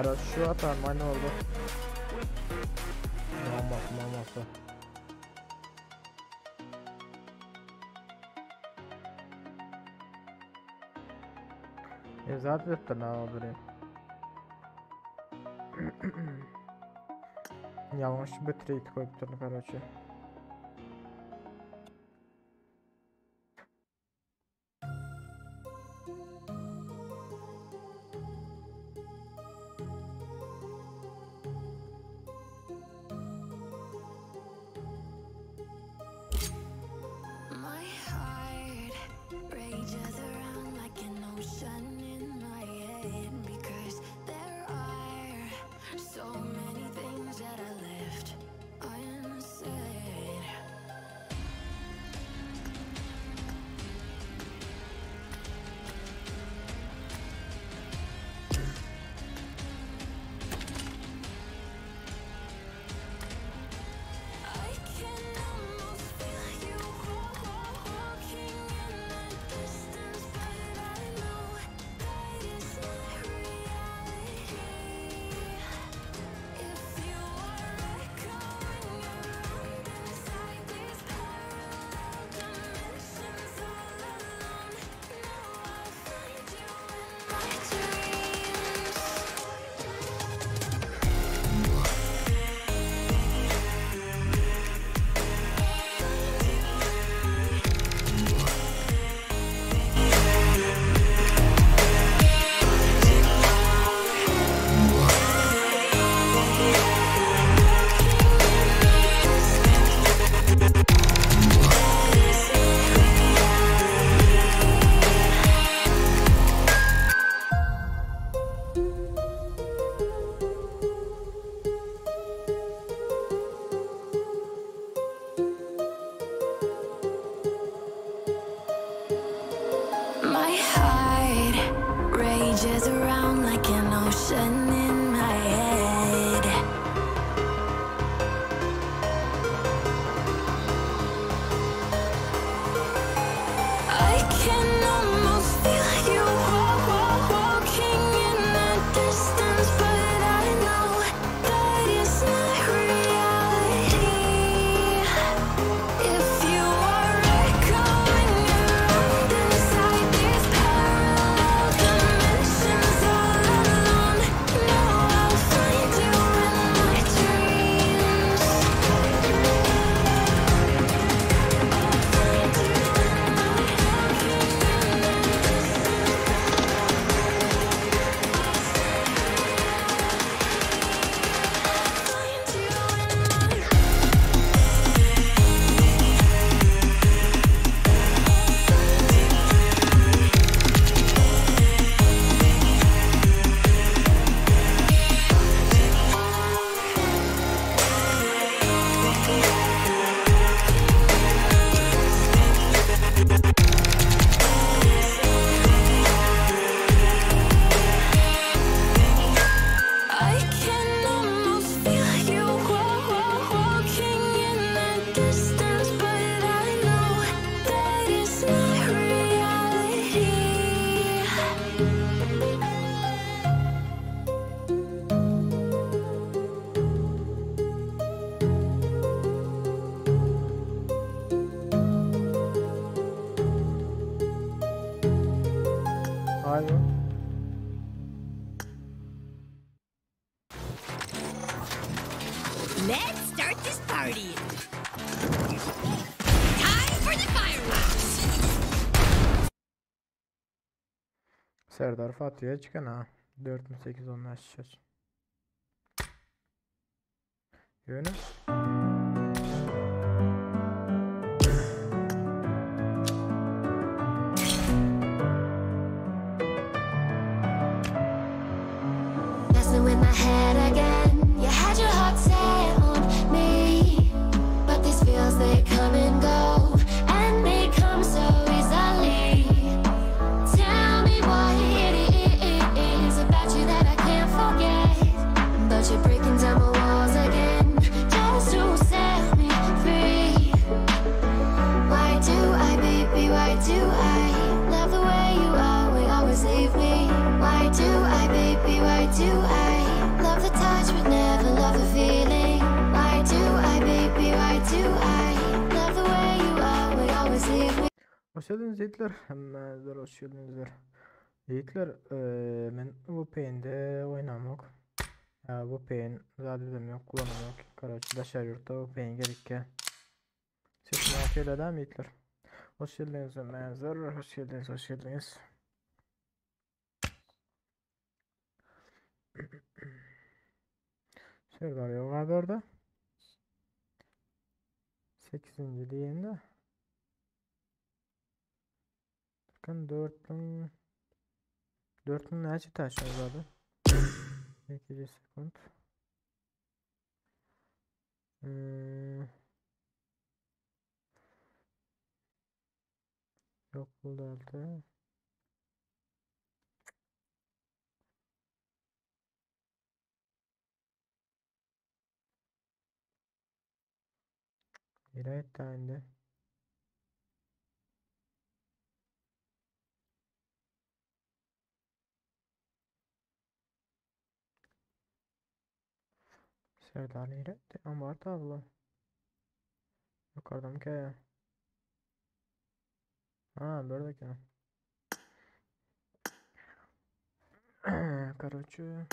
Garaz şu wagt normalny boldy. Mamasy mamasy. E zat edipdir na bileyim. Ýalňyş bitrate goýupdyr karoçe. My heart rages around like an ocean in my head because there are so many things that I left unsaid. I can almost feel you walking in the distance, but I know that it's not reality. If you are echoing around inside these parallel dimensions all alone, now I'll find you in my dreams. My heart rages around like an ocean in my head. I can almost feel you walking in the distance, but I know that it's not reality. If you are echoing around inside these parallel dimensions all alone, now I'll find you in my dreams. Find you in my I can almost feel you walking in the distance, but I know that it's not reality. Aýwa. Let's start this party. Time for the fireworks. Serdar Fatih'e çıkan ha. 4 8 10 açacağız. Ýöne Messing with my head again. You had your heart set on me, but these feels they come and go, and they come so easily. Tell me what it is about you that I can't forget. But you're breaking down my walls again. Just Hoş geldiniz Yiğitler. Hemmäňizler hoş geldiňizler. Yiğitler, eee, men VPN-de oýnamok. Ya VPN zat edem yok, kullanam yok. Karaçy daşary ýurtda VPN gerekýär. Sesim okey dämi Yiğitler? Hoş geldiniz hemmäňizler. Hoş geldiniz, hoş geldiniz. Serdar yok abi orada. 8. diýende. Bakın 4000 4000 näçe taş var 2 sekund. Hmm. Yok bu delta. Hidayet indi. Serdar Hidayet Ambar tablo. Yukarıdan ki. Ha, böyle ki. Короче,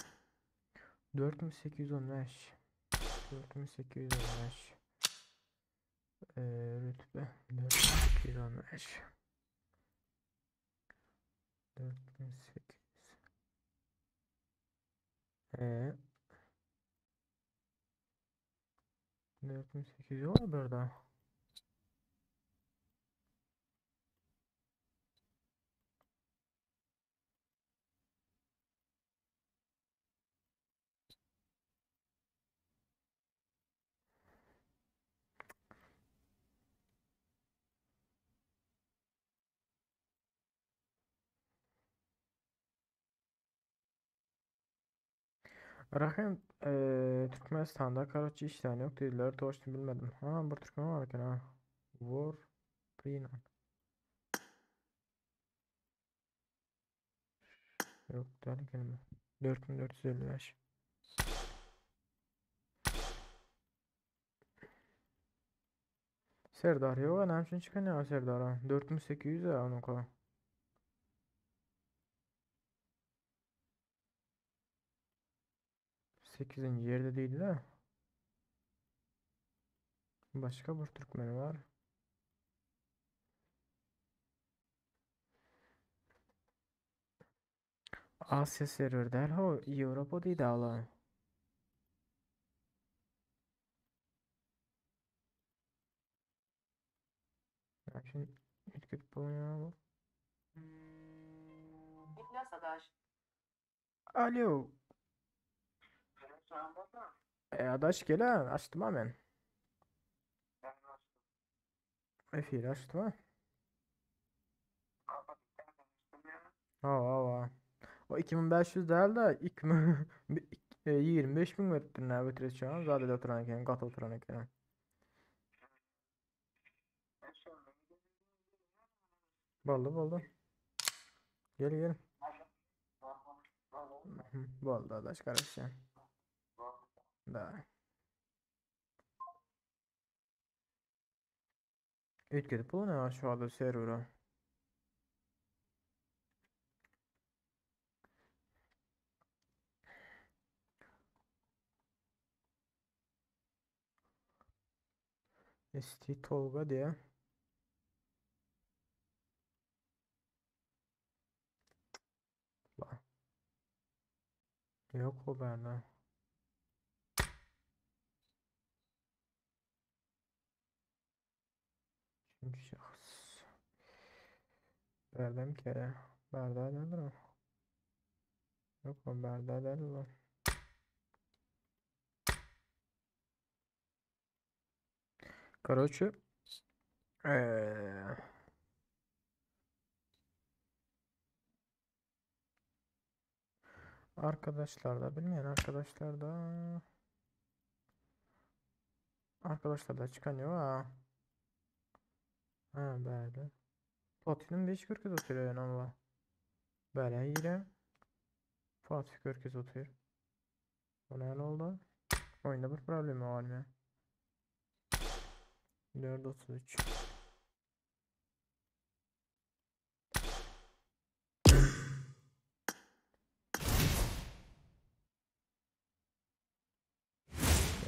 4815. 4815. Rütbe 4815. 4800. Ee, 4800 var burada. Rahim Türkmenistan'da karaçı iş tane yok dediler. Doğuştu bilmedim. Ha bir Türkmen var eken ha. War Prinan. Yok derken mi? 4455. Serdar yok anam için çıkan ya Serdar ha. 4800 ya onun kadar. 8. yerde değildi de. Başka bir Türkmen var. Asya server der ho Avrupa değil ala. Ya şimdi ütküp bulunuyor bu. Alo. Adaş gel ha. Açtım ha ben. Efir açtım ha. Ha ha ha. O 2500 değil de 2000 25 bin veripdir ne bitireceğim. Zaten oturan eken, kat oturan eken. Boldu boldu. Gel gel. Boldu adaş kardeşim. Da. Ütküdüp bulunuyor şu anda server'a. ST Tolga diye. La. Yok o bende. Üçüncü şahıs. Berdem ki. Berda nedir o? Yok o Berda değil o. Короче, arkadaşlar da bilmeyen arkadaşlar da arkadaşlar da çıkan yok ha. Ha böyle. Platinum 5 40 oturuyor yani Allah. Böyle yine Fatih 40 oturuyor. O ne oldu? Oyunda bir problem var mı? 4.33.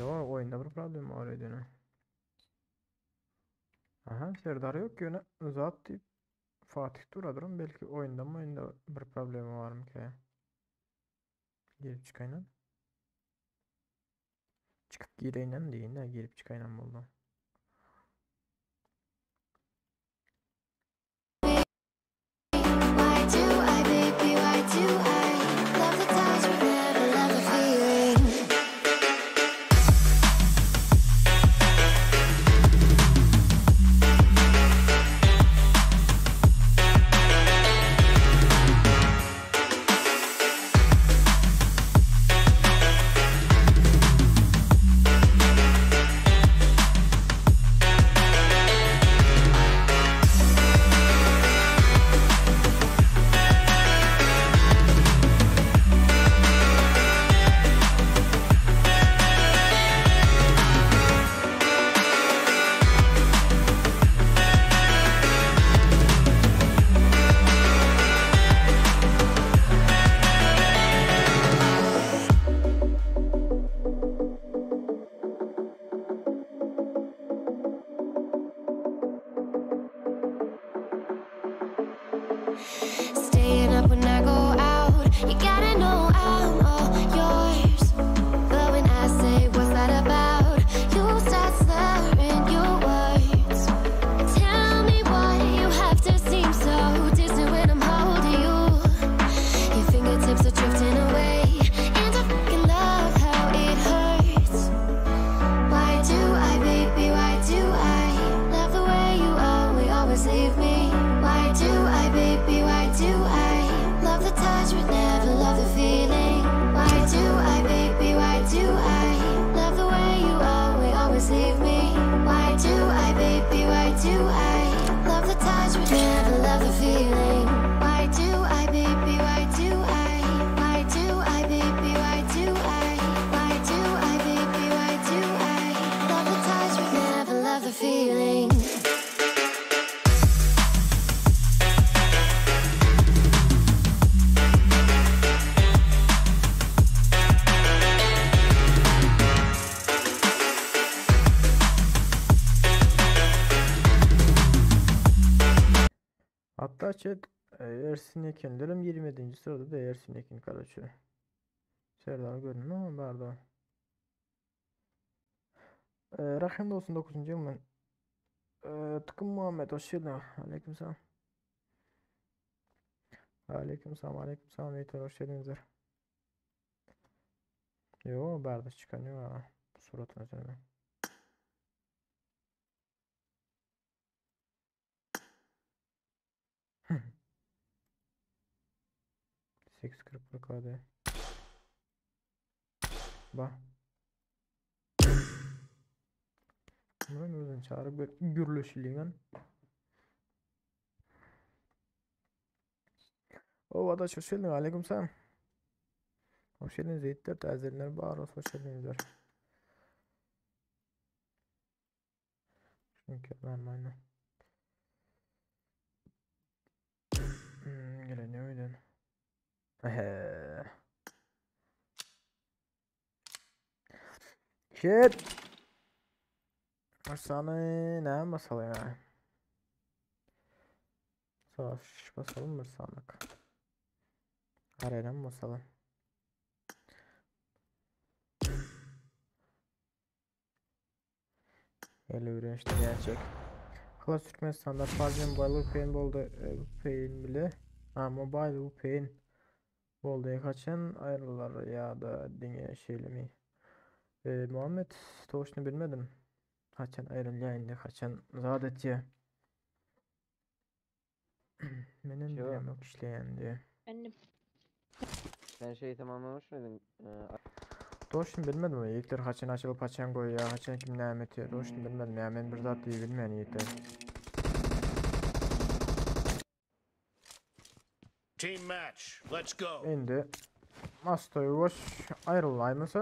Ýok, oýunda bir problem bar öýdene. Aha, Serdar ýok ýöne zat diýip Fatih duradyram belki oýunda oýunda bir problema barmyka. Girip çykaýynam. Çykyp gireýinem diýin-de girip çykaýynam boldy. Staying up when I go out. You gotta know I'm all yours. But when I say what's that about, you start slurring your words. Tell me why you have to seem so distant when I'm holding you. Your fingertips are drifting away, and I fucking love how it hurts. Why do I, baby? Why do I love the way you are? We always leave me. Why do I, baby? Why do I love the touch but never love the feeling? Why do I, baby? Why do I love the way you are? We always leave me. Why do I, baby? Why do I love the touch but never love the feeling? Why do I, baby? Why do I? Why do I, baby? Why do I? Why do I, baby? Why do I love the touch but never love the feeling? Hatda chat Ersin ekenlerem 27. sırada da Ersin eken karaçı. Serdar görünme ama barda. Rahim olsun 9. yıl men. Tıkım Muhammed hoş geldin. Aleyküm selam. Aleyküm selam aleyküm selam. Yeter hoş geldinizler. Yo barda çıkan yo. Suratına söyleme. 8.41 KD. Ba. Muny özün çağırıp bir gürleşiliňen. O adaş hoş geldin. Aleyküm selam. Hoş geldiniz Yiğitler, täzelenler bar olsun hoş geldinizler. Çünkü normalde. Gelen ne öyle? Ehe. Shit. Sana ne basalım ya? Savaş basalım mı sandık? Arena mı basalım? Ele öğrenişte gerçek. Klas Türkmenistan'da PUBG Mobile VPN boldy VPN bile. Ha Mobile VPN boldy haçan aýrylar ýa-da diňe şeýlemi? Muhammed toşny bilmedim. Haçan aýrylýar indi haçan zat etýär. Menem Yo. bilemok işleýän diye. Efendim. Sen şeyi tamamlamış mıydın? Toşny bilmedim ýigitler haçan açylyp haçan goýýar haçan kim näme etýär toşny bilmedim ýa men bir zat diýip bilmeýän ýigitler. Team match. Let's go. Indi Mastoy boş aýrylaýmasa.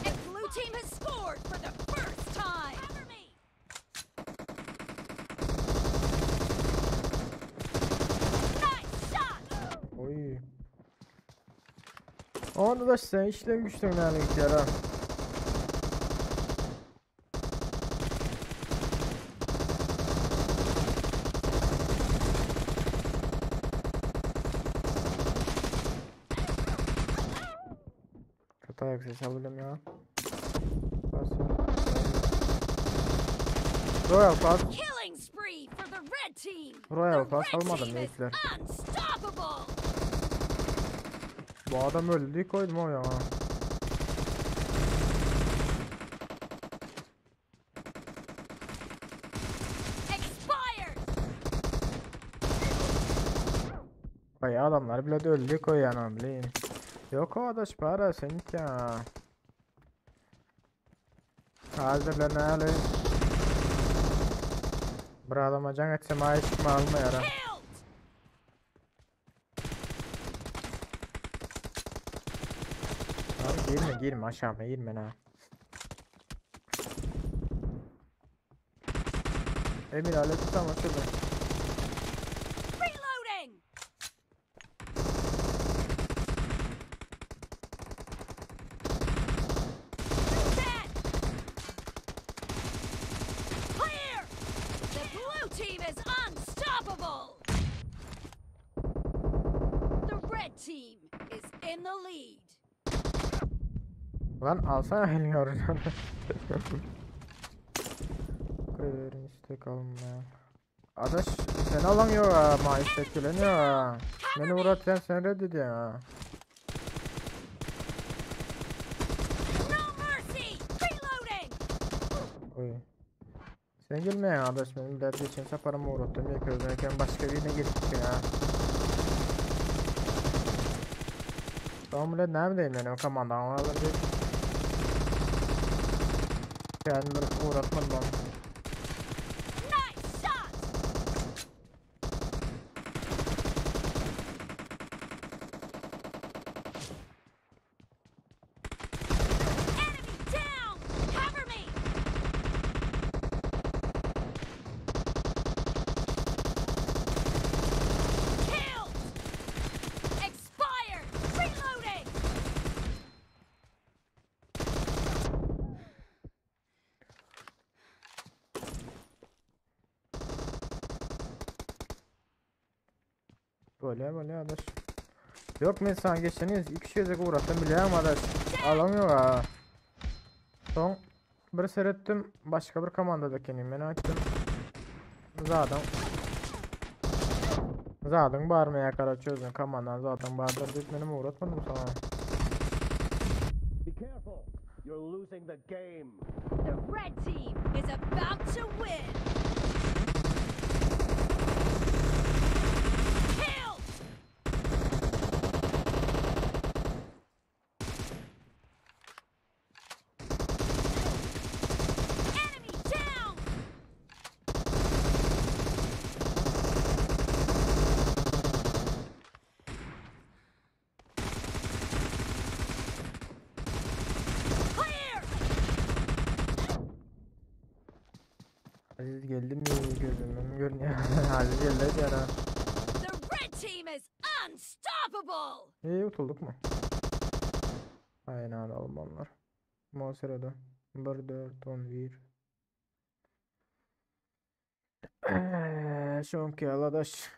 And blue team has scored for the first time. Cover me. Nice shot. Oy. Onda da sen işleň güçleň näme gidýär ha. Köp ayak sesi alacağım ya. Bas ya. Royal Pass. Killing spree for the red team. Royal The Pass red almadım team is yiğitler. unstoppable. Bu adam öldü koydum o ya. Expired. Ay adamlar bile de öldü koy yani bileyim. Yok o adaş para sen ya. Hazırlan hali. Bir adama can etsem ay çıkma alma yara. Killed. Tamam girme girme aşağıma girme ha. Emir aleti tam açıldı. Reloading. Dead. Clear. The blue team is unstoppable. The red team is in the lead. Lan alsana elini oradan. Koyuverin istek alınmaya. Adaş sen alamıyor ha ma istek geleniyor ha. Beni uğratacaksın sen reddediyorsun ha. No mercy. Reloading. Oy. Sen gelme ya adaş benim derdi için saparımı uğrattım ya közlerken başka birine gittik ya. Tamam ulan ne bileyim ben o komandan alır diye. Kendimi uğratmadım onu. Nice shot. Enemy down. Cover me. Killed. Expired. Reloading. Böyle böyle adaş. Yok men sana geçeniz iki gezek uğrattım bilýän adaş. Alamıyor ha. Son bir seyrettim başka bir komandada kenim men aýtdym. Zaten Zaten barmaya kara çözdün komandan zaten bardır deyip benim uğratmadım sana. Be careful. You're losing the game. The red team is about to win. Killed. Enemy down. Clear. Aziz geldi mi gözümün görünüyor. Aziz geldi ya. The red team is unstoppable. İyi utulduk mu? Aynen Almanlar. Muhasebede. 1 4 11. Şonki aladaş.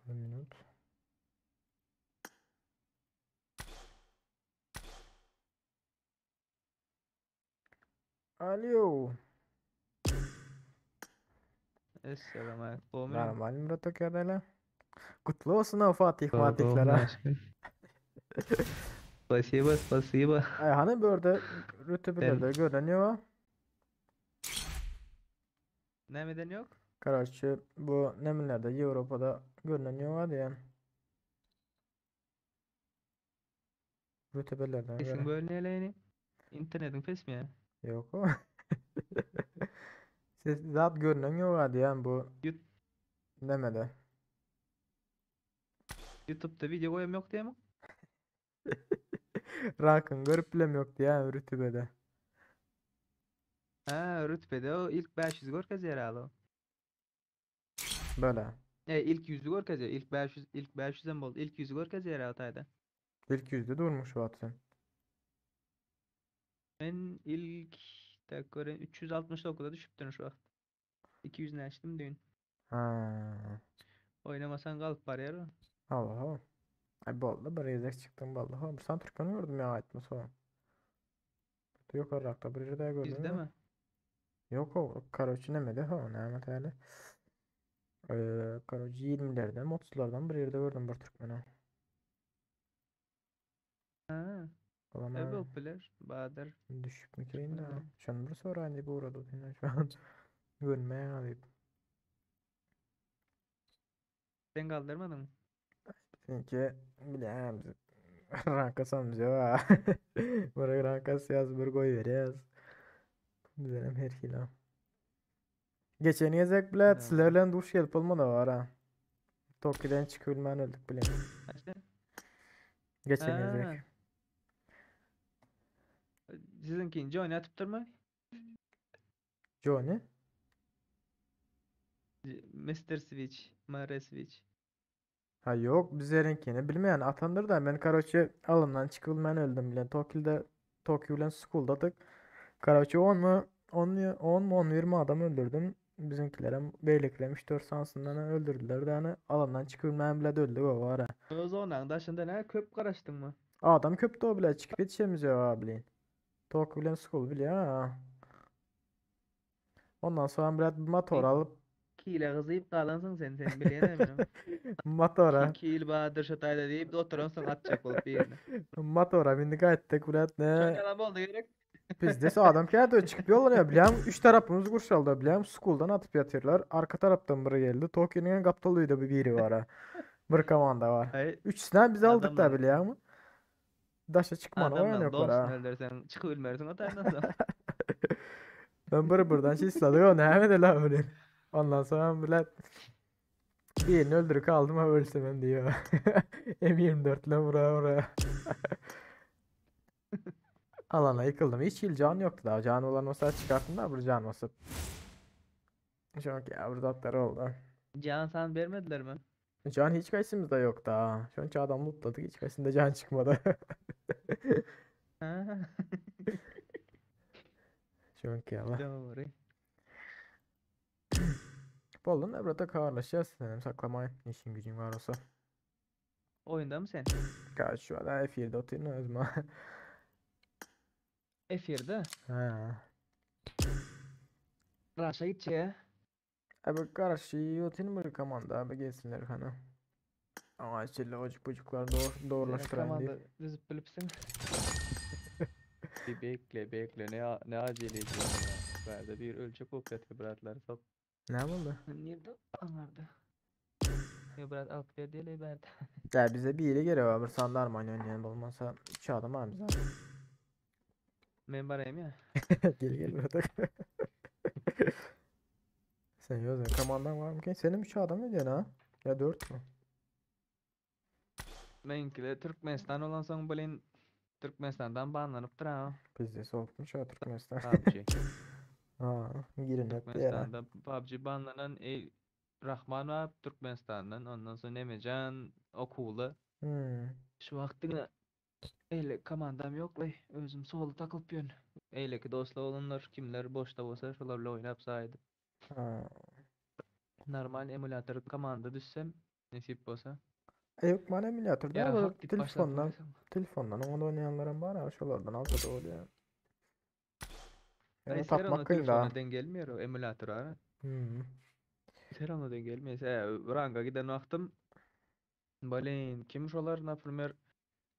Bir minut. Alo. Esselamu aleyküm. Normal Murat Akadele. Kutlu olsun o Fatih Fatihlere. Спасибо, спасибо. Ay, hani böyle rütbelerde görünüyor. Nämeden yok? Karaçı bu neminlerde Avrupa'da görünüyor var ya. Rütbelerden Kesin göre. böyle nelerini? İnternetin pes mi ya? Yok o. Ses zat görünen ýok a diýýän bu Ýut nemede. YouTube'da video goýam ýok diýýämiň? Rakyň görüp bilem ýok diýýän rütübede. Ha, rütbede o ilk 500 görkezýär alo. Böyle. E, ilk 100'ü görkezýär. İlk 500 ilk 500 hem boldy. İlk 100'ü görkezýär o taýda. İlk yüzde durmuş şu wagt sen. Men ilk tak gören 369'a düşüpdün şu wagt. 200 näçdim düýn. Ha. Oynamasan galyp barýar o. Allah Allah. Ay boldy bir gezek çykdym boldy. Ha, bir san türkmen gördüm ya aýtma soň. Ýokarrakda bir ýerde gördüm. Bizde mi? Yok o karoçi nemede ha näme täle. Eee karoçi 20'lerden 30'lardan bir ýerde gördüm bir türkmeni. Ha. Olam E bolup biler. Badyr. düşüp mi keyin de. Türkmen. Şony bir soraýyn diýip ugrady indi şu an. Görünmeýän diýip. Sen galdyrmadyň mı? Çünki bilýän biz ranka samyz ýok ha. Bir ranka syýas bir goýberýäs. Bizlerem her hili. Geçen gezek bile Ha. sizler bilen duş gelip bolmady var ha. Tokyo'dan çykyp bilmän öldük bilen. Haçan? Geçen Ha. gezek. Siziňki Johnny atypdyrmy? Johnny? Mr. Switch, MR Switch. Ha yok bizlerinkini bilmeyen atandır da ben karoçi alımdan çıkıp bilmän öldüm bilen. Tokyo'da Tokyo bilen School'dadık. Karoçi 10 mu 10 mu 10 mu 11 mi adam öldürdüm. Bizimkilerim beyliklerim 3-4 sansından öldürdüler de hani alandan çıkıp bilmän bile de öldük o var ha. Öz onaň daşynda ne köp garaşdyň mı? Adam köptü o bile çıkıp yetişemiz ya abi. Tokyo bilen School bile ha. Ondan sonra biraz bir motor alıp Kile gyzyp galansyň sen sen bilýän eminim. motora Kil Badyr şu taýda diýip oturansyň atjak bolup bir ýerine. motora bindik aýtdyk bilet Şol ne ýalan boldy gerek. Pizdesi adam geldi çıkıp yollanıyor bilýän üç tarapımız kurşaldı bilýän school'dan atıp yatıyorlar. Arka taraptan biri geldi. Tokyo'nun kaptalıydı bir biri var ha. Bir komanda var. Ay Üçünden biz aldık da Adamlar- bilýän mi? Daşa çıkmanı oyan adamdan yoklar dostun ha. öldürsen çykyp bilmersiň o taýdan soň. Ben biri buradan şey istedik o ne de la öyle. Ondan sonra bilet birini öldürüp aldım ha ölsem ben diyor. M24 ile vura vura. Alana yıkıldım. Hiç yıl can yoktu daha. Can olan olsa çıkarttım da bir can basıp. Çok ya burada atlar oldu. Can san bermediler mi? Can hiç kaysımızda yok daha. Şu an adam lootladık. Hiç kaysında can çıkmadı. Ha. Çok ya Allah. Doğru. Bolun da burada karlaşacağız. Senin saklamayın. İşin gücün var olsa. Oyunda mı sen? Kaç şu an F7'de oturuyorsun özüme. Efirde. Ha. Raşa gitçe. Abi karşı oturuyorsun bir komanda abi gelsinler hani. Ama içeri ocuk bucuklar doğru, doğrulaştırayım diye. Komanda düzüp bilipsin. Bir bekle bekle ne ne acele ediyorsun ya. Bende bir ölçek ok yatıyor bratlar sap. Ne oldu? Nerede? Anardı. Yo brat alıp ver diye berdi. Ya bize bir yere gerek var. Bir sandarma oynayan olmasa üç adam abi zaten. Men barayım ya. Gel gel burada. Sen yazın komandan var mı ki? Senin üç adam mı diyorsun ha? Ya dört mü? Menkile Türkmenistan olan soň bilen Türkmenistandan banlanypdyr ha. Bizde soğutmuş ha Türkmenistan. PUBG. Ha, girin hep bir yere. Türkmenistan'da PUBG banlanan ey Rahman var Türkmenistan'dan ondan sonra Nemecan Okulu. Hmm. Şu wagtyňa eyle komandam yok lay. Özüm solo takılıp ýörün. Eýleki dostlar olanlar kimler boşta bolsa şolar bilen oynap saýdy. Ha. Normal emulator komanda düşsem nesip bolsa. E yok bana emülatör Ýa da hak diýip başlap telefondan oynasam. telefondan onu oynayanlarım var ha şolardan alsa da oluyor. Ay Yani ser ona tapmak kıyın da. telefona den gelmiyor o emulator ara. Hmm. Ser ona den gelmiyor. E, ranga giden wagtym Balin kim şolar naprimер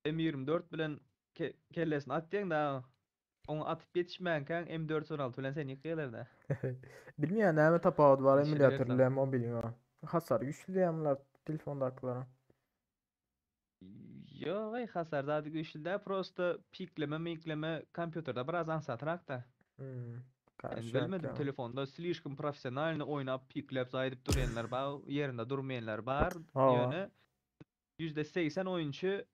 M24 bilen ke kellesini atýaň da onu atyp ýetişmänkäň M416 bilen seni ýykýarlar da. Bilmiyorum näme tapawut var Düşünürsem. emülatörle mobil mi? Hasar güçlü diýemler telefondakylara. Ýok, ey hasar zady güýçli dä, prosto pikleme, mikleme kompýuterde biraz aňsatrak da. Hmm. Men bilmedim telefonda slişkom professionalny oýnap pikläp zaýdyp durýanlar bar, ýerinde durmaýanlar bar. Ýöne %80 oýunçy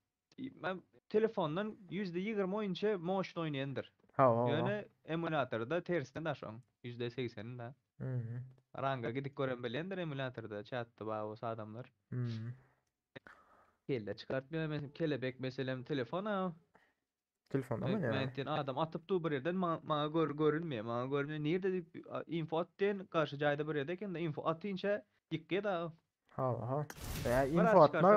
men telefondan %20 oýunçy motion oýnaýandyr. Ýöne emulatorda tersine da şoň %80-i da. Ranga gidip gören bilendir emulatorda chatda bar bolsa adamlar. Kelle çykartmaýar men kelebek meselem telefona. Telefonda mı ne? Men adam atyp dur bir yerden maňa gör görünmeýär. Maňa görünmeýär. Nirde diýip info at diýen garşy jaýda bir ýerde eken de info atynça ýykýar da. Ha ha. Ya info atma.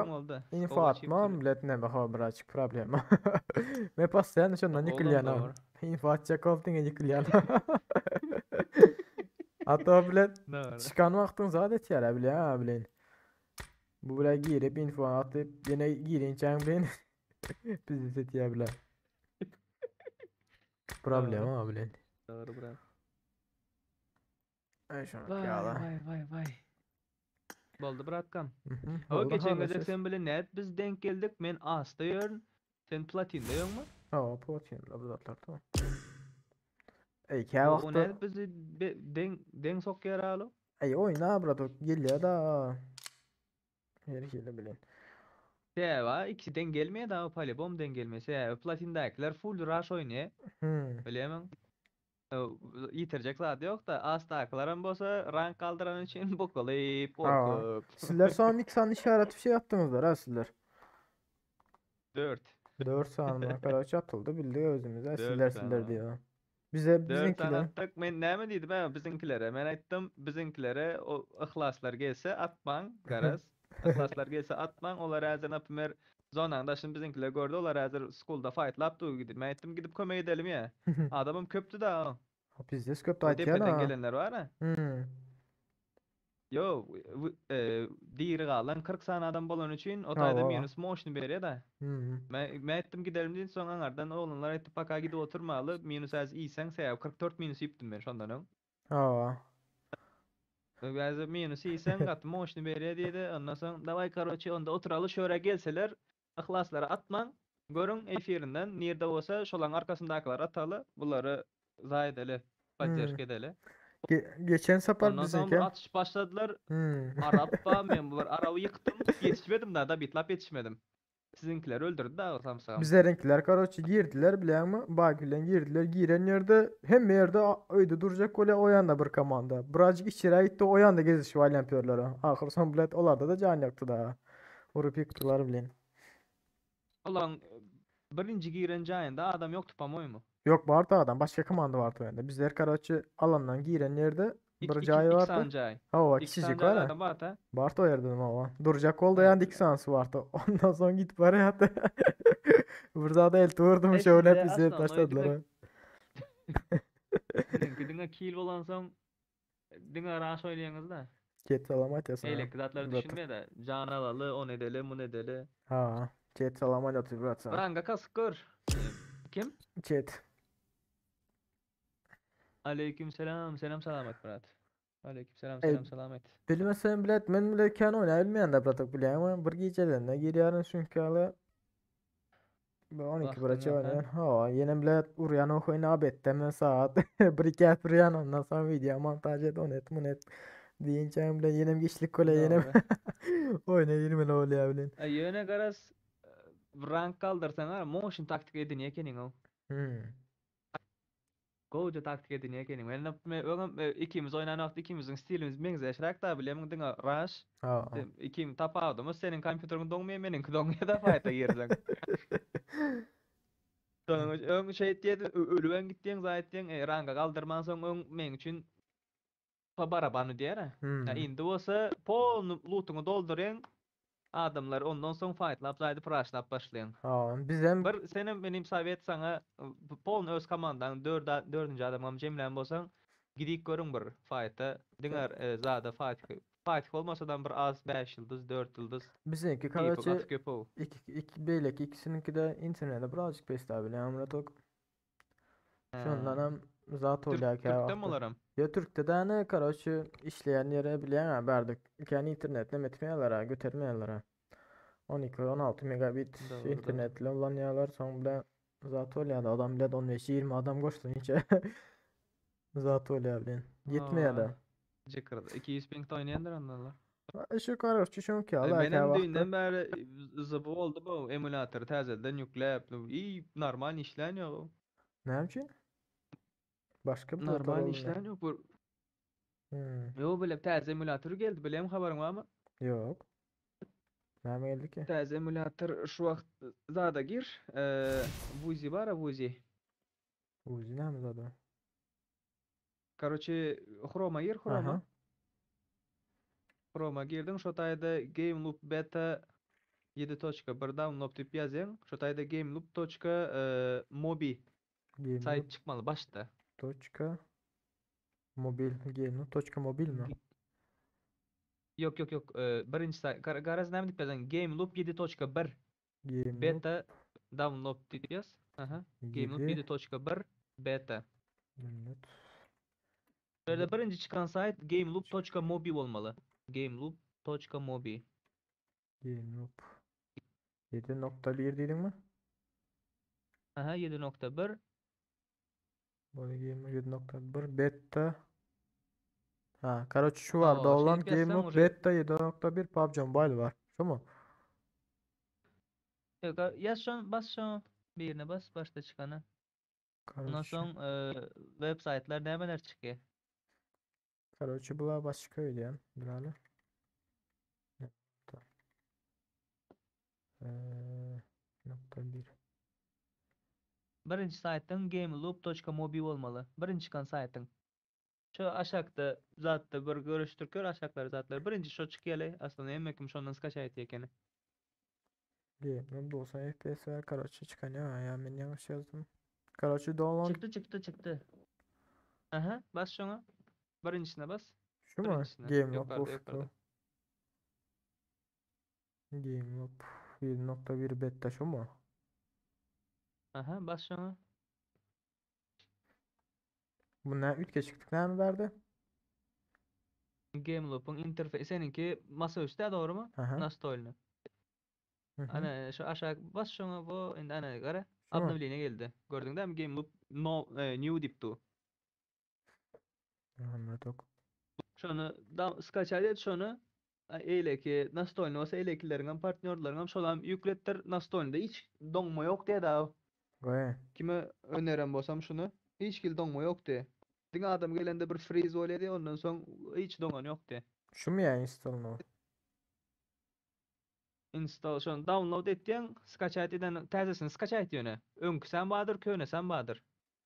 Info atma bilet ne ha birazcık problema. Me pasaýan şondan ýykylýan. Info atjak bolup diňe ýykylýan. Hatta bilet çykan wagtyň zat etýär bilýän bilen. Bu bile girip info atyp ýene girinçäň bilen Bizi setýär bile. Problema bilen. Dogry brat. Ay şuna Vay ýala. vay vay vay. Boldy bratkam. Mhm, O boldy, geçen gezek habarlaşyrs. sen bilen nädip biz denk geldik? Men Asda ýörün. Sen Platinde ýöňmi? Hawa, Platinda bu zatlar tamam. Ey, kä O, o wagtda nädip bizi be, deň deň sokýar alu? Ey, oýna brat, gelýär da. Her hili bilen. Sebäbi ikisi deň gelmeýär da, polibom deň gelmeýär. Sebäbi Platindäkiler full rush oýnaýar. Hmm. Bilýärmiň? Ýitirjek zady ýok-da, Asdakylaram bolsa rank galdyrany üçin bukulyp, gorkup. Sizler son iki sany işaret bir şey atdyňyzlar ha sizler. 4. 4 sany arkadaş atyldy bildik özümüz ha Dört sizler sany. sizler diyor. Bize 4 sany bizimkiler. atdyk. Men näme diýdim ha biziňkilere? Men aýtdym, biziňkilere o yhlaslar gelse atmaň, garaz. Yhlaslar gelse atmaň, olar häzir naprimер zonaň daşyny biziňkiler gördi, olar häzir skulda fightlap dur gidip. Men aýtdym, gidip kömek edelim ýa. Adamam köpdi da. Pizdes köp O aýtýan depeden ha. gelenler bar ha. Hmm. Yo, e, diri galan 40 sany adam bolan üçin o taýda Hawa. minus motion berýär da. Hmm. Men men aýtdym gidelim diýip soň aňardan oglanlar aýtdy paka gidip oturmaly minus az iýseň sebäbi 44 minus iýipdim men şondan öň. Hawa. Gazy minus iýseň gaty motion berýär diýdi. Ondan soň daway karoçe onda oturaly şöre gelseler yhlaslary atmaň. Görüň efirinden nirde bolsa şolaň arkasyndakylar ataly bulary zaý edeli podderşka edeli. Ge geçen sapar Ondan soň biziňki. bir atyşyp başladylar. Hmm. Arap ba men bir araby ýykdym. Ýetişmedim da da bitlap ýetişmedim. Siziňkiler öldürdi da samsagam. Bizleriňkiler karoçe girdiler bilýäňmi? Bag bilen girdiler. Giren ýerde hemme ýerde öýde durjak bolýar o ýanda bir komanda. Birazcık içeri gitdi o ýanda gezişip alýan pörlere. Ahyr soň bilet olarda da jan ýokdy da. Urup ýykdylar bilen. Olan birinji giren jaýynda adam ýokdy po-moýmu. Ýok bardy adam başga komanda bardy o ýanda. Bizler karoçe alandan giren ýerde İki, bir iki, jaý iki bardy. sany jaý. Hawa İki sany kiçijik jaýda bar. adam bardy ha. Bardy o ýerde hawa. Durjak boldy Ha. ýanda iki sanysy bardy. Ondan soň gidip barýardy. Bir zada elti vurdum E şöyle sizde bizi aslanlar başladylar. diňe Siziňki diňe kill bolansoň diňe rush oýnaýaňyz da. Ket salam aýtýasan. Eýleki zatlary Brat. düşünme de. Jan alaly, on edeli, mun edeli. Ha, Ket salam aýtýar brat sana. Ranga kasyk gör. Kim? Ket. Aleyküm selam, selam salamat brat. Aleyküm selam, Ey, selam salamat. Bilmesem bilet men bile kän oýnaý bilmeýän de bratok bilýän bir gijeden de girýärin çünki aly Bu 12 Wagtyň braça ýok, ha? oýnaýan. Ha, ýene bilet urýan o oýna betde men saat bir iki at urýan ondan soň video montaj et, on et, mun et diýinçäm bilen ýenem geçlik kole ýenem Dogry. oýna girmeli bolýar bilen. E, ýöne garaz rank galdyrsaň ha, motion taktik edinýä ekeniň o. Hmm. Gowja taktik edinýä ekeniň. Men men öňem e, ikimiz oýnan wagty ikimiziň stilimiz meňzeşräk da bilýämiň diňe rush. Ha. Ikim tapawudymyz seniň kompýuteriň doňmaýar, meniňki doňýar da fight'a girseň. Soň öň şey diýdi, ölüben gitdiň, zaýt diýen, e, ranga galdyrman soň öň meň üçin pa barabany diýär. Hmm. Ya indi bolsa polny lootuňy doldurýan adamlar ondan soň fightlap zaýdy prashlap başlaýan. Ha, bizem Bir senem benim sovet sana polny öz komandaň dördünji adamam jemlän bolsaň gidik görüň bir fight'a. Diňe e, zada fight fight bolmasadan bir az 5 ýyldyz, 4 ýyldyz. Bizimki Diýip karoçe gaty köp o. iki iki beýleki ikisininki de internete birazcık pes daha bilýän bratok. Şondan hem zat Türk, bolýar kä Türkden wagty. bolaram. Ya Türk'te de ne karoçe işleýän ýere bilýän ha berdik. Yani internetle metmeýärler ha, götermeýärler ha. 12-16 megabit Doğru, doğru. internetle ulanýarlar. Soň bile zat bolýar da adam bile 15-20 adam goşsun içe. Zat bolýar bilen. Ýetmeýär da. Jekirde 200 pingde oýnaýandyr ondanlar. Şu karoçi şoňki E, ala Menem wagtda. düýnden bäri zıbı oldu bu emulatory täzeden ýükläp, i normal işlän ýok. Näme üçin? Başga bir zatlar Normal boldy. işlän ýok. Bu Hmm. Yo bile täze emulatory geldi, bilem habaryň barmy? Ýok. Näme geldi ki? Täze emulator şu wagt zada gir. Eee Vuzi bar, Vuzi. Uzi näme zada? Karoçe Chroma gir, Chroma. Aha. Chroma girdiň, şo taýda Game Loop Beta 7.1 download diýip ýazýaň. Şo taýda gameloop.mobi Game saýt Loop çykmaly başda. toçka mobil Game Loop toçka mobil mi? Yok yok yok. Birinci say garaz näme diýip ýazan? Game Loop 7.1 Game Loop beta download diýip ýaz. Aha. Game Loop 7 7.1 beta. minut. Şöyle birinci çıkan sayt gameloop.mobi olmaly. Gameloop.mobi. Game Loop 7.1 diýdiň mi? Aha 7.1 Böyle Game Loop 7.1 beta. Ha, karoçe şu var Aa, da olan şeýdip Game ýazsaň Loop уже beta 7.1 PUBG Mobile var. Şu mu? Yok, yaz şonu bas şonu birine bas başta çıkana. Ondan Karoçe. soň e, web saytlar nämeler çykýar? Karoçe bular başga öýdýän. Birali. Nokta. Eee, nokta 1. Birinci saytın gameloop.mobi olmaly. Birinci çıkan saytın. Şu aşakda zatda bir görüşdürip gör aşaklar zatlar. Birinci şu çykýar aslında emmekim şondan skaçaýt ekeni. Game Loop 90 FPS var. Karoçe çıkan ya. Ya men ýalňyş ýazdym. Karoçe download Çykdy çykdy çykdy. Aha bas şoňa. Birincisine bas. şu mu? Birincisine. Game Loop Yukarıda ufku. yukarıda. Game Loop 1.1 beta şu mu? Aha bas şoňa. Bu ne? Ütke çıktık. Ne mi verdi? Gameloop'un interfeýsi seninki masaüstü doğru mu? Aha. Nastolny. Hı hı. Ana şu aşağı bas şoňa bu indi ana gara. Şu mu? Obnovlение geldi. Gördün değil mi? Gameloop no new dip tu. Rahmet ok. Şonu da skaçay et şonu. Eýleki nastolny bolsa eýlekileriň hem partnýorlaryň hem şolam ýükletdir nastolnyda hiç doňma ýok diýe da. Goý. Kime önerem bolsam şunu hiç hili doňma ýok diýe. Diňe adam gelende bir freeze bolýar diýe, ondan soň hiç doňan ýok diýe. Şu mu ya install no? Install şonu download etdiň, skaçay eden täzesini skaçay et ýöne. Öňkü sen bardyr, köne sen bardyr.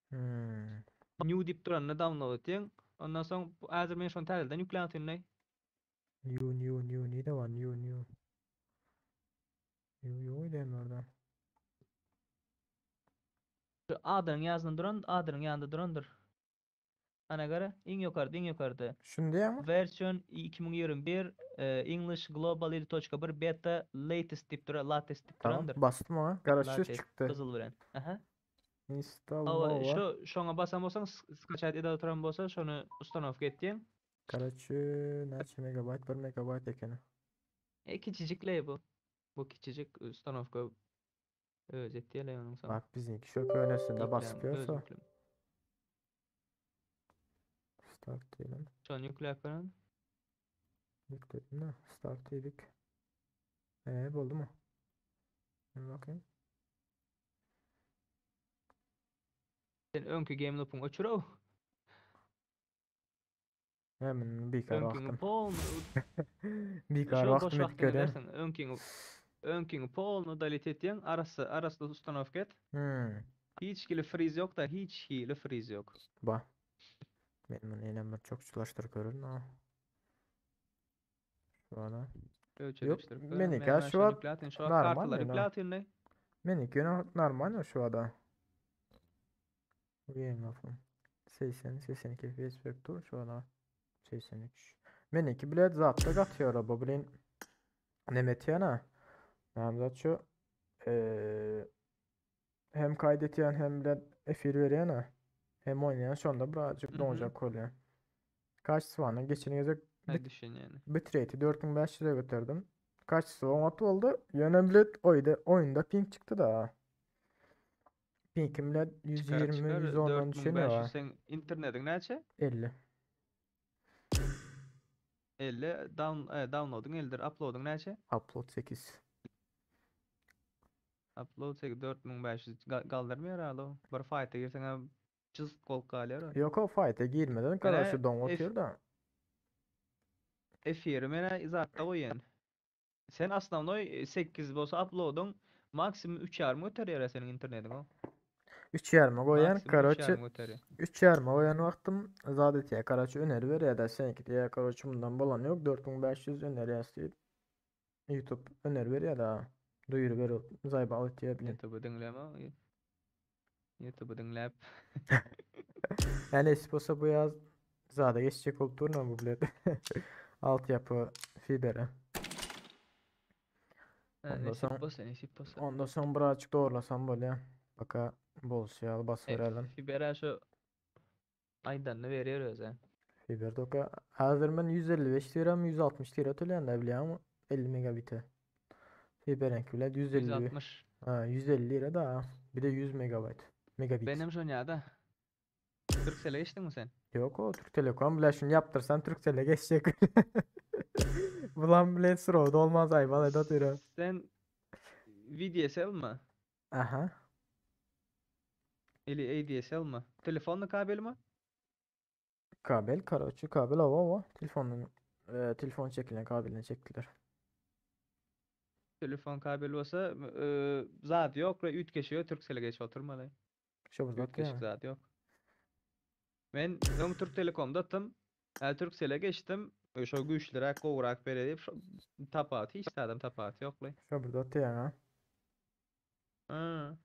Hmm. New diýip duranyny download etdiň. Ondan soň häzir men şonu täzeden ýükläp atýan. New new new ne de var new new. New new diýen orada. Şu adynyň ýazynda duran, adynyň ýanynda durandyr. Ana gara, iň ýokarda, iň ýokarda. Şunu diýen mi? Version 2021 e, English Global 7.1 beta latest diýip durar, latest diýip Tamam durandyr. bastım ona. Karoçe Latest çıktı. gyzyl bilen. Aha. Install Awa, now var. şu şoňa basan bolsaň, skaçat edip oturan bolsa, şonu ustanovka etdiň. Karoçe näçe megabayt? 1 megabayt ekeni. E kiçijik bu. Bu kiçijik ustanovka öz etdi onuň soň. Bak bizimki şu könesinde basıp Ýüklem, öz ýörse. ýüklem. Start diyelim. Şonu ýükläp gören. Yükledim de start dedik. Oldu mu? Bir bakayım. Sen öňki game loop'uň öçür o. Hemen bir kar Öňkiňi wagtym. polny Bir kar Şo boş wagtym edip wagtyňy görýän. bersin. Öňkiňi öňkiňi polny delete etýäň, arasy arasy ustanovka et. Hmm. Hiç hili freeze ýok da, hiç hili freeze ýok. Ba. Men bunu ýene bir çokçulaşdyr görün ha. Şu ana. Yok, Ölçeleştirip görün. meniki Men şu şony an ýükläp atyn, şu normal kartalar ýöne. ýükläp atyn ne? Meniki ýöne normal şu ada. Game lafım. 80 82 FPS berip dur şu ana. 83. Meniki bile zatda gatýar bu bilen nemet ýana. Namzat şu eee hem kaydetýän hem bilen efir berýän ha. Hem oýnaýan şonda birazcık Mhm. donacak bolýar. Kaç soğanı geçen gezek Ne bit düşün yani. bitrate'i 4500'e götürdüm. Kaç soğan oldu? Ýöne bile oyda oyunda ping çıktı da. Pinkim bilen Çykar 120 çykar 110-dan düşen 4500 ýa. sen internetiň näçe? 50. 50 down e, downloadyň 50-dir, uploadyň näçe? Upload 8. Upload 8 4500 galdyrmaýar alo. Bir fight'a girseň hem çyz bolup galýar. Ýok o fight'a girmeden karaşy doň otyr da. Efiri menä zatda goýan. Sen osnovnoý 8 bolsa uploadyň maksimum 3,5 göterýär seniň internetiň o. 3,5 goýan, Maksimum karoçe 3,5 göterýär. 3,5 goýan wagtym zat etýär, karoçe öneri berýär da seňki diýýär, karoçe mundan bolan ýok 4500 önerýäs diýip. YouTube öneri berýär da duýury berip zaýbal etýär bilen. YouTube diňleme. YouTube diňläp. Yani nesip bolsa bu ýaz zada geçjek bolup durma bu bilet. Altyapy fibere. Ha, Ondan nesip soň bolsa, nesip bolsa. ondan soň birazjyk dogrulasam bolýar. Baka bolşy ýaly basyp E, berelim. Fibere şu aýdanyny berýär özi. Fiber doka hazır men 155 lira mı 160 lira töleýän de bilýärmi? 50 megabite. Fiberenki bilen 150 160. Ha 150 lira da bir de 100 megabayt. Megabit. Benim şonýada. Türkcell'e geçdiňmi sen? Yok o Türk Telekom bile şunu yaptırsan Turkcell'e geçecek. Bulan bile sıra olmaz ay bana da diyor. Sen VDSL mi? Aha. Ili ADSL mi? Telefonly kabel mi? Kabel karaçı kabel ava ava. Telefonun e, telefon çekilen kabeline çektiler. Telefon kabeli bolsa e, zat ýok we üýtgeşiyor Turkcell'e geçip oturmaly. Şu bu Üýtgeşik ya. zat ýok. Men öň Türk Telekom'da attım. E, Turkcell'e geçtim. E, şo güýçliräk, gowurak berýär şo tapawut hiç adam tapawut ýokly. Şu burada ya. Ha.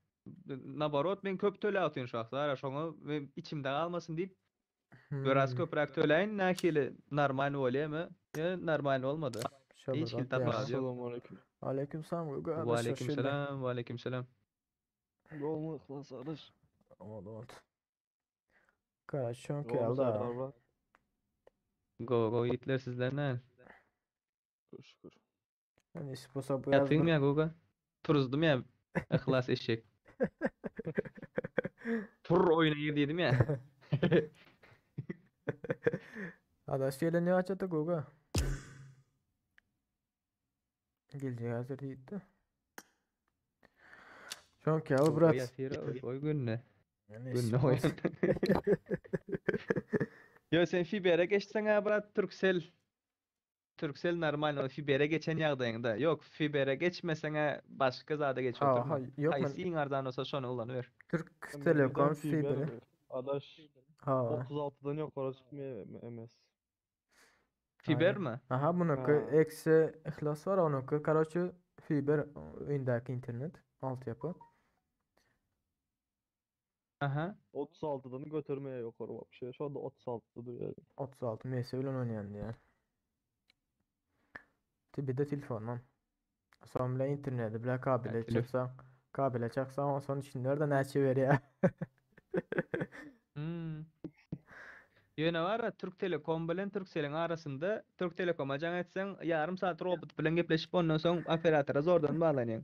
Naborot men köp töle atyn şahslar, şoňa men içimde galmasyn diýip biraz Hmm. köpräk töläýin nähili normal bolýarmy? Ýa normal bolmady. Şu Hiç burada hil tapawut ya. ýok. Assalamu aleyküm. Aleyküm selam. Ve aleyküm selam, ve aleyküm selam. Yolunu ihlas alır. Oldu oldu. Karaç şu Yolunu geldi. Serdar var. Go go yiğitler sizler ne? Şükür. Yani bolsa bu yaz Ýatyň bir ya Goga. Turuzdum ya. Ihlas eşek. Tur oyuna gir dedim ya. Adaş geleni açatı Goga. Gelecek hazır değildi. Çünkü al Goga brat. ýatyr, oy günne. Yani Günne oýun. Yo sen Fiber'e geçsen ha brat Turkcell. Turkcell normal o Fiber'e geçen ýagdaýyňda. Ýok Fiber'e geçmesen ha başga zada geç Ha, oturma. ha, yok ben Haýsy iň arzan olsa şony ulanyber. Türk Telekom fiberi. Adaş Ha. 36'dan yukarı çıkmıyor MS. Fiber Aynen. mi? Aha bununki Ha. eksi ihlas var onunki karaçı fiber öndeki internet altyapı. Aha. 36'dan götürmeye yukarı bir şey. Şu anda 36'da duruyor. 36 MS bilen oynayan diye. Bir de telefondan. Sonra bile interneti bile kabile telef- çaksan, kabile çaksan o son içinde de ne veriyor. Hmm. Ýöne bar ya, Türk Telekom bilen Turkcell'in arasynda Türk Telekom'a jaň etseň ýarym saat robot bilen gepleşip ondan soň operatora zordan baglanýaň.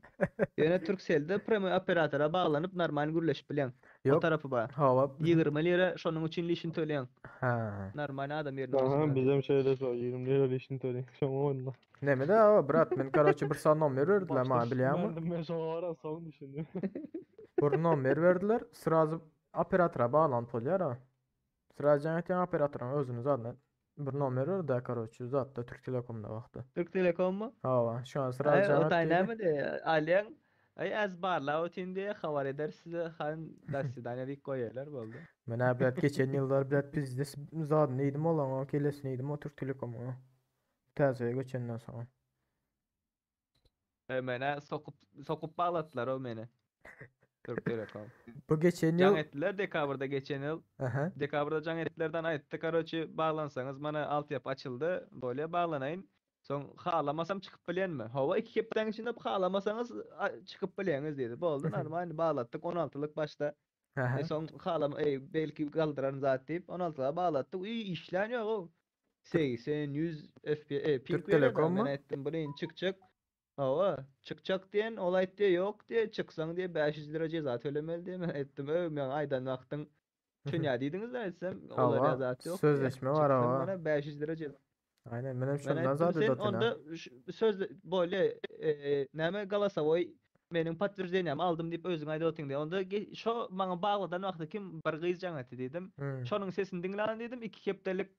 Ýöne Turkcell'de premýer operatora baglanyp normal gürleşip bilýän. O Yok. tarapy bar. Hava. 20 lira şonuň üçin lişin töleýän. Ha. Normal adam ýerine Aha bolsun. bizim şeyde şu 20 lira işini töleyin. Şu an oyunda. Ne mi de o brat men karaçı bir saat nomer verdiler ma Başta biliyor musun? düşünmedim, Ben şu an var son düşündüm. Bir nomer verdiler. Sırası operatora bağlantı bolýar ha. Sıra jaň operatorun özüni zaten bir nomer verdi karaçı zaten Türk Telekom'da wagty. Türk Telekom mu? Hawa, şu an sıra Ay, o jaň taý etdi. näme de alýan Ay az barla o tindi habar eder size han dasidane dik goýarlar boldy. Men ha bilet geçen ýyllar bilet bizde zaten neydim olan o kelesini neydim o Türk Telekom'u. Täze geçenden soň. E, mene sokup sokup baglatdylar o meni. Türk Telekom. Bu geçen Jaň ýyl etdiler dekabrda geçen ýyl. Aha. Dekabrda jaň etdilerden aýtdy karoçi baglansaňyz mana altyapy açyldy. Bolýa baglanaýyn. Soň halamasam çykyp bilýänmi? Hawa iki hepdäň içinde halamasaňyz a- çykyp bilýäňiz diýdi. Boldy normal baglatdyk 16lyk başda. Aha. E soň halam ey belki galdyran zat diýip 16-ga baglatdyk. Uy işlän ýok o. 80 100 FPS e, ping Türk berýär Telekom men mu? aýtdym bilen çykjak. Hawa, çykjak diýen, ol aýtdy, ýok diýe, çyksaň diýe 500 lira jeza tölemeli diýe. Men aýtdym, öý, meň aýdan wagtyň şunýa diýdiňiz-le aýtsam, olar Hawa, ýa zat ýok diýe. sözleşme bar Çyksaň hawa. mana 500 lira jeza. Aynen menem Men şondan aýtdym, zat sen edotyn ha. onda ş- söz bolýa, e, näme golosowoý meniň podtwерждениýamy aldym diýip özüň aýdyp otyň diýe. Onda ge- şo maňa bagladan wagty kim bir gyz jaň etdi diýdim. Hmm. Şonuň sesini diňlän diýdim, 2 hepdelik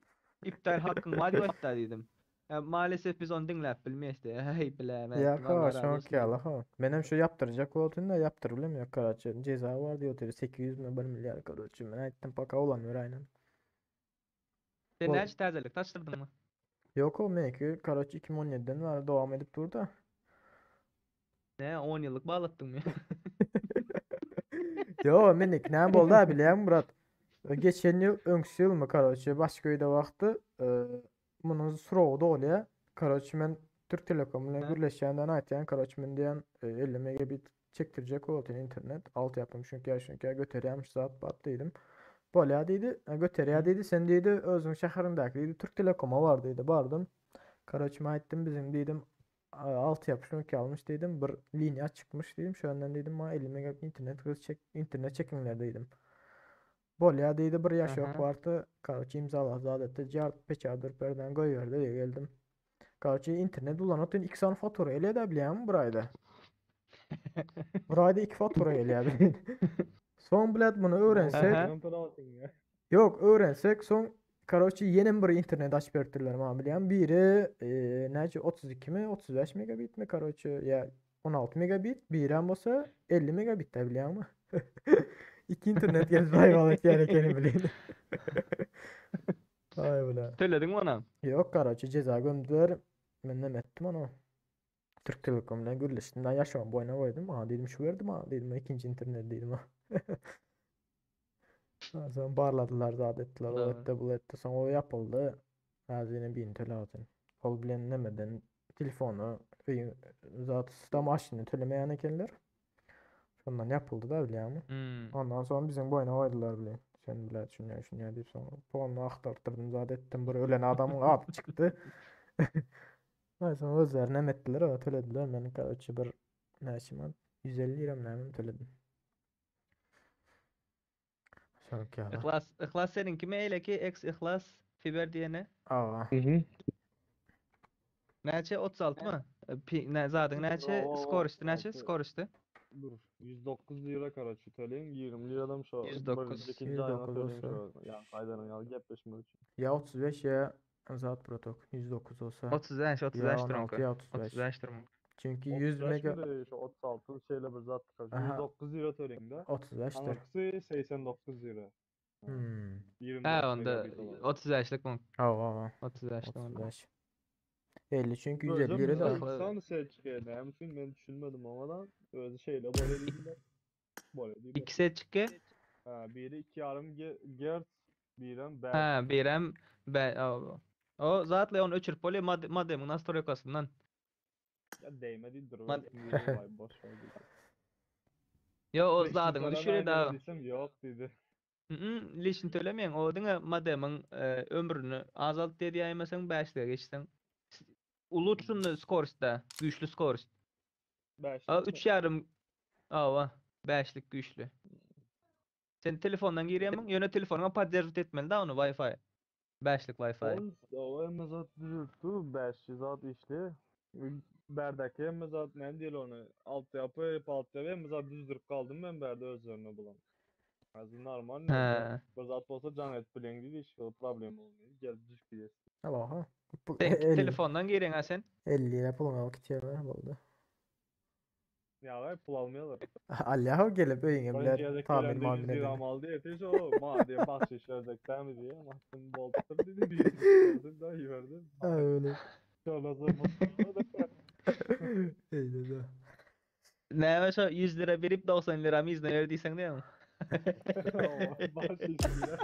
iptal hakyň bar diýip aýtdy diýdim. Ýa, maalesef biz ony diňläp bilmeýäs diýe. Heý bile, men Ýa aýtdym, ha, Allah razy şoňa bolsun diýdim. ýaly ha. Menem şu ýapdyrjak boltun da ýapdyr bilem ýok karaçy. Jeza bar diýip otyr 800 mi 1 milliard karaçy. Men aýtdym paka ulan ber aýnan. Sen Bol. näçe täzelik taşdyrdyňmy? Ýok o menki karaçy 2017-den bäri dowam edip dur da. Ne 10 ýyllyk baglatdyňmy? Ýo meniki näme boldy ha bilýäňmi Murat? Geçen ýyl öňküsi ýylmy karaçy başga öýde wagty e, Munuň srogy dolýar. Karoçi men Türk Telekom bilen Hä? gürleşýänden aýtýan, karoçi men diýen 50 megabit çekdirjek boldy internet. Alt ýapym çünki ýa çünki göterýärmiş zat bat diýdim. Bolýar diýdi. Göterýär diýdi. Sen diýdi özüň şäheriňdäki diýdi Türk Telekoma bar diýdi. Bardym. Karoçi men aýtdym biziň diýdim alt ýapy çünki almyş diýdim. Bir liniýa çykmyş diýdim. Şondan diýdim maňa 50 megabit internet gyz çek internet çekiňler diýdim. Bolýa diýdi bir ýaş ýok Aha. bardy. Karoçi imzalady zat etdi. Jart peçat durup berden goýberdi diýip geldim. Karoçi internet ulanyp dün 2 sany fatura gelýär bilýäňmi bir aýda. Bir aýda 2 fatura gelýär bilýän. Soň bilet muny öwrensek, Aha. ýok öwrensek soň karoçi ýene bir internet açyp beripdirler maňa bilýän. Biri e, näçe 32 mi 35 megabit mi karoçi ýa 16 megabit, birem bolsa 50 megabit de bilýäňmi? Iki internet gelip saýgal etýän ekeni bilin. Aý bile. Tölediňmi ona? Ýok, karoçe jeza gömdüler. Men näme etdim onu? Türk Telekom bilen gürleşdim. Ben ýaşamam boýuna goýdum. Aha diýdim şu berdim ha diýdim ikinji internet diýdim. Soň barladylar zat etdiler, o Doğru. etdi, bu etdi. Soň o ýapyldy. Häzir ýene birini töläp Ol bilen nemeden telefony öýüň zat maşyny tölemeýän ekenler. Şondan ýapyldy da bilýäňmi? Hmm. Ondan soň biziň boýuna goýdular bilen. Sen bile şunýa şunýa diýip soň pulunu aktartdyrdım zat etdim. Bir ölen adamyň ady çykdy. Ay soň özleri näme etdiler, o tölediler. Men karoçe bir näçe man 150 lira mı näme töledim. Şoňky ýaly. Ihlas, Ihlas seniňki mi eýleki ex Ihlas Fiber diýene? Awa. Näçe 36 mı? E, Pi, ne, zadyň näçe? Oo, Skor üstü näçe? altı. Skor üstü. Dur. 109 lira karaçı töleyin. 20 liradan şu. 109. Bir ikinci ayına 109 töleyin olsa. şu. Ya faydanın ya gepleşmek için. Ya 35 ya zat protok 109 olsa. 35 Ya 35 16 tronka. ya 35. 35 tronka. Çünkü 100 35 mega mi de şu 36 şeyle bir zat karaçı. Aha. 109 lira töleyin de. 35'tir. Anaksı 89 lira. Hmm. 24 Ha onda megabit olan. 35'lik mı? Awa awa. 35'lik onda. 35. 50 çünkü 150 Özüm lira da. bize iki tane şey çıkıyor. Ne için ben düşünmedim ama da özü şeyle böyle değiller. Böyle değiller. İki set çıktı. Ha, biri iki yarım ge- Gertz, biri ben. Ha birem ben o, o zatla onu öçürüp bolýar mad mademin nastroykasyndan. Ya değmedi dur. Mad- Vay boş ver dedi. Yo o Beşinci zadyňy falan düşürýär aynen da. desem yok dedi. Mhm, leşin tölemeýän o diňe mademin e, ömrüni azalt diýe diýmeseň 5'e geçseň. Ulutsun skorsta, güýçli skorst. Beş. A 3 yarım Awa, 5'lik güýçli. Sen telefondan girýärmiň? Ýöne telefonyňa podдерживать etmeli da onu Wi-Fi. 5'lik Wi-Fi. O, o emme zat düzülttü. 500 zat işli. Berdeki emme zat ne diyelim onu. Alt yapı, alt yapı emme zat düzdürüp kaldım ben berde özlerine bulan. Az normal ne? He. Bir zat olsa can et bilen dedi hiç o problem olmuyor. Gelip düş gidiyorsun. Awa. Bu Sen 50 telefondan girýäň ha sen? 50 lira pulunu alyp gitýär boldy. Ya var pul almıyorlar. Allaho gelip öýüňe Birinci bile yedek tamir gelen de mamir 100 lira edin. mı aldı yetiş o ma diye bahşiş verecekler mi diye. Baktım boltur dedi bir verdim daha iyi verdim. Ha öyle. Sonra sonra Öyle de. Näme şo 100 lira berip 90 lira mı izne verdiysen diýen. bahşiş diye.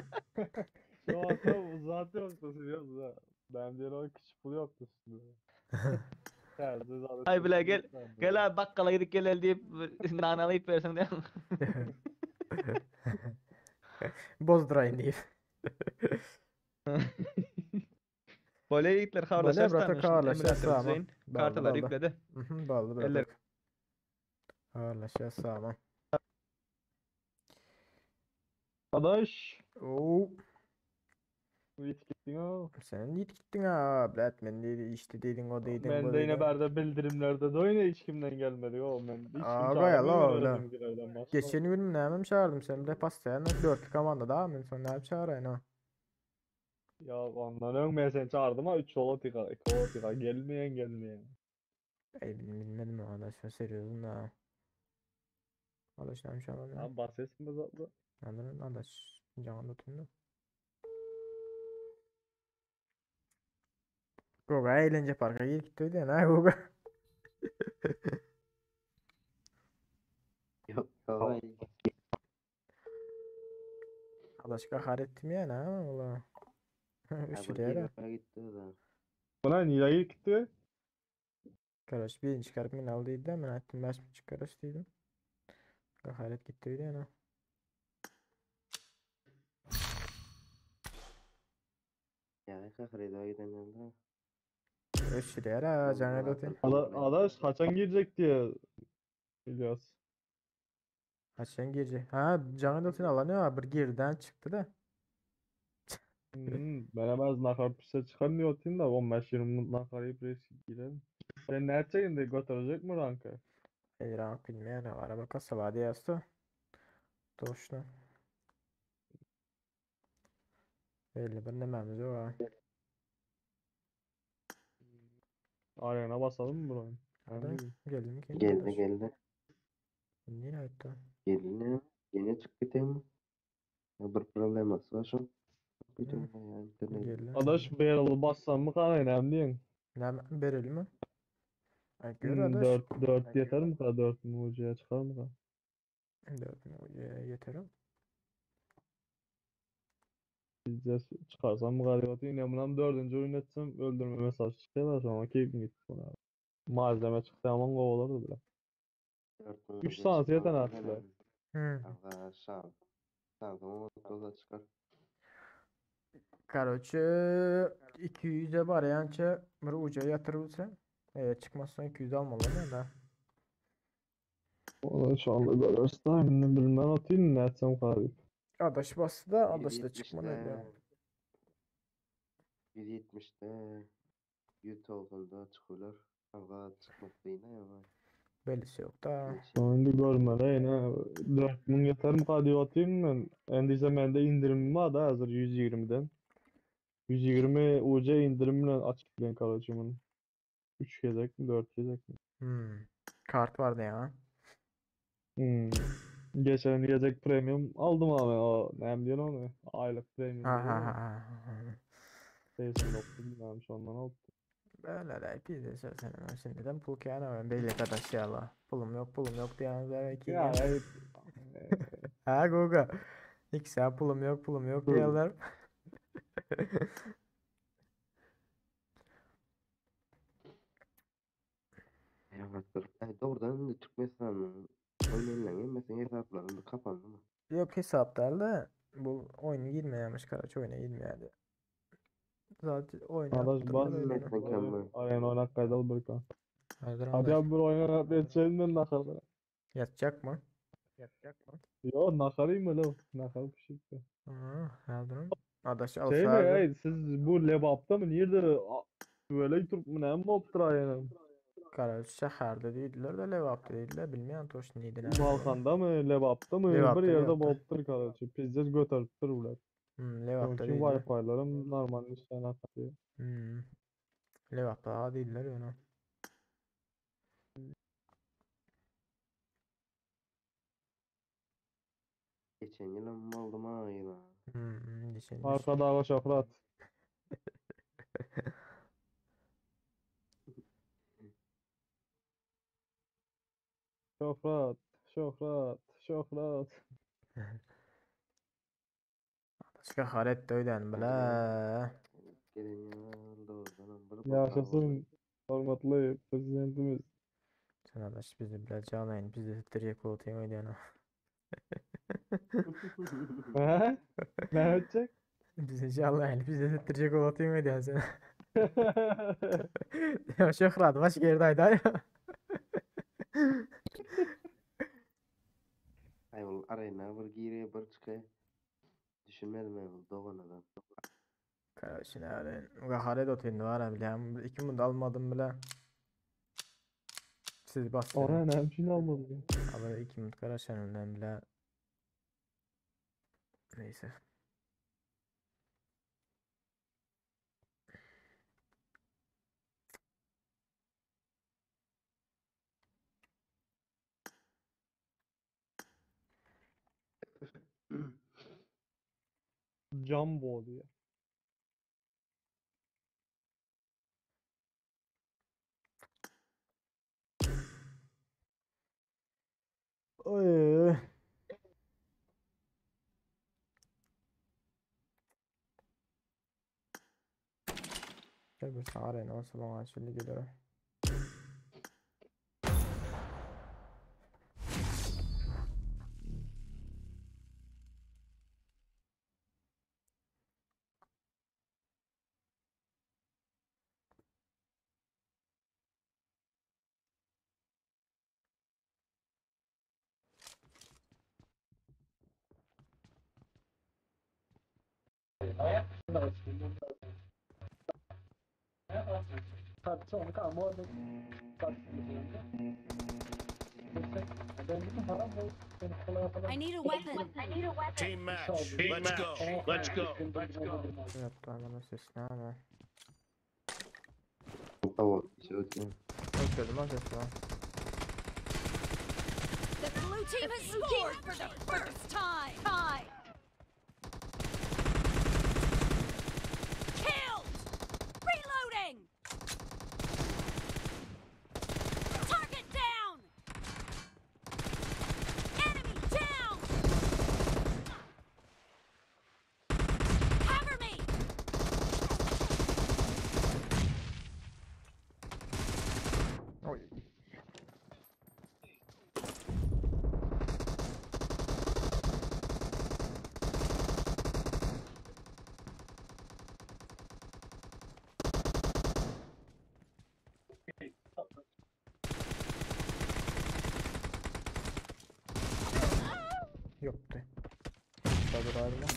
Şu an uzatı yoktu biliyor musun? Ben diye o küçük pul yoktu şimdi. Terzi zaten Ay bile gel lütfen gel abi bakkala gidip gel diýip nan alyp bersen diýen. Bozdurayın diýip. Bolýa ýigitler Bolýa habarlaşarys bratok da habarlaşýas emulator salam. düzeýin. Bally Kartalary bally. ýükledi. Mhm bally Eller bratok. Habarlaşýas salam. Adaş. Oo. Git gittin ha. Sen git gittin ha brat men dedi işte dedin o dedin Ben bu de yine dedin. berde bildirimlerde de oyna hiç kimden gelmedi o ben hiç kim Aga çağırmıyor ya la ben öyle. öğrenimkilerden başka. Geçen gün nämem çağırdım sen de pastayan dörtlü komanda da men sen näme çağırayın ha. Ya ondan ön ben seni çağırdım ha 3 ola tika 2 ola tika gelmeyen gelmeyen. Ey bilmedim o adaş sen seriyorsun da. Adaş näme çağırdım ya. Abi bahsetsin be zatlı. Anladın adaş can tutun. Goga eğlence parka gitti öyle ha Goga. Yok yok. Adaş kahar ettim yani ha valla. Ha, bu Üşüdü bir gitti da. Buna niye gitti? Kardeş birini çıkarıp min aldıydı da ben ettim baş mı çıkarış dedim. Gaharet gitti öyle yani. Ya kahretmeye giden yolda. Üşüdü ha can edin. Adaş kaçan girecek diye biliyoruz. Kaçan girdi. Ha can edin alanıyor bir girden çıktı da. Hmm, ben hemen nakar pişse çıkamıyor atayım da 15-20 nakar yiyip reis girelim. Sen ne edeceksin de götürecek mi ranka? Ey rank bilmeyen araba kasa var diye yazdı. Doğuşna. Belli bir nememiz yok ha. Arena basalım mı buranın? Hadi geldi mi ki? Geldi Adaş? geldi. Yine aytdı. Geldi. Yine çıktı tem. Ya bir probleması var şu. Bütün ya internet. Geldi. Adaş barrel'ı bassam mı kan önemli değil. Ne bereli mi? Ay gör Hmm, adaş. 4 4 yeter mi kadar 4 mucize çıkar mı kadar? 4 yeter o. Bizce çıkarsam mı kadar yine bundan dördüncü oyun etsem öldürme mesaj çıkıyorlar sonra keyfim gitti buna. Malzeme çıktı aman kovalardı bile. 4 3 mucize tanesi yeter çıkar. artık. Hı. Allah şans. Şansım olmasa çıkar. Короче, 200'e baryança bir uca yatırılsa eğer çıkmazsa 200 almalı da. Onu şu anda görürüz da şimdi bilmem atayım ne etsem kadar. Adaş bastı da adaş da çıkmadı 170'te öyle. 170'te 190'da çıkıyorlar. Ama çıkmak değil ama. Bellisi yok da. Şimdi görmeli yine 4000 yeter mi kadar atayım ben. Endiyse bende indirim var da hazır 120'den. 120 UC indirimle açık ben kalacağım bunu. 3 gezek mi 4 gezek mi? Hmm. Kart vardı ya. Hmm. Geçen gezek premium aldım abi o ne diyorsun onu? Aylık premium Ha ha diyor ha ya. ha. ha. 89 bilmem ondan aldım. Böyle de biz de söylesene şimdiden pul kârına ben belli kadar şey Allah. Pulum yok pulum yok diyenler iki Ya evet. Ha Goga. İki saat pulum yok pulum yok Hı. diyorlar. Evet. Doğrudan da Türkmenistan'ın oyunlarına mesela hesaplarında kapandı mı? Yok hesaplarla bu oyunu girmeyemiş Karaç oyuna girmeyedi. Zaten oyunu Arkadaş attırdılar bas. öyle. Mükemmel. Arena oynak kaydalı bir kan. Hazır Hadi arkadaş. abi bir oyuna yetişelim ben nakarda. Yatacak mı? Yo nakarayım mı lo? Nakar pişirdi. Hı, hazırım. Adaş Şey mi alsa ey siz bu Lebap'ta mı nerede böyle Türk mü ne mi oluptur aynen? Karaç şəhərdə deyildilər də Levapda deyildilər bilmirəm toş neydi nə. Balkan'da mı Lebap'ta mı bir Lebap'ta, yerde Lebap'ta. boluptur kardeşim. Pizzet götürüptür ular. Hmm, Levapda Çünkü deyildilər. Wi-Fi'larım normal işten akıyor. Hmm. Levapda deyildilər yəni. Geçen yıl mı aldım ha yine. Hmm, geçen yıl. Arkada hava şöhret. Şöhret, şöhret, şöhret. Başka haret de öyle bile. Gelen yıl doğrudan bir bok Yaşasın hürmetli prezidentimiz. Sen adaş bizi bile canayın biz de direkt oltayım öyle yani. He? Ne edecek? Bizi canlayın biz de direkt oltayım öyle sen. Ya şöhrat başga ýerde aýdaý. Aý ol arena bir girýär bir çykaýar. Düşünmedim men bu dogana-da. Karoçi näre. Gahar edip otyryn bar bilýän. Iki munda almadym bile. Siz basdyň. Oraya näme üçin almadyn? Abi 2 minut garaşanymdan bile. Neyse. Jumbo diýýär. Oý. Gel bir arena olsa bana şimdi giderim. I need a weapon. Team match. Let's go. Let's go. Let's go. Yaptı adamın sesini ama. Tamam, şey ötüyor. Öldürdüm lan sesini lan. The blue team has scored for the first time. Time. Killed. Reloading. Target down. Enemy down. Cover me. Oy. Yoktu. Sabır ayrıla.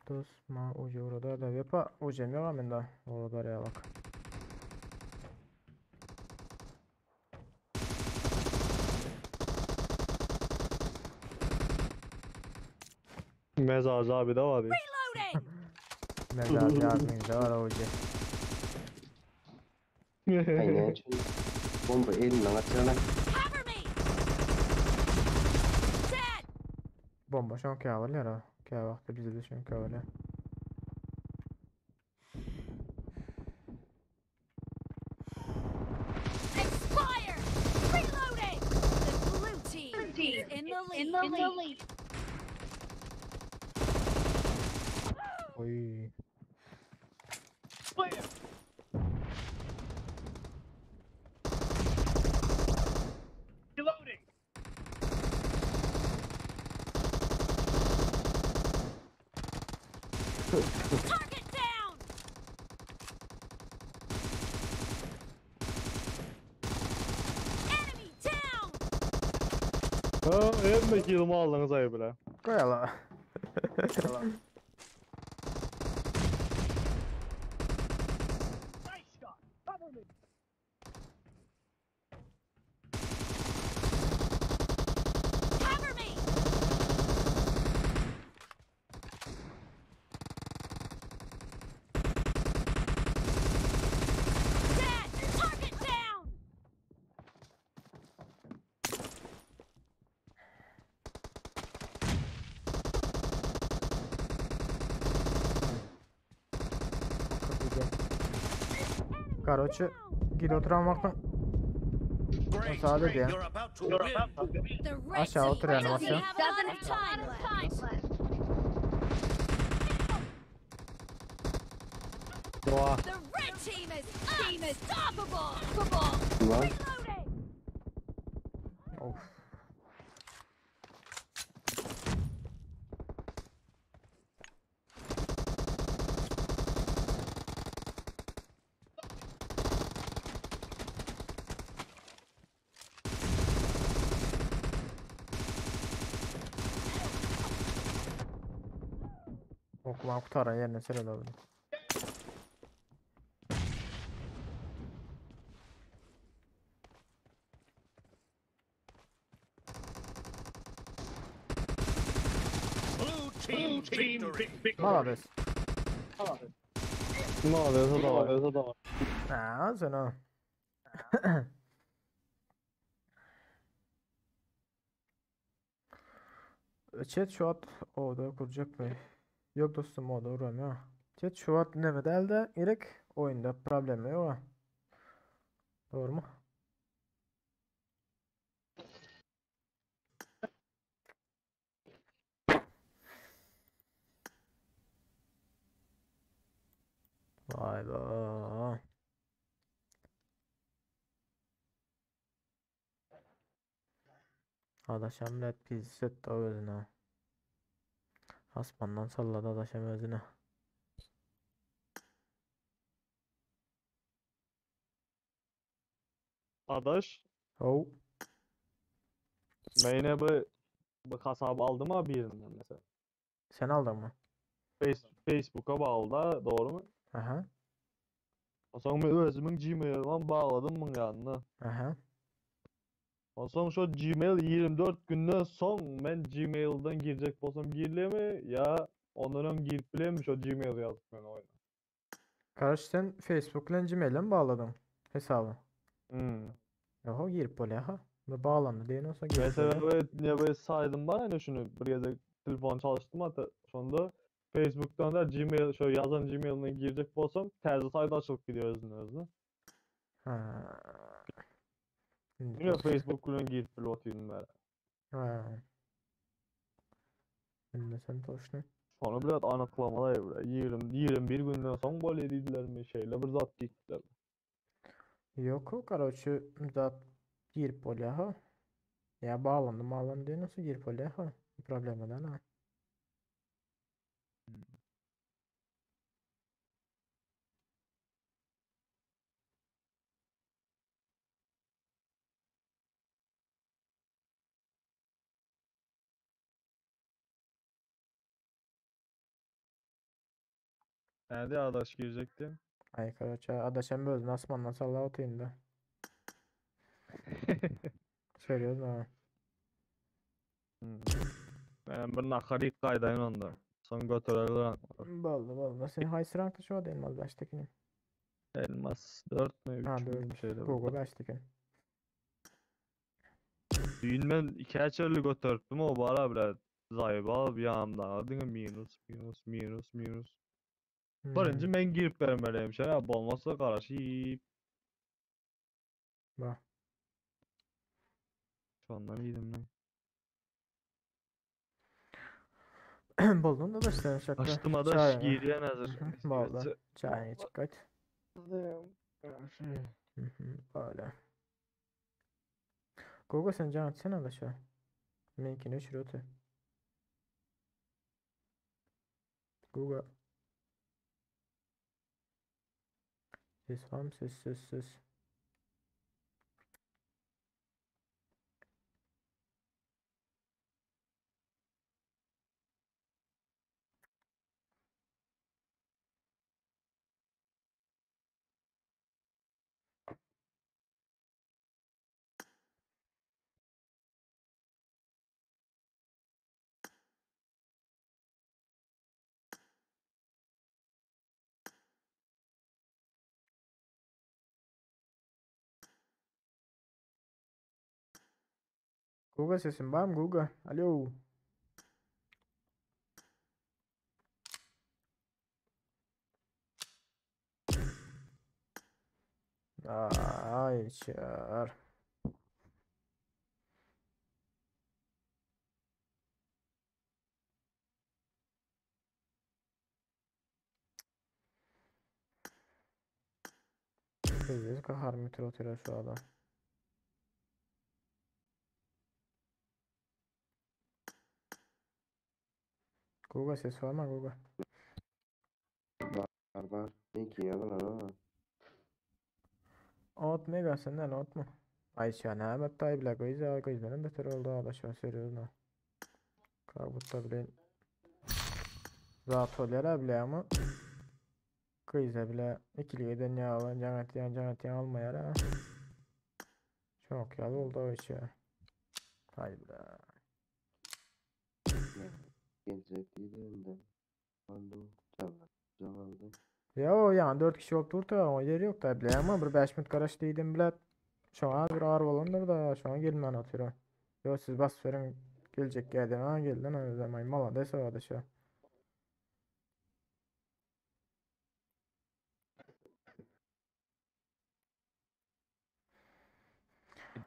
Dostma ucu orada da yapa ucum yok amenda. Orada ya bak. Mezarcı abi de var ya. Reloading. Mezar yardım da var ucu. Aý näme üçin? Bomba elinden atýarlar. Cover me. Dead. Bomba şon käwel ýara. Kä wagtda bize de şon käwel. Expired. Reloading. The blue team is in the lead. In the lead. Oy. Reloading. Target down. Enemy down. Ha, hemme killimi aldyňyz aý bile. Koyala. Nice shot. Cover me. Cover me. Dead. Target down. Karoçi gide oturan vaktin Great. Sade diye. You're about to win. The red Aşağı team otur yani doesn't aşağı. have a lot of time left. Doğa. The red team is unstoppable. Lan Reloading. Of. Okuman kutaran ýerine seredip. Blue team victory. Malades. Malades o da var. O da var. Ha, sen o. Chat şu at oda kuracak mı? Yok dostum oda uğramıyor. Chat şu at neme dälde gerek oyunda problem yok. Doğru mu? Vay be. Adaşam let pis etti özüne. Asmandan salladı adaşam özüne. Adaş, Oh. ben yine bu hesabı aldım abi birinden mesela. Sen aldın mı? Facebook'a bağlı da doğru mu? Aha. O zaman ben özümün Gmail'ime bağladım bunun yanına. Aha. O zaman şu Gmail 24 günden son ben Gmail'den girecek bolsam girile mi ya ondan ön girip bile mi şu Gmail yazıp ben oyuna. Kardeş sen Facebook'la Gmail'e mi bağladın hesabı? Hmm. Yoho girip böyle ha. Ve bağlandı diye olsa girip Mesela böyle. böyle niye böyle saydım bana ne şunu bir gece telefon çalıştım hatta sonunda Facebook'tan da Gmail şöyle yazan Gmail'ine girecek bolsam terzi sayda açılıp gidiyor özüne özüne. Ha. Şimdi Yine toş. Facebook'un girip bile otuydum ben. Ha. Şimdi sen toşnu. Sonra biraz anıklamalar böyle 20 21 günden son böyle dediler mi şeyle bir zat gittiler. Yok o короче zat girip böyle ha. Ya bağlandı bağlandı diye nasıl girip böyle ha. Problem eden ha. Nerede adaş girecekti? Ay короче adaşam özüne asmandan salla atayım da. Söylüyoruz ha. Hmm. Ben bir nakari kaydayım onda. Son götürerler. Ballı ballı. Senin haysi rankta şu an elmas baştakini. Elmas 4 mü 3 Ha mü 4. bir şeyle. Google baştakini. Düğün ben iki açarlı götürdüm o bara bile zayıf bir yanımda. Adını minus minus minus minus. Hmm. Birinci ben girip vermeliyim şey ya olmazsa karışıp. Bak. Şu andan iyiydim ben. Buldun da da sen şaka. Açtım adaş Çayını. giydiyen hazır. Vallahi. Çayını çık kaç. Öyle. Google sen can atsana da şu. Mümkün öçür öte. Google. Ses var mı? Ses ses ses. Google sesin var mı Google? Alo. Ay çar. Biz kahar metro oturuyor şu adam. Google ses var mı Google? Var var. Ne ki ya lan ha. Ot mega senden ot mu? Ay şu an hemen tay bile koyuz koyuz benim beter oldu adaş ben söylüyorum. Kabutta bile. Zat bolýar-a bilýäňmi? Gyza bile ikilik eden ýaly jaň etýän jaň etýän almaýar-a. Çok ýaly boldy o işe. Haý bile. Geljek diýdi indi. Aldy, jaň aldy. Ýa o ýaňy 4 kişi bolup durdy, o ýeri ýok da bilýäňmi? Bir 5 minut garaş diýdim bile. Şoňa bir ar bolandyr da, şoňa gelmän otyr. Ýo siz bas beriň geljek geldi. Ha geldi lan özem ay malades o adaşa.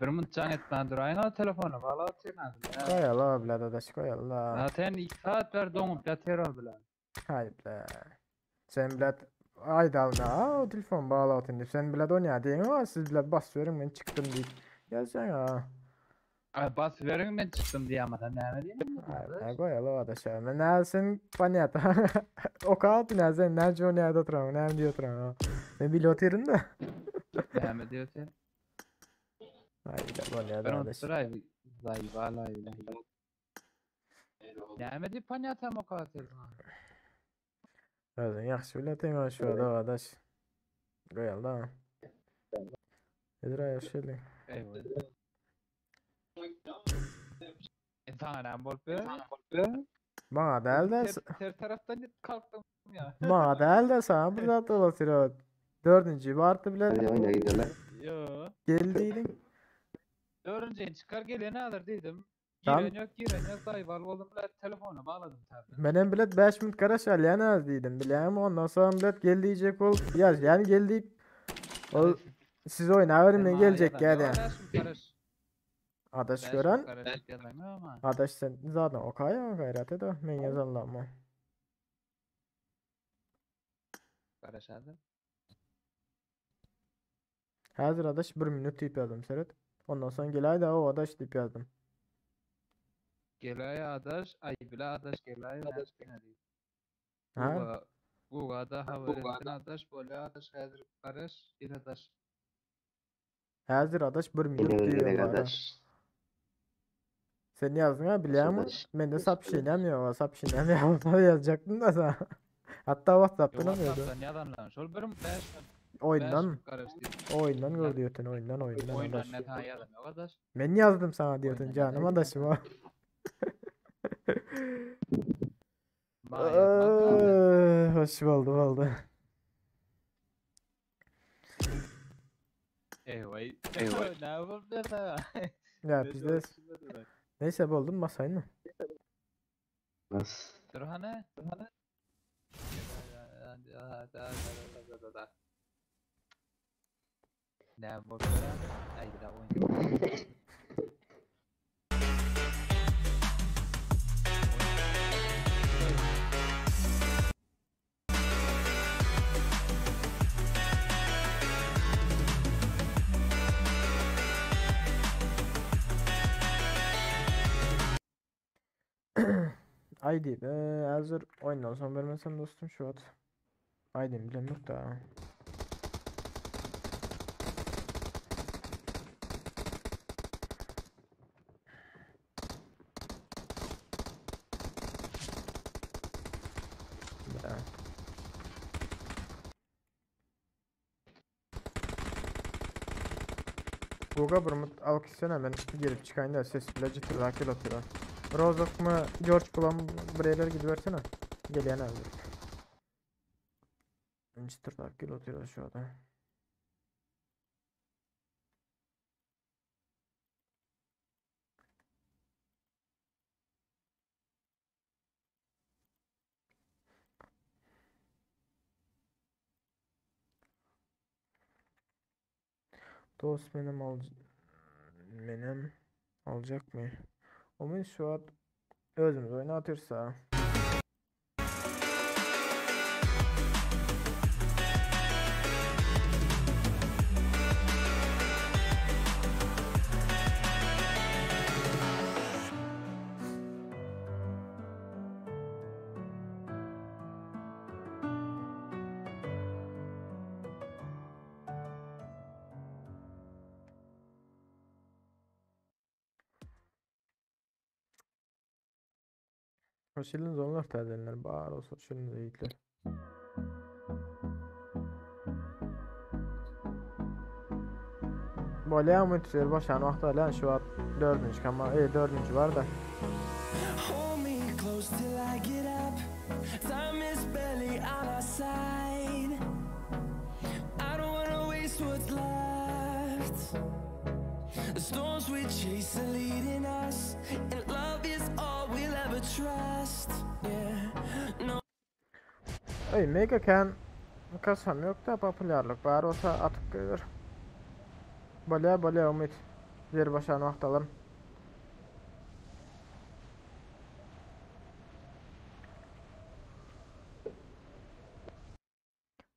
Bir minut jaň etmän duraýyn o telefona bala otyryn. Goýala bile dadaş goýala. Zaten 2 saat bäri doňup ýatyr ol bile. Haý bile. Sen bile aýdalna o telefon bagla otyryn diýip. Sen bile onýa diýen o siz bile bas beriň men çykdym diýip. Ýazjaň ha. Ay bas beriň men çykdym diýemeden näme diýeyim? Haý goýala adaş. Men näme sen ponятno. Oka näme sen näme onýa oturan näme diýip oturan. Men bile otyryn da. Näme diýip Haý bile bolýa Bir adaş. duray. Zay balay. Näme diýip ponyatam oka otyryn? Özüň ýagşy biletin o şu ada adaş. Goýala. Ezra hoş geldin. Eyvallah. Sana näme bolup ber? Maňa däl de Ter, ter taraftan kalktım ya. maňa däl de sana bir zat olasy o. Dördünji bardy bile Hadi oyna gidelim. Yo. gel diýdiň. Dördüncü çıkar geleni alır dedim. Tamam. Giren yok giren yok dayı oldum bile telefonu bağladım tabi. Menem bilet 5 minut garaş alýan az diýdim. Bilýän ondan soň bilet gel diýjek bol. Ýaz yani gel diýip ol siz oýna berin men geljek gelýän. Adaş gören Adaş sen zaten okaýa gaýrat ede men ýazanlama. Garaşadı. Häzir adaş 1 minut diýip ýazdym seret. Ondan soň geläý da o adaş diýip ýazdym. Gelay adaş, ay bile adaş gelay adaş. Ha? Guga da haber etsin adaş, bolya adaş, häzir garaş, bir adaş. Häzir adaş 1 minut Yine diýip gerek bara. adaş. Sen yazdın ha bilýän mi? Adaş. Mende sapşinem ýok, sapşinem ýok. Ýazacaktım da sana. Hatta WhatsApp'tan alıyordu. WhatsApp'tan yazan lan. Şol bir 5 Oyundan, garaş diýip. oyundan gördü diyorsun, oyundan, oyundan Oyundan adaş. ne tane yazan yok adaş. Men yazdım sana diyordun Oyundan canım ne adaşım o. Bana yazmaz abi. Eee, Hoş oldu oldu. Eyvah. Eyvah. Ne yapıp da Ya bizde neyse buldum masayı mı? Nasıl? Dur hani? Dur hani? Ne yapıp Ay bir daha oyun. ID be hazır oyundan son vermesem dostum şu at. ID'm bilem yok da. Ya. Goga bir alkışsana ben gelip çıkayım da ses bile ciddi atıyor. Rozok mu George Plum buraya gidiversene. Gelen abi. Çıtırdak gel oturuyor şu adam. Dost benim al benim alacak mı? O men şu an özümüz oynatırsa. Hoş geldiniz onlar täzelenler. Bar olsa hoş geldiniz yiğitler. Bolýa multiplayer başlan wagty alýan şu wagt dördünji kama, e dördünji bar da. Hold me close till I get up. Time is barely on our side. I don't wanna waste what's left. The storms we chase are leading us, and love is all we'll ever trust. Yeah, no. Ey mega kän kasam yok da popülerlik bar bolsa atyp goýber. Bolýa bolýa Umyt. Ýer boşan wagty alaryn.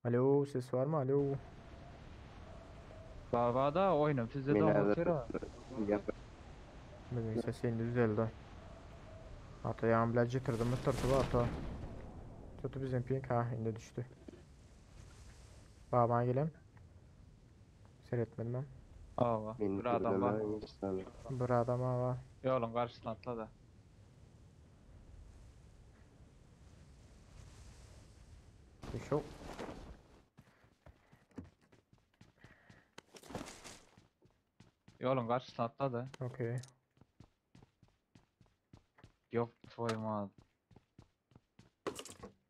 Alo ses barmy alo. Baba da oýnum sizde Men doňup häzir otyr. Biziň ses indi düzeldi. Ata ýaňy bilen jitirdi mytyrdy bar ta. Tutu bizim ping ha indi düşdi. Baba gelen. Seyretmedim ben. Awa. Men Bir adam bar. Bir adam var. Ýoluň garşysyna atla da. Şu. Ýoluň garşysyna atla da. Okey. Yok tvoy mal.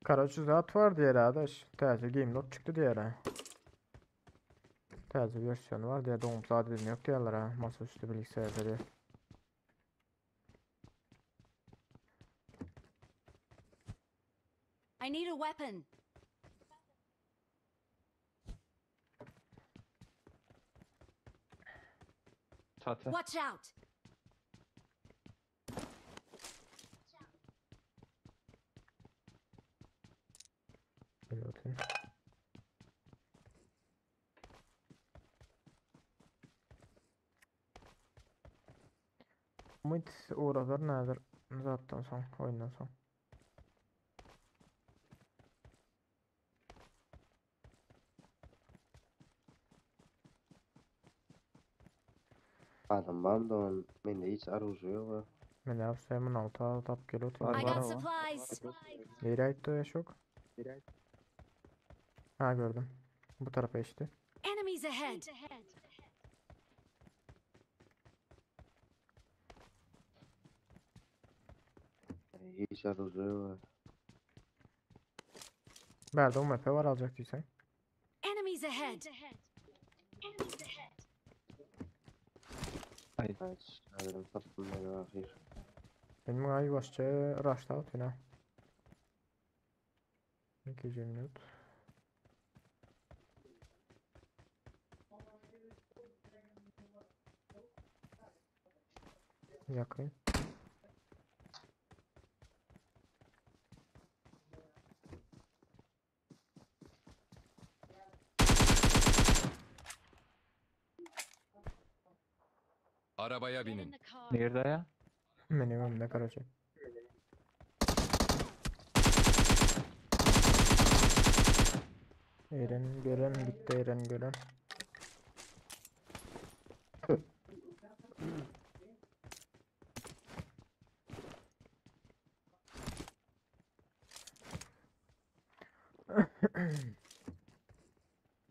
Karaçı zat var diye arkadaş. Täze game not çıktı diye ha. Täze versiyonu var diye doğum saat dedim yok diyorlar ha. Masaüstü bilgisayarda diye. I need a weapon. Çatı. Watch out. Gel bakayım. Umut uğralar nedir? Zatdan soň, oýundan soň. Adam bandon. Mende hiç orужие yok. Men yapsam 16 tap gel Var otur. I var got o. supplies. Nereye gitti o yaşok? Ha gördüm. Bu tarafa geçti. Enemies ahead. Hiç orужие yok. Nerede o map'e var alacak diysen. Enemies ahead. Kaç alırım tapdym ben ahir. Benim ay başça rush'ta atıyor ha. 2 minut. Yakın. Arabaya Get in binin. the car. Nerede ya? Benim önümde karaca. Eren gören gitti Eren gören.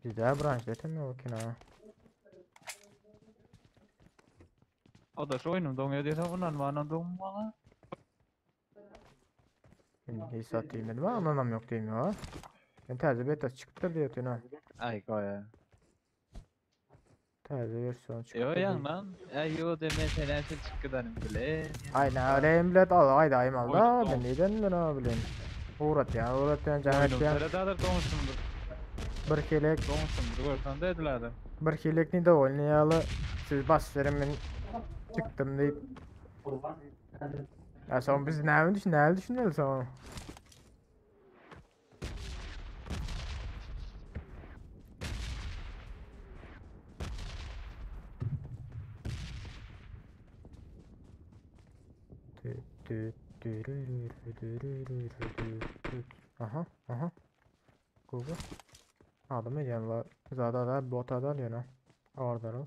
Bir daha branş etmiyor ki ha. O da şu oýnum doňuyor diýse ondan bana doňmaly. Şimdi hiç değmedim ama anlam yok diyeyim ya. Ben taze beta çıktı diye diyor ha. Ay goýa. Taze versiyon çıktı. Yo diye. ýaňdan. Ay yo deme sen sen çykkydan bile. Aynen öyle emlet al haydi ayım al da Oynam, ben neden ben abi bileyim. Uğrat ya uğrat ya Oýnum canet ya. sere doňuşumdur. Bir kelek Doňuşumdur görsen de edilerdi. bir kelek ne de oynayalı. Siz bas verin ben çıktım deyip. Ya son biz ne düşün ne düşünelim son. Tü tü tü rü rü rü rü rü rü rü tü. Aha aha. Google. Adamı edýän la zada da bota da ýöne. Order ol.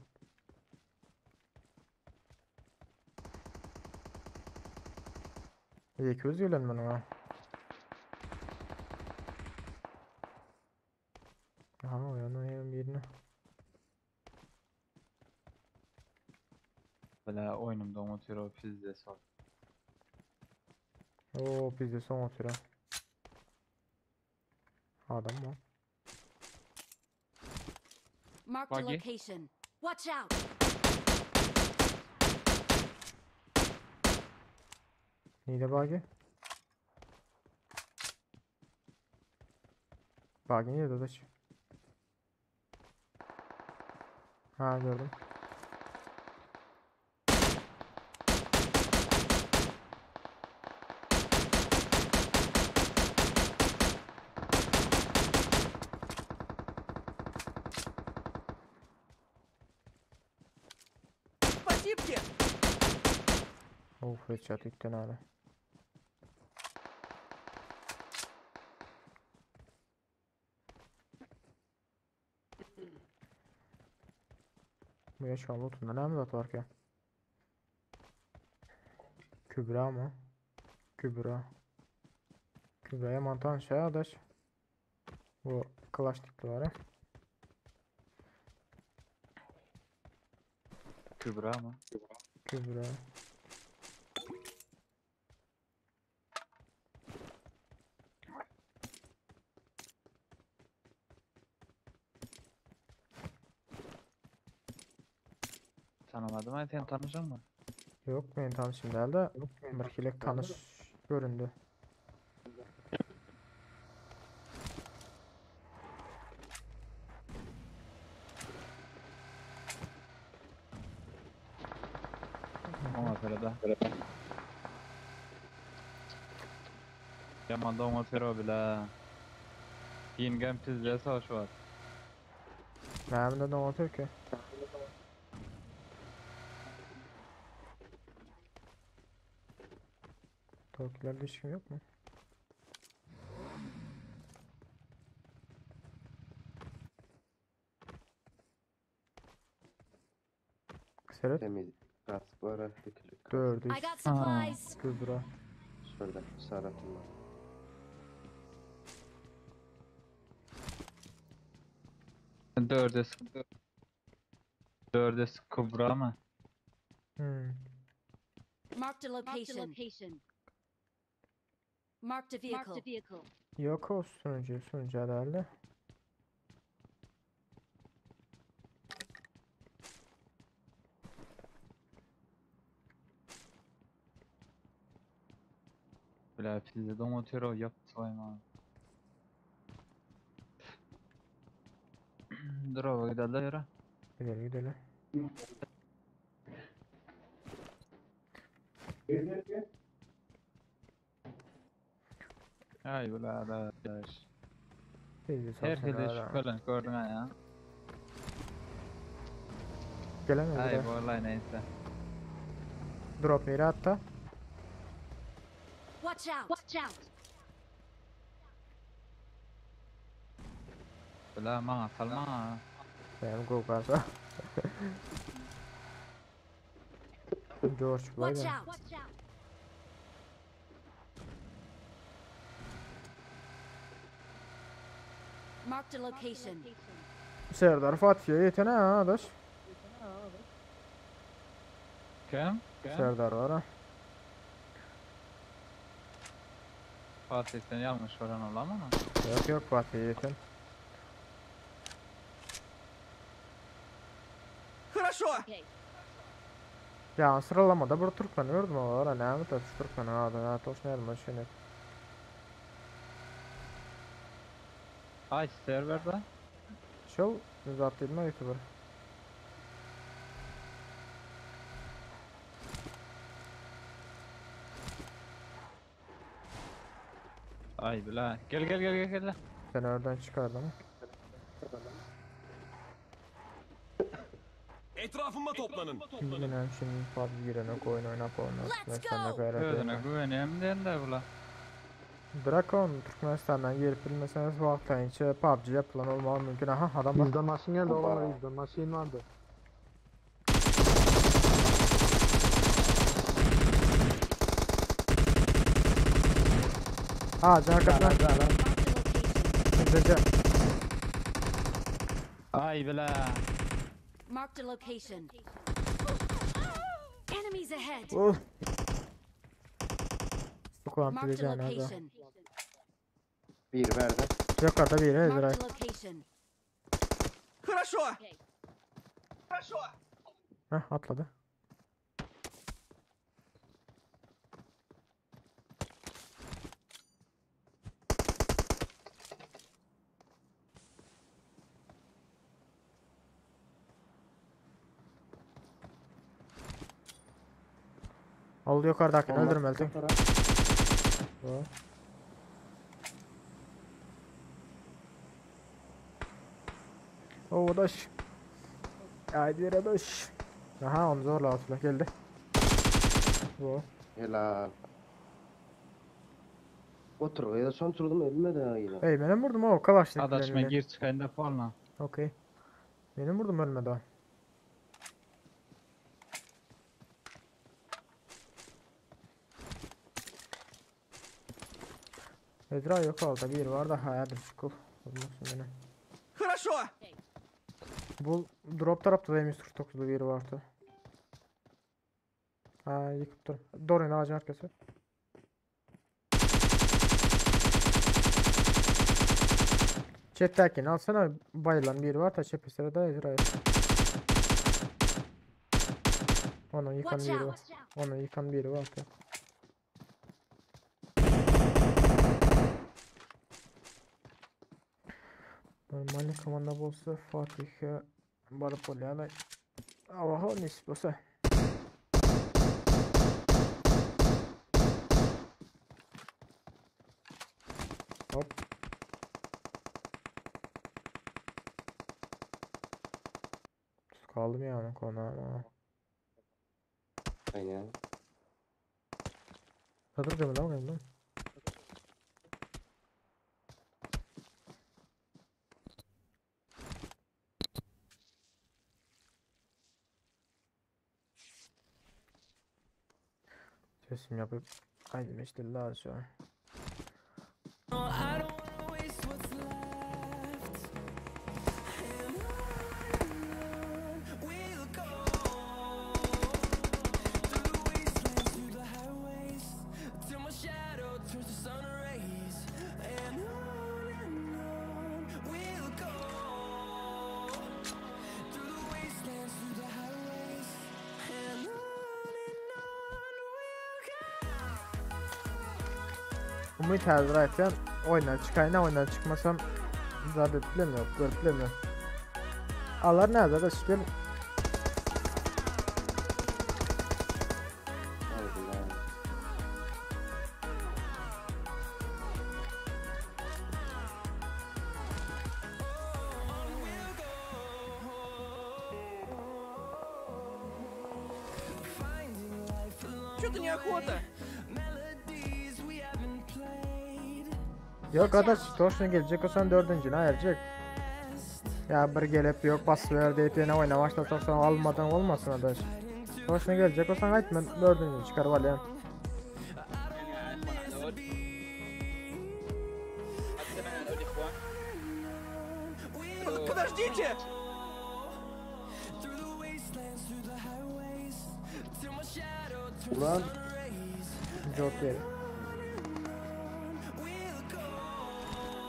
200 gelen munuň ha. Aha, oýanma ýerim birine. Bile oýnumda oňatyr o pizdes ol. Oo, pizdes oňatyr. Adam mı? Marked a Buggy. location. Watch out! Nide buggy? Buggy nide dadaş? Ha gördüm. Спасибо! Of headshot itten abi. Bu yaş lootunda ne mi var ki? Kübra mı? Kübra. Kübra'ya mantan şey adaş. Bu Clash tikli var ha. Kübra mı? Kübra. Tanımadım ay sen tanışan mı? Yok benim tanışım değil de bir kilek tanış göründü. Ona göre de. Yaman da ona göre bile. Yengem pizde savaş var. Benim de otur ki. Tokilerde hiç kim yok mu? Seret Temiz kask var ha. Dikili kask. dördü I got supplies. Kübra. Şurada işaretim var. Dördes. Dördes Kübra mı? Hmm. Marked a location. Marked a vehicle. Yok o sunucu sunucu herhalde. Bile pizde domatör o yaptı ha. Dur gidelim yürü. Gidelim gidelim. Ay bile adaş. Bizi Her satın hili ara. şüphelen gördün ha ya. Gelemedi Ay de. bu olay neyse. Drop yeri hatta. Watch out! Watch out! Bile bana salma. Benim go karsa. George Watch Biden. out! Watch out! Marked a location. Serdar Fatih'e yetene ha adaş. Kim? Kim? Serdar var ha. Fatih sen yanlış varan olan mı? Yok yok Fatih'e yeten. Хорошо! Ya sıralamada bir Türkmen gördüm o var. Ne mi Türkmen ha da ne toş ne mi Ay serverde. Şol zapt etme YouTuber. Ay bile. Gel gel gel gel gel. Sen oradan çıkardım. Etrafıma toplanın. Bilmem şimdi PUBG girene oyun oynap oyun. Let's Türkmenistan'da go! gayret Özüne etme. güveneyim diyen de bula. Drakon Türkmenistan'dan gelip bilmeseniz vaqtlayınca PUBG yapılan olmalı mümkün. Aha adam var. Bizden maşın geldi Oba. oğlum bizden maşın vardı. Ağacın arkasına. Gala gala. Marked a location. Gece. Ay bile. Marked a location. Enemies ahead. Oh. Bu Marked a vampiri hadi. location. Bir verdi. Yukarıda biri Marked Ezra. a location. Хорошо. Heh atladı. Oldu yukarıdakini Bomba öldürmeliydim. taraf. Bu. Oo daş. Haydi yere daş. Aha onu zorla atla geldi. Bu. Helal. Otur ya son turdum ölmedi ha yine. Ey benim vurdum o kalaşlık Adaş men gir çıkayım da polna. Okey. Benim vurdum ölmedi o. Ezra yok aldı bir var da hayaldir kul. Olmasın beni. Хорошо. Bu drop tarafta da M149'lu biri vardı. Ha yıkıp dur. Doğru ağacın arkası. Chat'teki alsana bayılan biri var da çepesine de Ezra. Onu yıkan Watch biri var. out. Onu yıkan biri var da. Normalny komanda bolsa Fatih'e baryp bolýar. Awaha nesip bolsa. Hop. Kaldym ýa konu. Aynen. Sadyr gömül ama gömül. Sesim yapıp Haydi işte la şu an. I don't wanna waste what's left. And on we'll go through the wastelands, through the highways, till my shadow turns to sun rays. And on we'll go through the wastelands, through the highways, and on we'll go. Umut häzir aýtýan oýundan çykaýyn, oýundan çykmasam zat edip bilemiyorum, görüp bilemiyorum. Alar näde de şükür. Haydi lan. Что-то неохота. Yok adaş, toşna gelecek olsan dördüncünü ayıracak. Ya bir gelip yok bas ver deyip yine oyna başlasak sonra almadan olmasın adaş. Toşna gelecek olsan ayt men dördüncünü çıkarıp alayım. Подождите! Ulan Joker.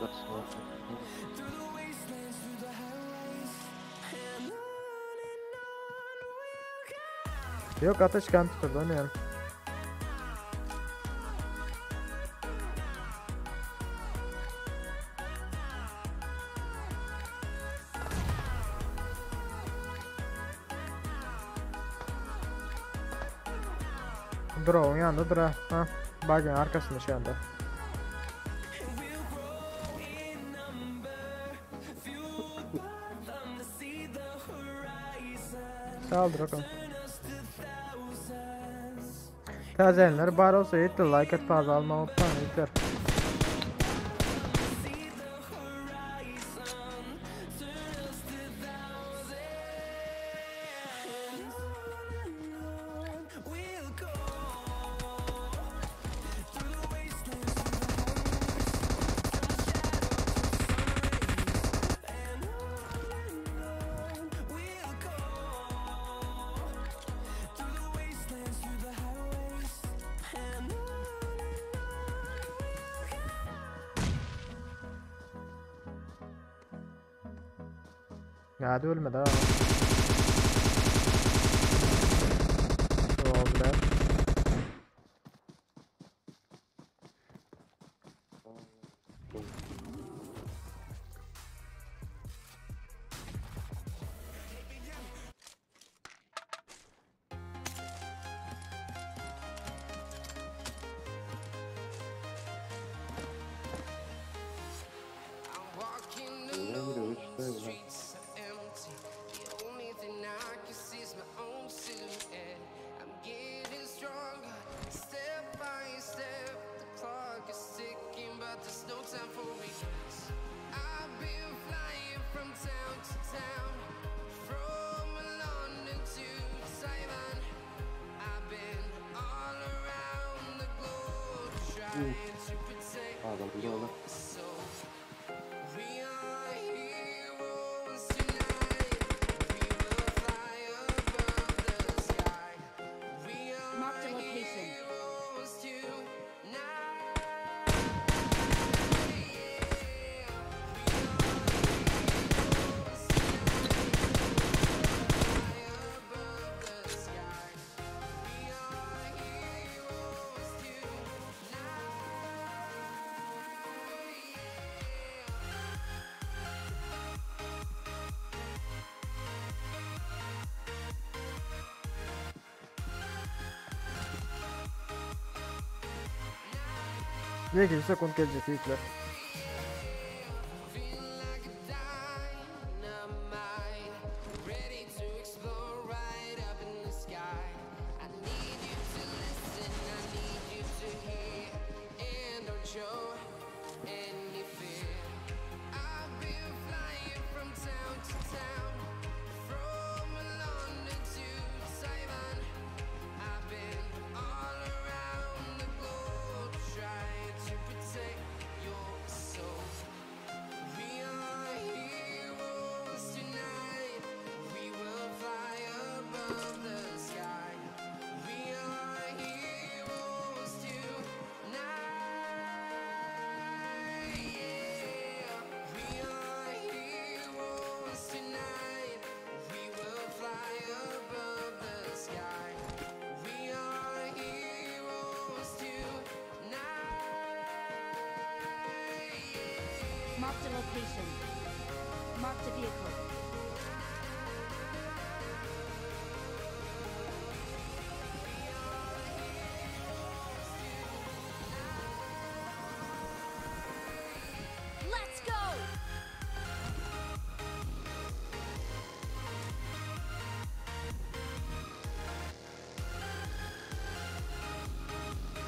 nasıl var? Yok ateş computer'da oynuyorum. Dur onun yanında dur ha. Ha. Bug'ın arkasında şu anda. Saldır bakalım. Täzelenler bar olsa yeter like at fazla alma unutmayın yeter. Näde ölmedi ha. Oldular. Ne biri uçtu lan. Adam da ola. Marked a location. Neyse sekund gelecek yiğitler. Marked a location. Marked a vehicle. Let's go!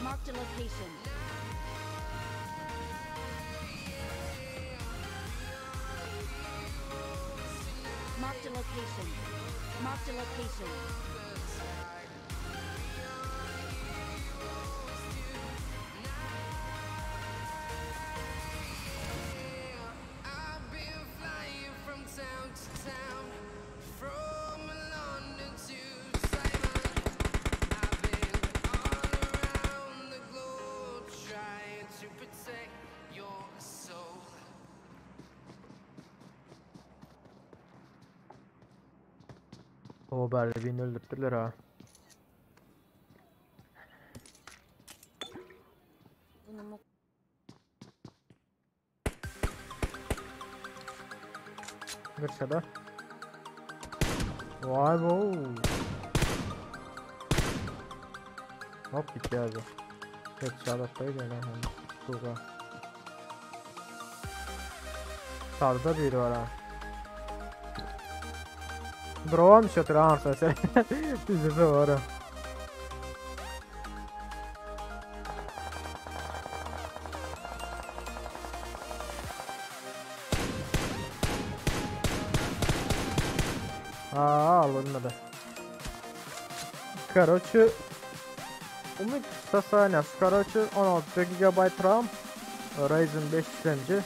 Marked a location. Marked a location. Marked a location. O bari birini öldürttüler ha. Gırşada. Vay be. Hop gitti abi. Headshot attı gene. Tuga. Sağda biri var ha. Drone şu tran sen. Bizi de var ha. Aa alınmadı. Короче, Umut Sasanias. Короче, 16 GB RAM, Ryzen 5 işlemci.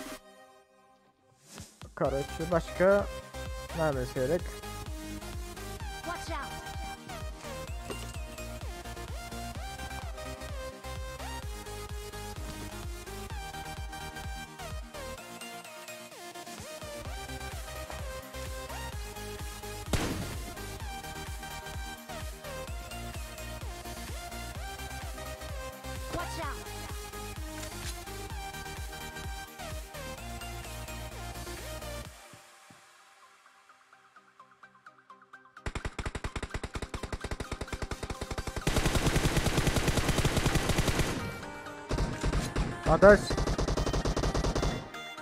Короче, başka ne gerek? Watch out! Adaş.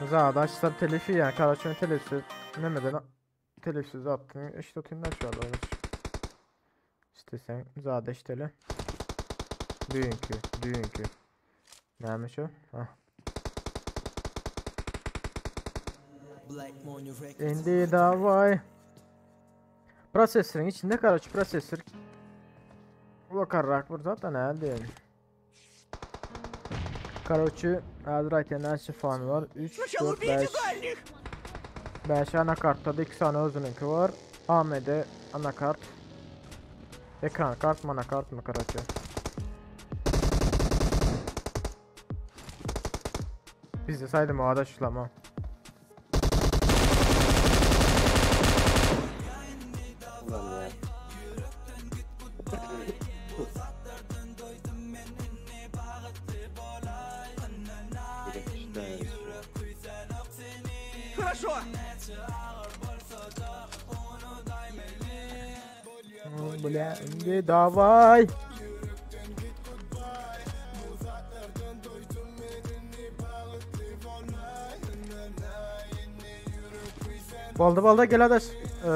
Zada açsam telifi yani karaçın telifsiz nemeden telifsiz attın işte oturun şu anda İstesen zada işteli. Düğünkü, düğünkü. Neymiş o? Hah. Indi davay. Prosesörün içinde karaç prosesör. Bakarrak burada zaten elde. Короче, häzir näçe fan var? 3, 4, 5. 5 anakartda da 2 sany özüniňki var. AMD anakart. Ekran kart, manakart mı короче. Biz de saydım o adaşlama. Ulan ya. Direkt işte. Хорошо. Бля, indi давай. Boldy boldy gel adaş. Ee,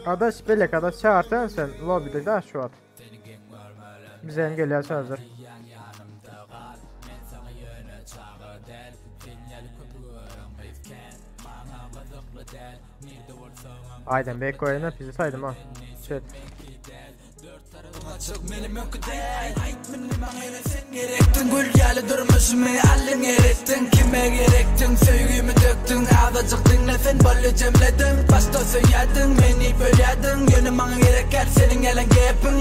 adaş belek adaş çağırsan sen lobide da şu at. Bize hem gelýär hazır. Aydan bek koyana bizi saydım ha. Chat. Gerektin gül ýaly durmuşumy allyň erettin Kime gerektin söýgimi döktün Azajyk diňle sen bolly jemledim Başda söýýädiň meni bölýädiň Ýöne maňa gerek gel seniň gelen gepiň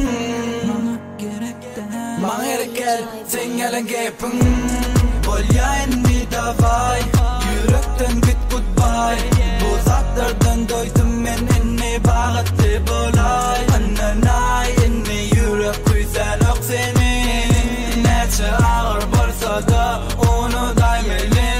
Maňa gerek Maňa gerek gel sen gelen gepiň Bolýa indi daway Ýürekden git goodbye Bu zatlardan doýdum men indi bagatly bolay Ynanay indi ýürek küýsänok seni Näçe agyr bolsa da unudaýmaly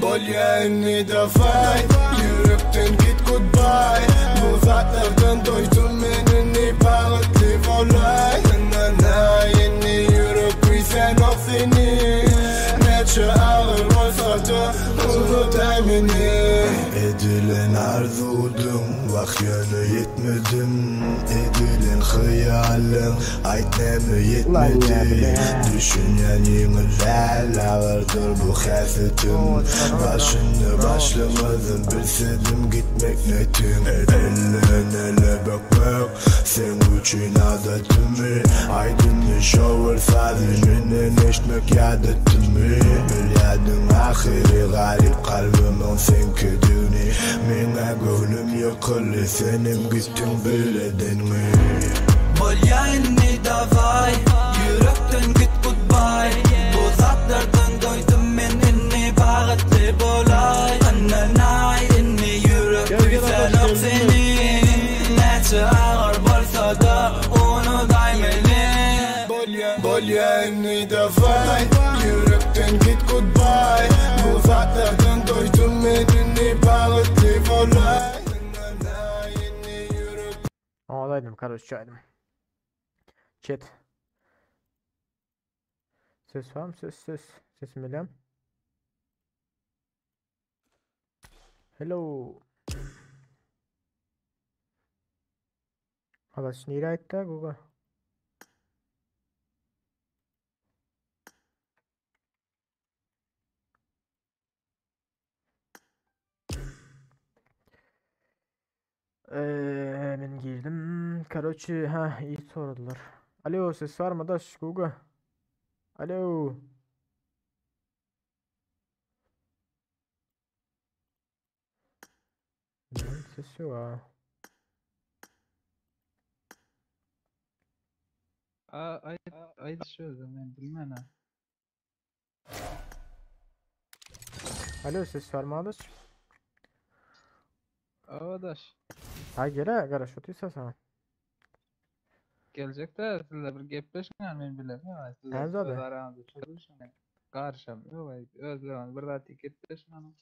Bolýa indi daway Ýürekden git goodbye Bu zatlardan doýdum men indi bagatly bolay Ynanay indi ýürek küýsänok seni Näçe agyr bolsa da unudaýmaly Edilen arzuwdum, wah ýöne ýetmedim Edilen hyýalym, aýt näme ýetmedi Düşünýän ýeňil däl, agyrdyr bu häsiýetim Başyny başlamazym, bilsedim gitmek netim Elden ele bökmek, seň üçin adatymy Aýdymny şowur sazy, menden eşitmek ýadatdymy Bilýädiň ahyry garyp kalbymyň seňkidigini Meňä göwnüm ýykyldy, senem gitdiň biledenmi Bolýa indi daway Ýürekden git goodbye Bu zatlardan doýdum men indi bagatly bolay Ynanay indi ýürek küýsänok seni Näçe agyr bolsa da unudaýmaly Bolýa indi daway Ýürekden git goodbye Bu zatlardan doýdum men indi bagatly bolay Ağlaydım kardeş çaydım. Chat. Ses var mı? Ses ses. Sesim bilem. Hello. Adaş nirä aýtdy Google? Ben girdim. Короче, ha iyi sordular. Alo ses var mı daş Google? Alo. Lan ses yok ha. A aý aý şöyle men bilmän ha. Alo ses var mı adaş? Adaş. Ha gele garaş otuysa sana. Geljek de sizle bir gepleşmeyen men bilen. Ya sizler Hä, zade. öz araňyzda çözülüşün. Garşam yok ay özlerin bir zat gepleşmeyen.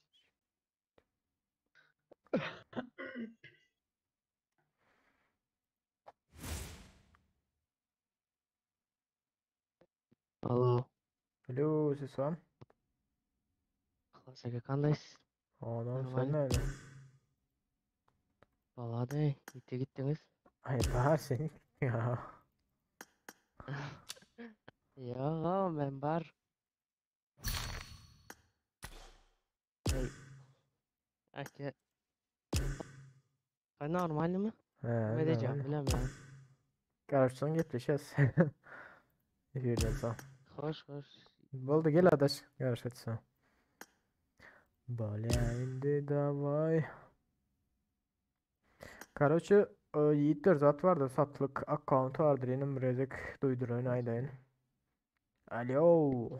Alo. Alo, ses var mı? Şaka kandays. Onam sen nerede? Vallahi de gitti gittiniz. Ay bahar sen ya. Ya ben bar. Ay. Ake. Ay normal mi? He, Ne diyeceğim normal. bilemiyorum. Karşıdan gepleşeceğiz. Efirden sağ. Hoş hoş. Boldy gel adaş. Görüşürüz. Bolýa indi daway. Karoçe Yiğitler zat vardı satlyk akkaunt vardyr inim birezek duýduraýyn aýdaýyn. Alo.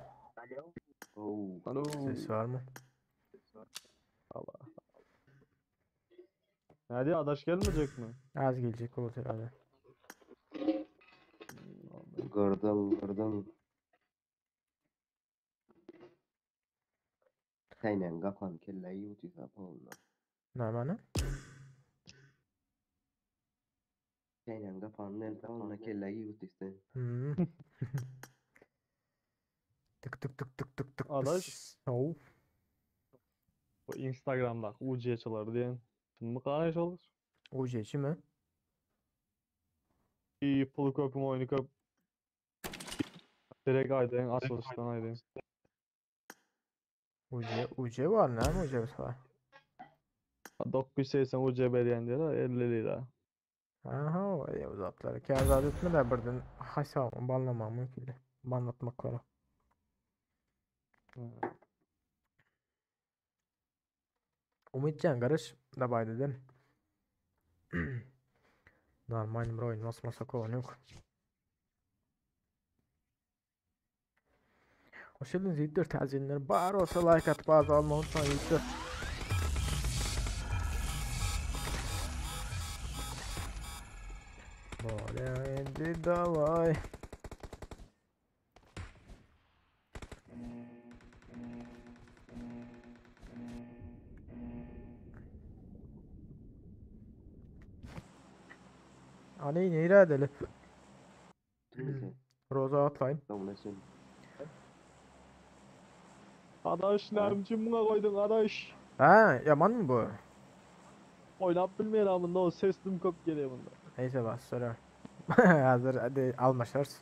Alo. Ses var mı? Allah. Hadi adaş gelmeyecek mi? Az gelecek olur herhalde. Gördüm gördüm. Kaýnan gapan kelle ýuwdy polna. Nämani? Kaýnan gapan el polna kelle ýuwdy sen. Hmm. Tık tık tık tık tık tık. Adaş. Oh. Bu Instagram'da UC'çiler diyen. Kim kayış olur? UC'çi mi? İyi pulu köpüm oyunu köp. Direkt aydayım açılıştan aydayım. UC, UC var ne mi UC var? 980 UC berýän diýär, 50 lira. Aha, o ya uzatlar. Kâr etme de birden hesabımı banlamam mümkün. Banlatmaklara. Umitcan karış dabay dedim. Normal bir oyun basmasak olan yok. Hoş geldiniz Yiğitler tercihler. Bar olsa like at bazı alma unutmayın Yiğitler. Bolýa indi davay. Ani nere edeli? Roza atlayın. Adaş nämçin buna koydun adaş? Ha, yaman mı bu? Oynap bilmeyen amında o ses dim köp geliyor bunda. Neyse bas sonra. Hazır hadi almaşarız.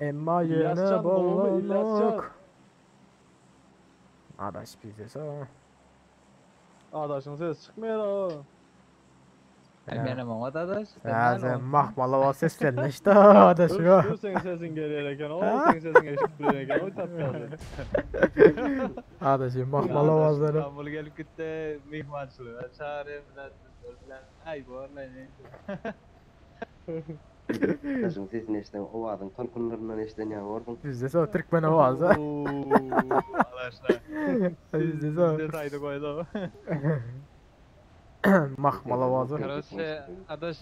Emma yine İlyascan, doğru mu? İlyascan. bolluk. Adaş bize so. Adaşın sesi çıkmıyor ha. Benim o adaş. Ya sen mahmalava seslerin işte adaş Dur, yo. dur senin sesin geliyor eken, o senin sesin eşit eken, o tatlı. Adaşım mahmalava avazları. İstanbul'a gelip gitti mihmançılığa çağırayım bilen. Ay bu arada ne? Daşyň sesini eşden, owazyň tolkunlaryndan eşden ýa ordun. Bizde so Türkmen owazy. Adaşlar. Bizde so. Bizde saydı koydu. Mahmal owazy. Короче, adaş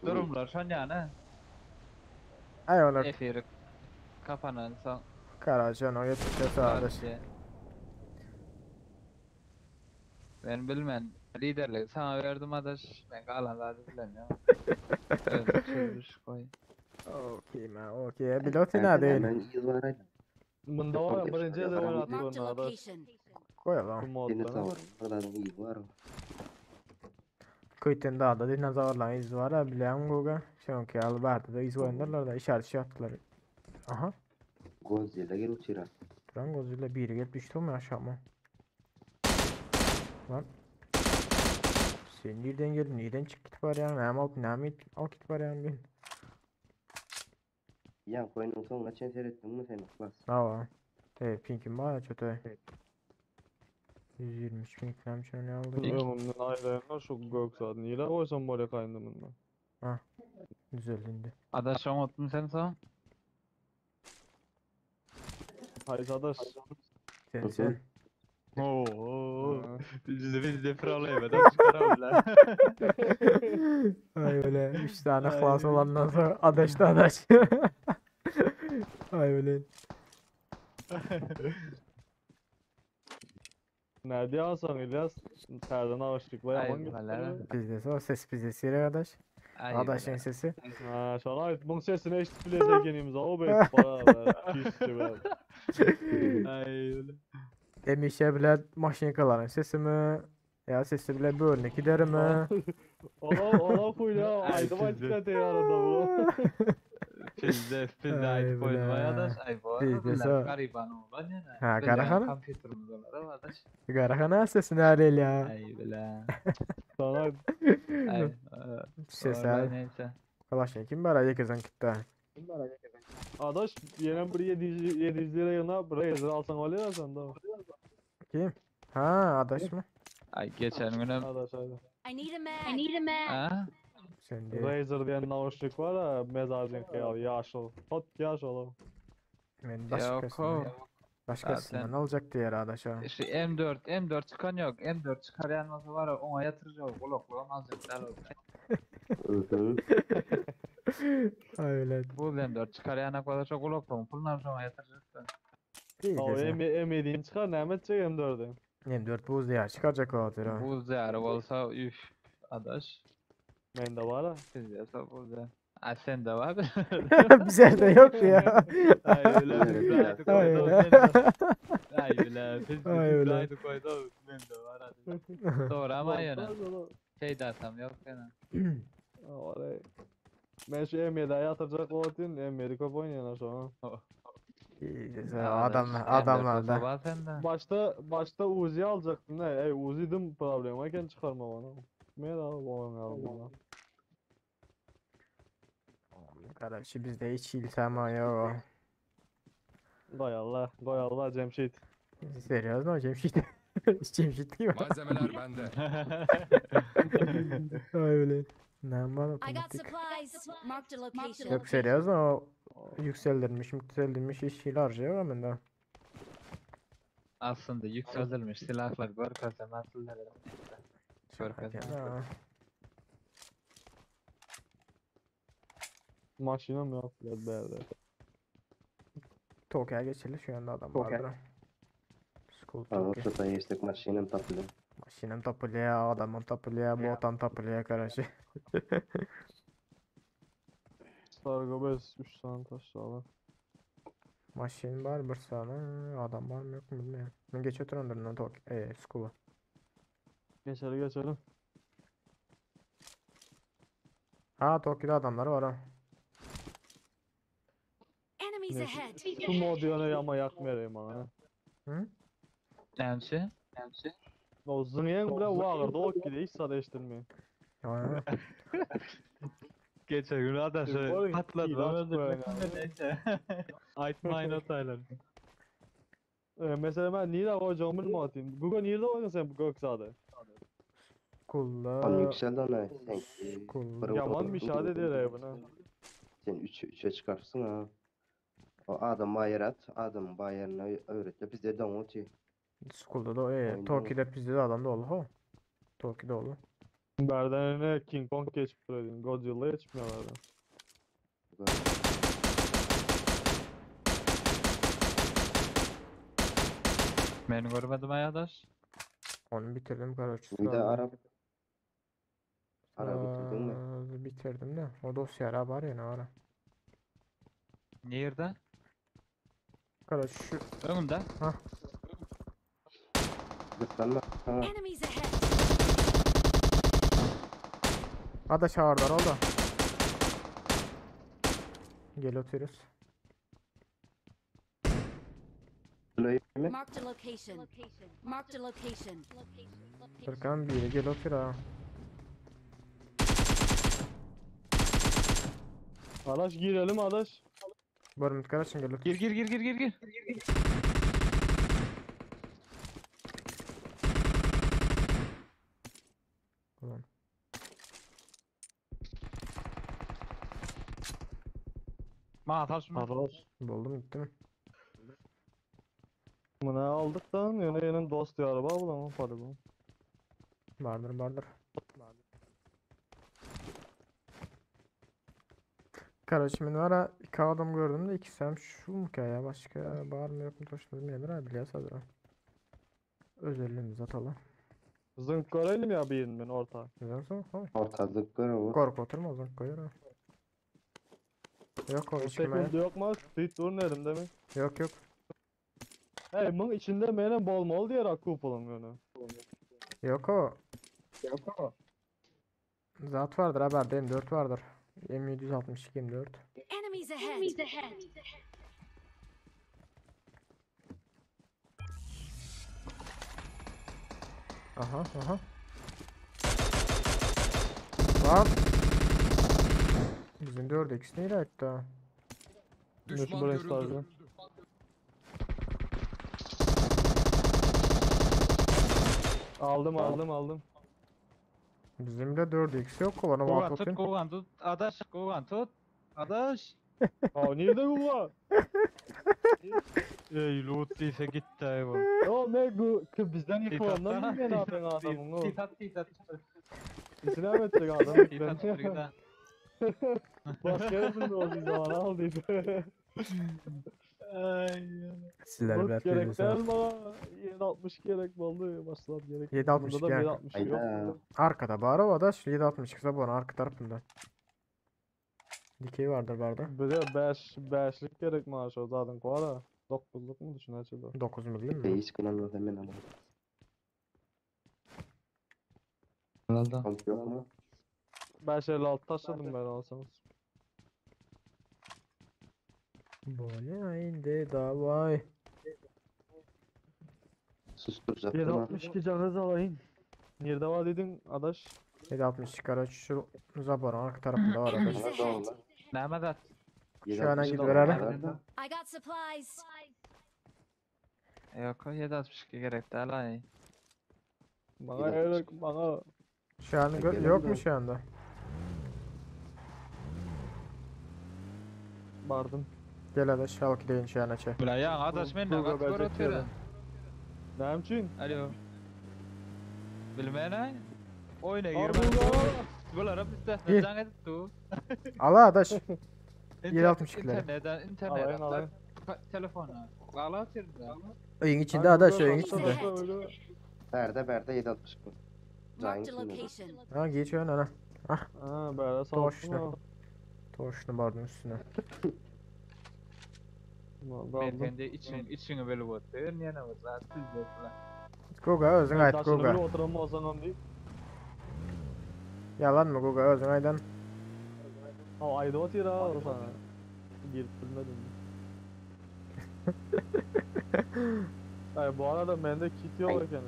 durumlar şon yani. Ay olar. Efiri kapanan son. Karacan o yetişe adaş. Ben bilmem. Liderlik sana verdim adaş. Ben kalan zaten bilemiyorum. Evet, çözmüş koy. Okey man okey. Biloti ne değil. Ben ýyl var aýda. Bunda var ya birinci elde oynattık Marked onu a adaş. location. Koyalım. Bu modda. Dinozawr, oradan ýyl var. Köyten dağda dinozawrlaryň izi var ha bilýän goga. Şoňky ýaly bardy da iz goýanlar da işaret şey yaptılar. Aha. Godzilla gel uçura. Duran Godzilla biri gelip düştü mü aşağı mı? Lan. Sen nereden geldin? Nereden çık git var ya? Näme alyp näme al git var ya ben. Ýa koýnuň soňuna çen seyretdin mi sen klas? Aa. Evet, pinkim var çöte. 123 pink näme şunu ne aldı? Ömümden aýlaýan şu gök zaten. Ýyla goýsam bolýa kaýyndy bunda. Ha. Düzeldi indi. Adaş oňatdın sen son. Haýsy adaş? Sen sen. Oo. Bizde bizde problemi çıkaramadılar. Ay öyle 3 tane klas olandan sonra adaş da adaş. Ay öyle. Nerede alsan İlyas? Terden ağaçlıkla Ay, yaman vallahi. gitti. Bizde so ses bizde sire adaş. Ay Adaşyň sesi. Ha, şona ait bunun sesini eşitip bilese genimiz o belki para pis be. Ay öyle. Hemişe bile maşinkalaryň sesimi ya sesi bile bölüne giderimi. Ola ola kuyla Ay, aydım pizde. aytıp da arada bu. Pizde pizde Ay ayıp koydum bile. adaş. Ay bu arada Pizde bilen so. gariban oğlan yani. Ha, Bilen Karahan? kompüterimiz olar adaş. Garahana sesini arayla ya. Ay bile. Sana Ay. Ses Vallahi ay. neyse. Kalaşın kim var ay kızın kitta. Adaş yenen bir 700 700 lira yana Razer alsan oluyor sen de. Kim? Ha adaş mı? Ay geçen günem. Adaş aynen. I need a mag. I need a mag. Ha? Sen değil. Razer diyen nauşnik var ya mezarcın kıyal yaşıl. Hot yaşıl o. Ben Yok başkasından. o. Başkasından Zaten- alacak diğer adaş ha. İşte M4 M4 çıkan yok. M4 çıkarayan olsa var ya ona yatıracak. Kulaklığım alacaklar. Hı. Öyle. Bu M4 çıkarayana kadar çok kulaklığım pulundan sonra yatıracaklar. İyi O güzel. M M7'ni çıkar ne edecek M4'ü. M4 buz diye çıkaracak o atır ha. Buz değeri olsa üf adaş. Ben de var ha. Siz yasa buz değeri. Ha sen de var. Bize de yok ya. Ay öyle pizde aydı Ay koydu. öyle. Ay öyle pizde Ay pizde öyle. aydı koydu. Ben de var hadi. Doğru ama yani. Olmaz oğlum. Şey dersem yok yani. Olay. Ben şu M7'ye yatıracak o atın M7 köp oynayan sonra. İyi güzel. Adaş, Adamlar, M4 adamlar olsa da. var sende. Başta başta Uzi alacaktım ne? Ey Uzi'dim problem varken çıkarma bana. Ne daha oynayalım buna. Kardeşi bizde hiç iltama yok. Koy Allah, koy Allah Cemşit. Seriyoz mu Cemşit? Cemşit değil mi? Malzemeler bende. Öyle. Ne var I got otomatik. supplies. Marked a location. Yok seriyoz mu o yükseldirmiş yükseldirmiş iş hile harcıyor ama bende. Aslında yükseltilmiş silahlar görkese nasıl Görkese. Ha. Maşinam yok ya berde. Tokyo'ya geçeli şu anda adam vardır. School Ama Tokyo. tutan geçtik maşinem tapılıyor. Maşinem tapılıyor, adamım tapılıyor, botan tapılıyor kardeşi. Sargobez 3 tane taş alır. Maşin var bir tane, adam var mı yok mu bilmiyorum. Ben geç oturandır lan Tokyo, e, school'a. Geçelim geçelim. Ha Tokyo'da adamlar var ha. Enemies Neyse. ahead. Şu mod yöne yama yakmayayım bana. Hı? Nemsi? O zınyen bile vardı o ki hiç sadeleştirmiyor. Ha. Geçen gün adaşı Oy, patladı. ilaç Öldü. koyan Neyse. Aytmayın otaylar. Ee, mesela ben Nida koyacağımı mı atayım? Google Nida oynasın sen bu Gökzade. Lan School'da yükseldi ana. Sen School'da Yaman müşahede ediyor ya buna. Sen 3'e 3'e çıkarsın ha. O adam bayır at, adam bayırına öğret. Biz de don otu. School'da da e, Oyunda Tokyo'da bizde de adam da oldu ha. Tokyo'da oldu. Berden önüne King Kong geçip duruyor. Godzilla geçmiyorlar. Beni görmedim ay adaş. Onu bitirdim kardeş. Bir de Arap. Arap bitirdin mi? Bitirdim de. O dosya ara var ya ne ara. Nerede? Kardeş şu Önümde. Ha. Kıskanma. Ha. Enemies ahead. Adaş ağırlar oldu. Gel oturuyoruz. mi? Marked a location. Marked a location. Furkan biri gel otur ha. Adaş girelim Adaş. Barım kardeşim gel otur. Gir gir gir gir gir gir. Ulan. Ma atar şunu. Adaş. Buldum gitti mi? Bunu aldık da yine yine dost diyor araba bulamam para bu. Vardır vardır. Kardeşimin var ha iki adam gördüm de ikisi hem şu mu ki ya başka var mı yok mu taşıdım bilmiyorum ha biliyorsa da. Özelliğimizi atalım. Zınk görelim ya birini ben orta. Zınk zınk koy. Orta zınk gör o. Kork oturma zınk koyar ha. Yok o hiç kime. Sekund yok mu? Street durun elimde mi? Yok yok. Hey bunun içinde benim bol mol diye rakı olalım yani. Yok o. Yok o. Zat vardır haber M4 vardır. M762 M4. Enemies ahead. Enemies ahead. Aha aha. Lan. Bizim 4x nereye gitti? Düşman Burası görüldü. lazım. Aldım aldım aldım. Bizim de 4x yok o bana Kogan tut, atlatayım. kogan tut. Adaş, kogan tut. Adaş. Aa nerede bu var? Ey loot değilse gitti hayvan. O ne bu kız bizden yıkılanlar atsana, mı gene tit abi at, adamın o? Tit at, tit at. İçine mi edecek adam? Tit at, tit at. Başka yerinde o zaman al deyip. Sizler Loot birer gerek birinize. değil bana. 7.62 gerek vallahi başlar gerek. 7.62 Bunda da gerek. 7.62 yok. Hayda. Arkada bari o da 7.62 ise arka tarafında. Dikey vardır barda. Bir de 5 5'lik gerek maaş o zaten koala. 9'luk mu düşün acaba? 9 milyon mu? Hiç kınanmaz hemen alalım. Aldı. Kamp yok mu? 5.56 taşıdım ben alsanız. Böyle indi davay. Susturacaktım ha. 7.62 canınızı alayım. Nerede var dedin adaş? 7.62 araç şu zaborun arka tarafında var arkadaş. Bana da ola. Mehmet at. Şu ana 7.62 gidiver var da. I got supplies. Yok o 7.62 gerek değil ay. Bana gerek bana. Şu an Gelen yok mu de. şu anda? Bardım. Gel adaş al gideyim şu an açı. Bula ya adaş men ne Google kat verecek gör oturan. diyorum. Ne için? Alo. Bilmen ay. Oyuna Al girmez. bunu. Bulara bizde Gir. can edip du. Al adaş. 7.62'leri. İnternetten internet. Alayım, alayım. Telefona. Gala atırdı. Oyun içinde adaş oyun içinde. Berde berde 7.62. Marked Cayın a içinde. location. Ha geç oyun ana. Ah Ha böyle salsın Toşnu. o. Toşnu bardın üstüne. Men kendi için içini bilip otur. Niye ne olsa siz de falan. Guga özün ayt Taşını Guga. bir oturan olsan değil. Yalan mı Guga özün aydan. Ha ayda otur ha o sana. Girip bilmedim. Ay bu arada bende kit yok yani.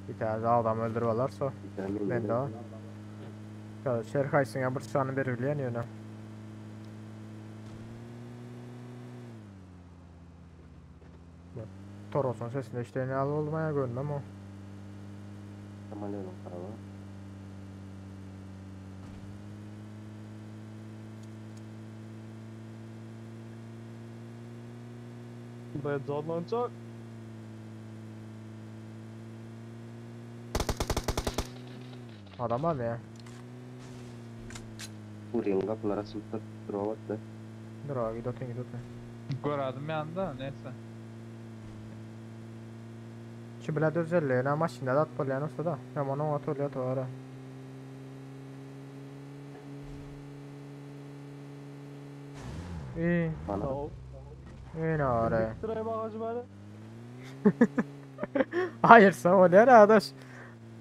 Bir tane daha adam öldürüyorlarsa. Bir tane Ben daha. Kardeş her kaysın bir sanı verilyen yöne. Toros'un sesinde işte ne al olmaya görmem o. Tamam alıyorum araba. Red zone çok. Adam var mı ya? Buraya kapılara açılıp drop attı. Dur abi git otur git otur. Gördüm yanında neyse. Şu bilet özelliğine maşında da at bolýan olsa da. Hem onu at bolýar towara. İyi. Bana. Tamam. İyi ne var Sıraya bagajı böyle. Hayır sen o ne arkadaş?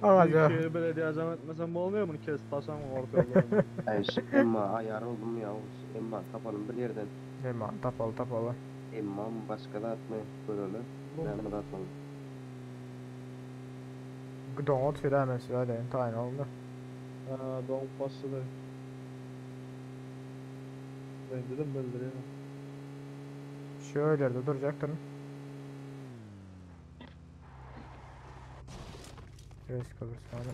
Ağaca. Büyükşehir Belediye acam etmesen bu olmuyor bunu kes taşan orta yolda. Ay şu emma ayar oldum ya. Emma tapalım bir yerden. Emma tapalı tapalı. Emma başka da atma böyle. Ben de atmam. Donut filan mesela deyin tayin oldu. Ha don başladı. Ben dedim bildireyim. Şöyle de duracaktır. Risk olur sonra.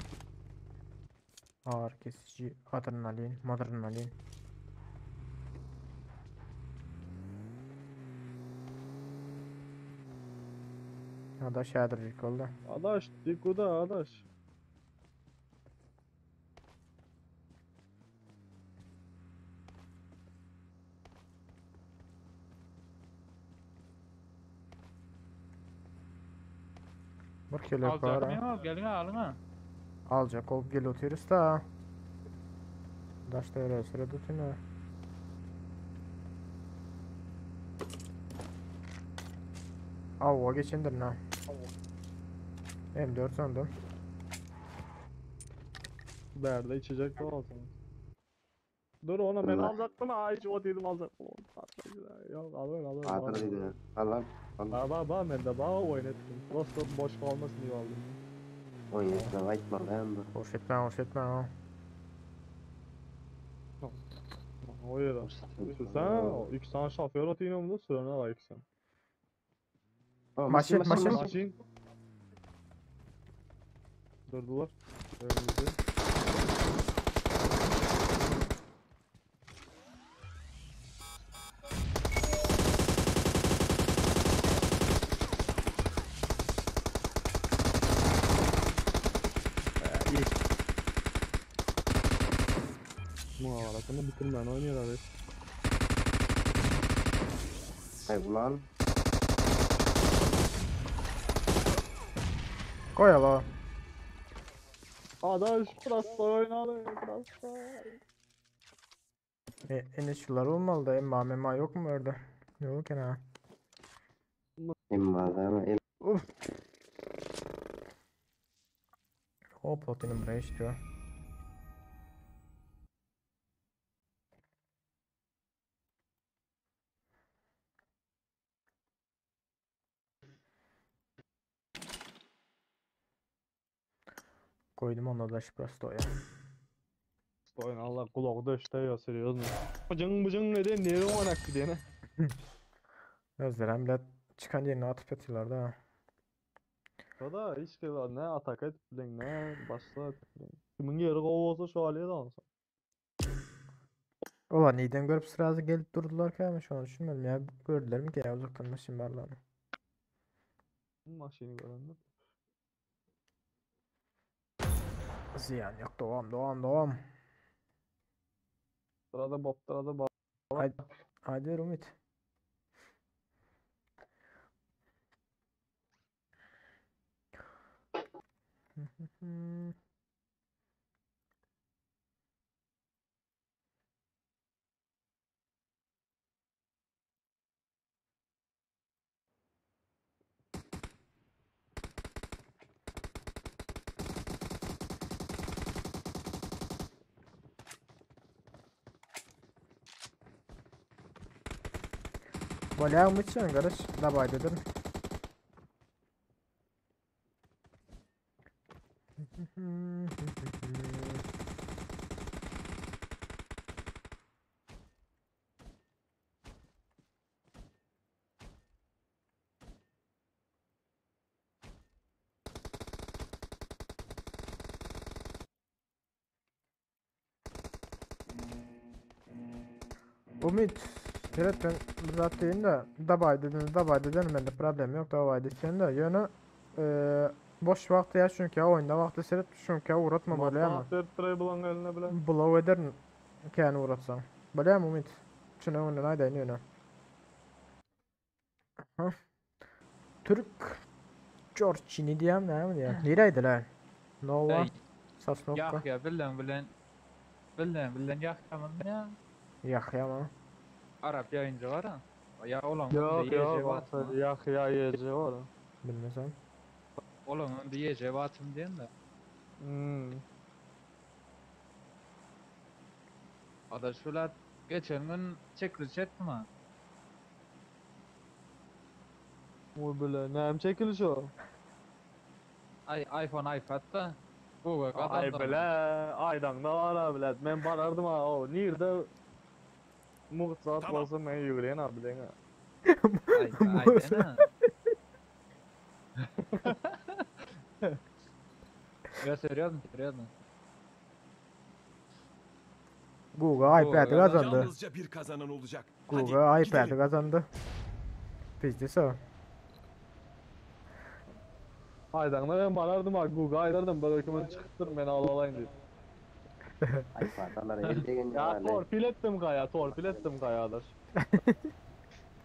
Ağır kesici adrenalin, madrenalin. Adaş yadırcık oldu. Adaş, dikuda adaş. Bir kelek bar. Aljak men geliň alyň ha. Aljak bolup gelip otyrys da. Daş töwerege süre tutun. Avva geçendir na. M4 sandım. Bärde içecek de olsun. Dur onu ben Allah. alacaktım ha hiç o dedim alacaktım. Yok alın alın. Batyr diýdi. Al al. Al. Ba ba ba ben de ba oyun ettim. Dostum boş kalmasın diye aldım. Oýun etme aýtmaly hem bir. Hoş etme, hoş etme. ha. O yere. Sen iki tane şoför atayım da sürene layıksın. Aa, Maşyn, maşyn. Maşyn. Durdular. Önümüzde. Bu arasını bitirmeyen oynuyor abi. Ay ulan. Koy ala. Adaş prosto oynadı prosto. E, ene şular olmalı da emma mema yok mu orada? Yok gene. Emma da el Uf. O platinum buraya istiyor. Koydum onu da prostoya. Oyun Allah kulağı döşte ya seriyorsun. Bıcın bıcın neden nereye oynak gidene? Özlerem bile çıkan yerine atıp yatıyorlar da. O da hiç ki ne atak et bilen ne başla et bilen. Kimin yeri kov olsa şu haliye de alsa. Ulan neden görüp sırası gelip durdular ki ama şu an düşünmedim ya. Gördüler mi ki ya uzaktan maşın varlığını. Maşını görenler. Ziyan yok devam devam devam. Sırada bop sırada bop. Haydi, haydi Ümit. Bolýa Ümitçen garış dabay dedim. Umit, evet ben zat deyin de dabay dedin, dabay dedin bende problem yok dabay desen de yönü eee boş vakti ya çünkü ya oyunda vakti seyret çünkü ya uğratma böyle ama. Master bulan eline bile. Blow ederin kendi uğratsan. Böyle mi Umit? Şunu oyunda haydi yönü. Aha. Türk George diyem ne mi diye. Nereydi lan? Nova Ey, Sosnovka. Yahya bilen bilen bilen bilen Yahya mı ne? Yahya mı? Arap yayıncı var ha. Ya olan Yok yok bak yak ya yiyeceği var. ha. Bilmesem. Olan önde yiyeceği batım diyen de. Hmm. Ada şular geçen gün çekiliş ettim ha. O bile nem çekiliş o. Ay iPhone iPad da Google Ay kazandı. bile aydan da var ha bile. Ben barardım ha o. Nerede muht saat Tamam. olsa ben yürüyen ha bilen ha. Ay ay ha. Ya seriyorsun seriyorsun. Google iPad'i kazandı. Yalnızca bir kazanan olacak. Hadi Google iPad'i gidelim. kazandı. Pizdisi. Aydan da ben barardım ha Google aydardım. Ben doküman çıktırım beni al alayım diye. iPad alar el degen Ya torpil ettim kaya torpil ettim kaya adaş.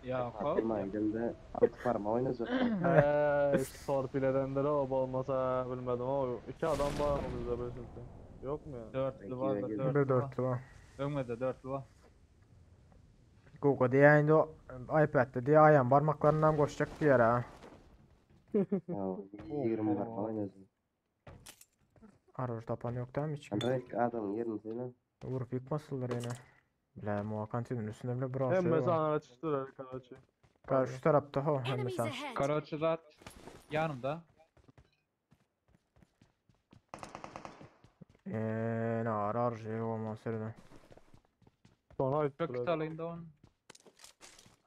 Ýa, Fatyma gidende alty parma oýnajak. Eee, torpiledendir o bolmasa bilmedim o. İki adam var mı bizde beşinci? Yok mu ya? Dörtlü var da Bir dörtlü var. dörtlü var. Öňde dörtlü var. Google diýä indi o iPad'de diýä aýan barmaklaryndan goşjak diýär ha. Ya 20 parma oýnajak. Arur tapan yok değil mi hiç kim? Andrek adamın yerini söyle. Vurup yıkmasınlar yine. Bile muhakkak üstünde bile bir Hem şey var. mesela çıktılar karaçı. Karşı tarafta ho hem Enemies sen. ahead! Karaçı zat yanımda. Eee ne arar şey olmaz seriden. Sonra Çok ittiler. alayım da onu.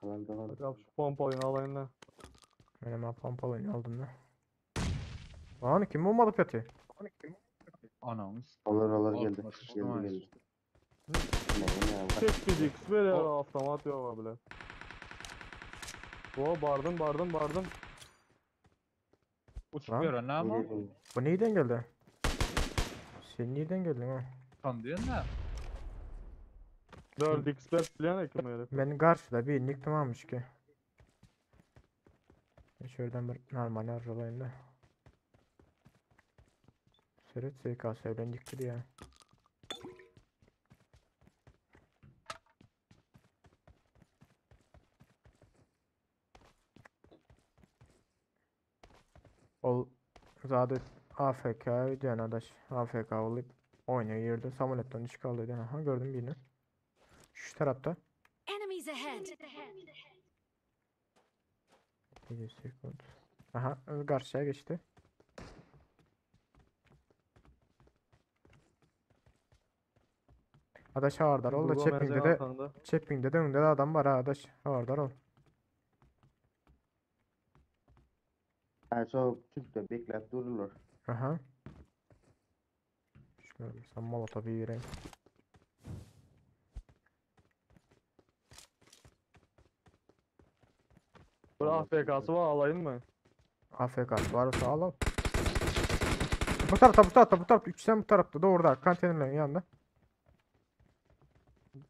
Tamam tamam. Bak şu pompalıyı alayım da. Benim ha pompalıyı aldım da. Lan kim bombalıp yatıyor? Anamız. Olur olur geldi. Altıma sıçtım Geldi ha. geldi. Ne ne bak. Tek bir X veriyor avtomat yok bile. O bardım bardım bardım. Uçup Lan. gören ne ama? Nereden? Bu nereden geldi? Sen nereden geldin ha? Tam diyorsun da. 4x 5 bilen ekim herif. Ben karşıda bir nick tamammış ki. Ben Şuradan bir normal arızalayım da. Seret SKS bilen yıktı ya. Ol zaten AFK diyen adaş AFK olup oynuyor yerde Samulet'ten düş kaldı diyen. Aha gördüm birini. Şu tarafta. Enemies ahead! Bir sekund. Aha karşıya geçti. Adaş havardar ol da Google Chapping'de merceğin de arkanda. Chapping'de de önünde de adam var ha adaş havardar ol. Ha şu Türk'te beklep dururlar. Aha. Şunu sen molotov bir vereyim. Bir AFK'sı var alayım mı? AFK varsa al al. Bu tarafta bu tarafta bu tarafta. Üç sen bu tarafta doğru da konteynerlerin yanında.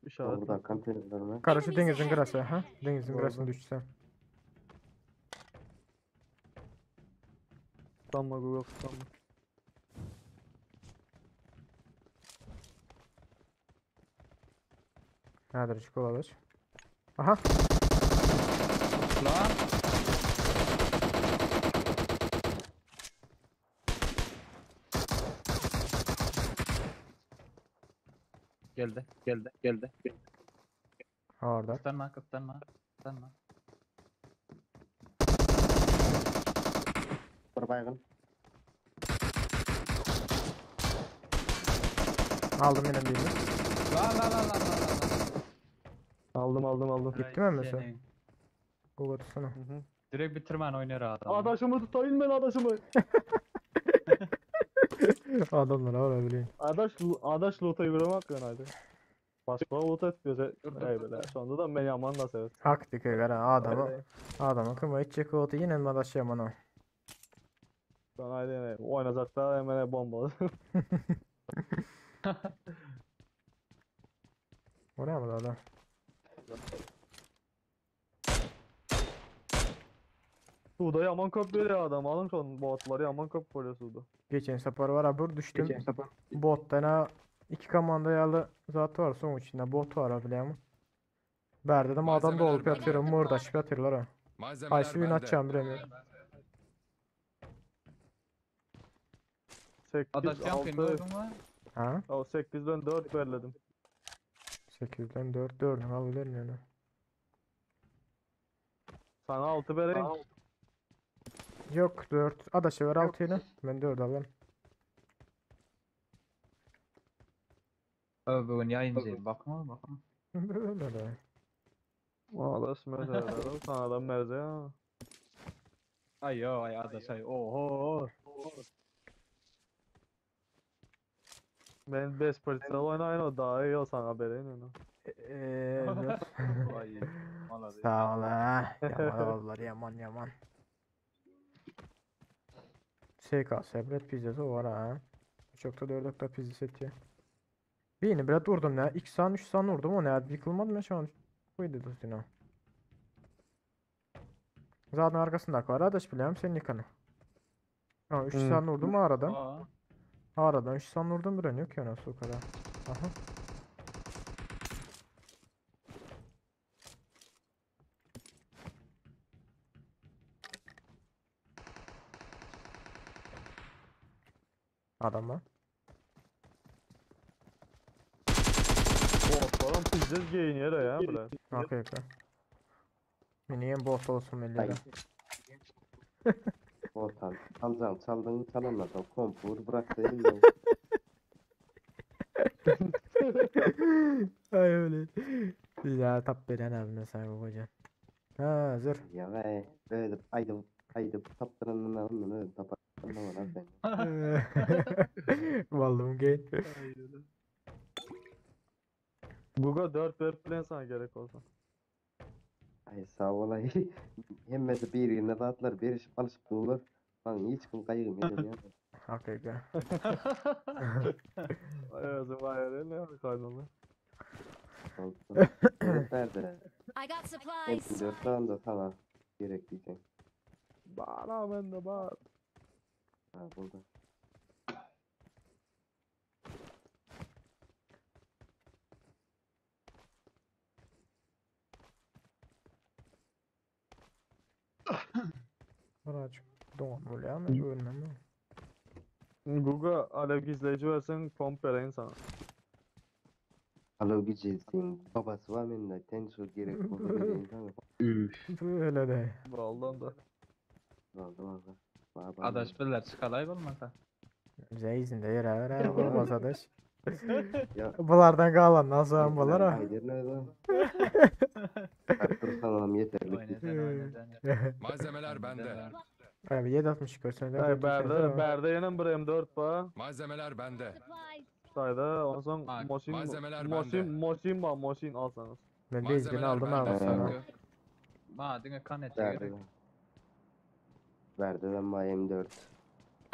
İşaret. Burada konteynerler mi? Karşı Enemies denizin ahead. kırası ha. Denizin Doğru. kırasında düşsen. Tutanma Google tutanma. Nedir çikolataç? Aha. Lan. Geldi, geldi, geldi. Orada. Kıstanma, kıstanma, kıstanma. Bir baygın. Aldım yine birini. Lan lan lan lan lan lan. Aldım aldım aldım. Gitti mi mesela? Senin. Google tutsana. Hı hı. Direkt bitirmen oynar adam. Adaşımı tutayım ben adaşımı. Adamlar var bileyim. Adaş, adaş loot'a yürümek ben hadi. Başka loot etmiyor. Dur, dur, Ey dur, bile. dur. Şu anda da ben yaman da sever. Hak dikey gara adamı. Adamı kıma içecek oldu yine mi adaş yaman o. Ben haydi yani oynayacaklar hemen bomba. Oraya mı da adam? Suda yaman köp veriyor adam. Alın şunu botları yaman köp veriyor suda. Geçen sefer var ha bir düştüm. Bottan ha iki komanda yalı zatı var son içinde bot var ha biliyor musun? Berdedim adam da Malzemeler olup bende. yatıyorum mırdaşıp yatıyorlar ha. Malzemeler Ayşe gün bende. açacağım bilemiyorum. 8, Adaş yapayım 6, gördün mü? Ha? o 8'den 4 belirledim. 8'den 4 4'ün alabilirim yani. Sana 6 vereyim. Yok 4. Adaşı ver 6 yine. Ben 4 alayım. Ö, Bugün yayıncıyım. Bakma bakma. Böyle de. Adaş merceğe Sana da merceğe ha. Ay yo ay adaş ay. Oho. Ben 5 parça oynayın o daha iyi o sana vereyim onu. Eee evet. Ay. Malady. Sağ ol ha. Yaman oldular yaman yaman. SKS Bread pizzası var ha. 3.4 da pizza seti. Birini biraz vurdum ya. 2 san 3 san vurdum o ne? Yıkılmadı mı şu an? Buydu dostuna. Zaten arkasındaki var adaş biliyorum senin yıkanı. Ha 3 Hmm. tane vurdum aradan. Aa. Aradan 3 tane vurdum bir yok ki nasıl o kadar. Aha. Adam var. Botlaram pizdez giyinýär ya bile. Okey okey. Miniyem bot olsun millere. Ortam. Alacağım çaldığını çalanlardan kompu vur bırak dedim ya. Ay öyle. Ya tap veren abime sen kocan. Ha hazır. Ya be. Öyle aydı aydı taptıranın alın öyle taparlar var ben. Vallahi gel. Guga 4 verip bilen sana gerek olsa. Ay sağ ol ay. Hemmesi bir yerine dağıtlar bir iş alışıp dururlar. Lan hiç kim kaygım yedim ya. Okey okey. Ay özüm var ne kaynalı. Oldu. Evet nerede? I got supplies. M4 falan da sana gerek diyeceğim. Bana ben de bar. Ha burada. Birazcık doğan oluyor ama ölmem mi? Guga alev gizleyici versen pomp vereyim sana. Alo gideceğiz Babası var benim de. Ten şu gerek oldu vereyim sana. Öyle de. Vallahi da. Aldım aldım. Baba. Adaş birler çıkalay bolmasa. Bize izin de yer ver olmaz adaş. Ya. Bulardan kalan nasıl an bular ha? Hayır nerede? Arttırsan yeterli. Oynadan oynadan. Malzemeler bende. Abi 7.62 görsen de. Ay berde berde yine bir M4 ba. Malzemeler bende. Sayda ondan sonra moşin Malzemeler moşin bende. moşin ba moşin alsanız. Ben de izini Malzemeler aldım abi bende. sana. Ma diňe kan etjek Verdi. gerek. Verdi ben bay M4.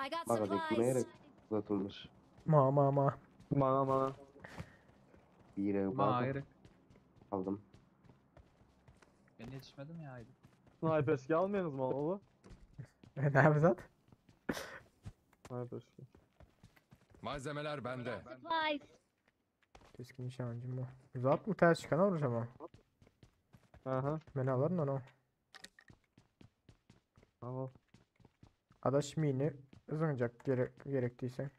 I got Bak hadi kime supplies. gerek uzatılmış. Ma ma ma. Bana bana. Bir ev Ma bağlı. gerek. Aldım. Ben yetişmedim ya haydi. Sniperski almayanız mı oğlu? Ne yapacağız? Sniperski. Malzemeler bende. Supplies. Keskin nişancım bu. Uzat mı ters çıkan olur ama. Aha. Beni alırın onu. Tamam. Adaş mini uzunacak gerek gerektiyse.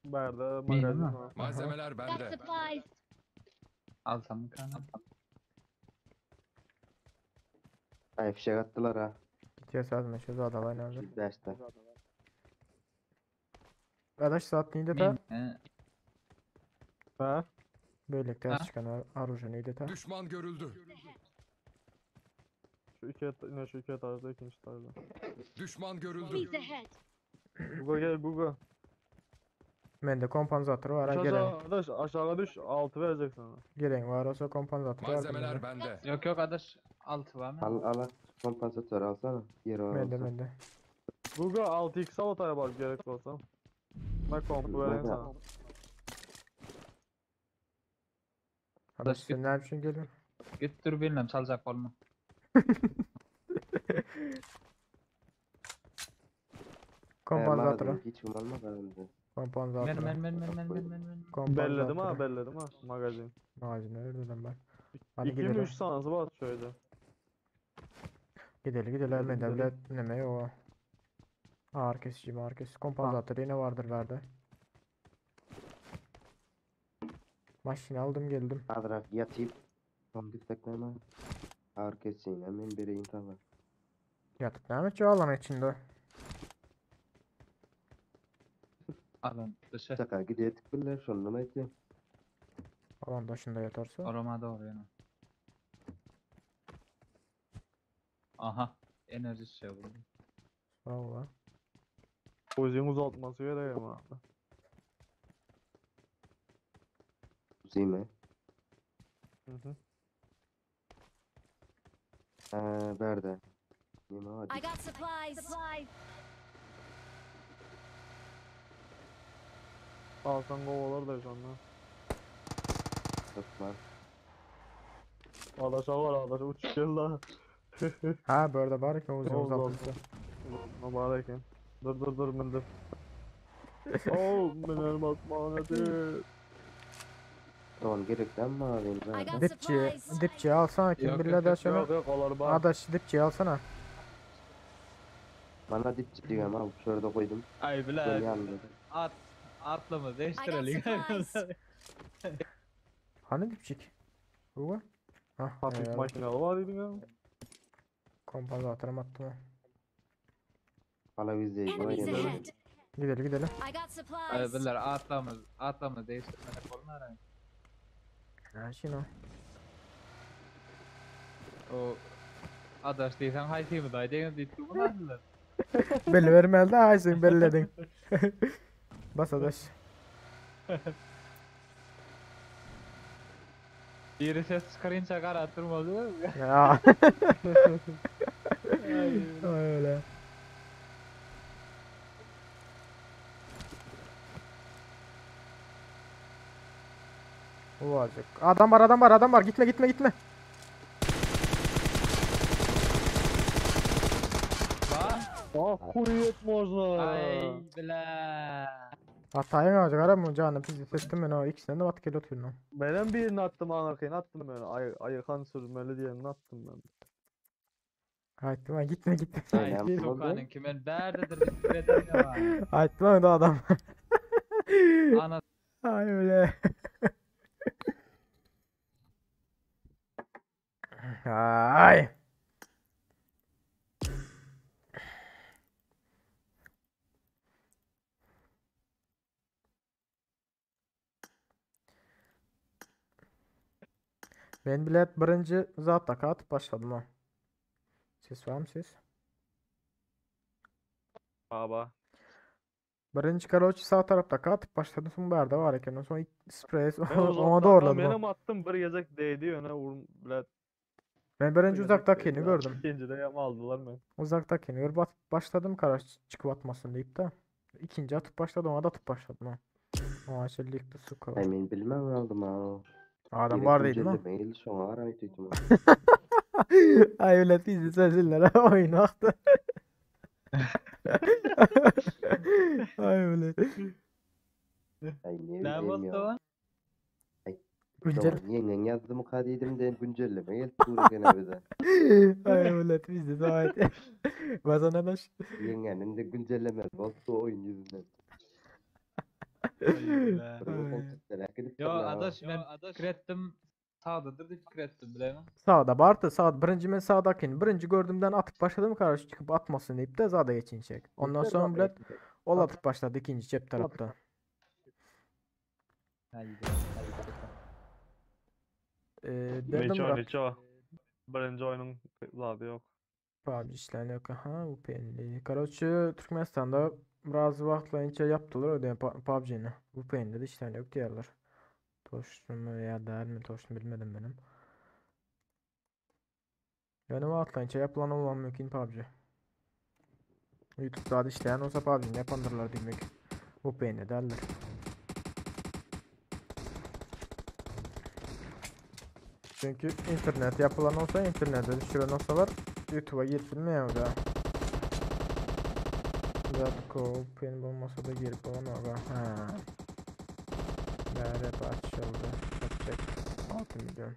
Berde Mini magazin mi? var. Malzemeler Got bende. supplies. Alsam kan. Ay fişek attılar ha. Bitiyor zaten şu zat alayın abi. Derste. Adaş saat neydi ta? Min. Ha? Böyle ters Ha? çıkan arujun neydi ta? Düşman görüldü. Şu iki ne şu iki etajda ikinci etajda. Düşman görüldü. Enemies ahead. Guga gel Guga. Bende kompansatör var ha Düş gelen. aşağı, adaş aşağı düş 6 verecek sana. Gelen var olsa kompansatör var. Malzemeler bende. Yok yok adaş altı var mı? Al al al. Kompansatör alsana. Yeri var Bende olsa. bende. Guga 6x al otaya bak gerek olsa. Ben kompu vereyim Guga. sana. Adaş sen ne yapıyorsun geliyorsun? Git dur bilmem çalacak bolma. Kompansatör. Ee, Hiç umarım ben de. Kompansatör. Men men men men men men men men. Belledim ha belledim ha magazin. Magazin nereden ben? Hadi 2 mi gidelim. 3 tanesi var şöyle. Gidelim gidelim ben Gidelim. devlet neme o. Ağır kesici ağır kesici. Kompansatör yine vardır verdi. Maşini aldım geldim. Adrak yatayım. Son gitsek ne Ağır keseyim hemen vereyim sana. Yatıp ne yapacağız alan içinde? Alan dışı. Şaka gidiyor biller sonuna aytayım. Alan dışında yatarsa. Orama doğru yani. Aha. Enerji şey buldum. Sağ ol lan. Uzun uzatması gerek ama. Uzayım mı? Hı hı. Nerede? Nime hadi. I got supplies. Supplies. Alsan kovalar da şu anda. Tutma. Adaşa var adaşa uç gel la. Ha bu arada bar eken uzun uzatılsa. Ne bar eken. Dur dur dur mindim. Oh, men atmana değil. Don gerek lan bana benim zaten. Dipçi, dipçi alsana kim Yok, bilir yok, de yok, şunu. Yok yok olar bar. Adaş dipçi alsana. Bana dipçi diyorum abi şurada koydum. Ay Böyle bile yanında. at atlama I got değiştirelim. supplies. Hani dipçik? Bu? Hah, Hafif eyvallah. makinalı var dedim ya. Kompansatörüm attım ha. Bana yüzdeyi Enemies koyayım. ahead. Gidelim gidelim. I got Ay supplies. bile atlama atlama değiştirmedik olmaz. Ha şunu. O adaş diýsen haýsymy da diýen diýip durmadylar. Belli vermeli de ay sen belledin. Bas adaş. Biri ses çıkarınca gara durmadı. Ya. Öyle. Olacak. Adam var adam var adam var. Gitme gitme gitme. Ba? Ah kuyut można. Ay bile. Hatayın olacak aram canım bizi settim ben o ikisinden de bat kilo oturuyorum. Benim birini attım anarkayını attım ben. Ay ayıkan sürmeli diyenini attım ben. Haydi lan gitme gitme. Ay Aynen, sokanın kimen berdedir diýip eder Haydi lan da adam. Ana Ay öyle. Ay. Ben bilet birinci zat atıp başladım ha. Ses var mı ses? Baba. Birinci karoçi sağ tarafta atıp başladım. Son bir var eken. Son ilk sprey Ben ona uzaktan doğruladım. ha. benim attım bir gezek değdi öne vurm bilet. Ben Bir birinci gezek uzaktakini değdi. gördüm. İkinci de yama aldılar mı? Uzaktakini görüp atıp başladım karaç çıkıp atmasın deyip de. İkinci atıp başladım ona da atıp başladım ha. Aa şöyle su Ay men bilmem aldım ha. Adam Gerek var dedim ha. güncelleme geldi şoňa garay diýdim. Ay öyle bizi sözler oyun aktı. Ay öyle. Ay ne ne bileyim boldy ya. o? Güncel. Dogan ýeňňeň ýazdy muka diýdim de güncelleme geldi dur gene bize. Ay öyle bizi de Bazen adaş. Ýeňňäniň de güncelleme boldy oyun yüzünden. Ay bile. Bir kompýuterä gidip Yo durlar. adaş men kiretdim sağdadır diýip kiretdim bilemin. Sağda bardı. Sağ birinci men sağdakini birinci gördüğümden atıp başladım karşı çıkıp atmasın deyip de zada geçinecek. Ondan Yeter sonra zaten bilet geçecek. ol atıp başladı ikinci cep tarafta. Haydi. Ee, dedim Neçe Murat. neçe. Birinci oyunun zadı yok. PUBG işlerini yok. Aha bu peynli. Karoçi Türkmenistan'da razı vaqtla ince yaptılar öyle PUBG'ni. Bu peynli de işlerini yok diyorlar. Toşlu mu ya değil mi toşlu bilmedim benim. Yani vaqtla ince yapılan olan mümkün PUBG. YouTube'da da işleyen olsa PUBG'ni yapandırlar demek. Bu peynli derler. Çünkü internet yapılan olsa internete düşüren olsalar YouTube'a girip bilmiyor da. Zatko benim olmasa da girip olan aga. Ha. Nerede açıldı? Satacak. 6 milyon.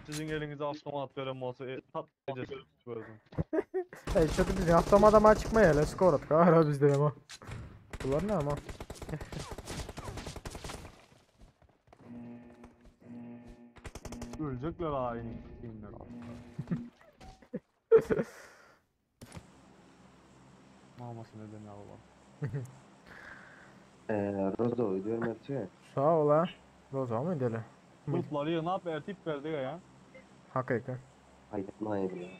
Sizin elinize avtomat veren olsa e, tat edeceğiz. Hey çatı bizim avtomat ama çıkmaya hele skor at. Kahra bizde ama. Bunlar ne ama? Ölecekler aynı. Kimler Maması neden ya baba. Eee Rozo diyorum hepsi. Sağ ol ha. Roza mı deli? Lootları yığınap ertip verdi ya. Hakikaten. Aýtmaý bile.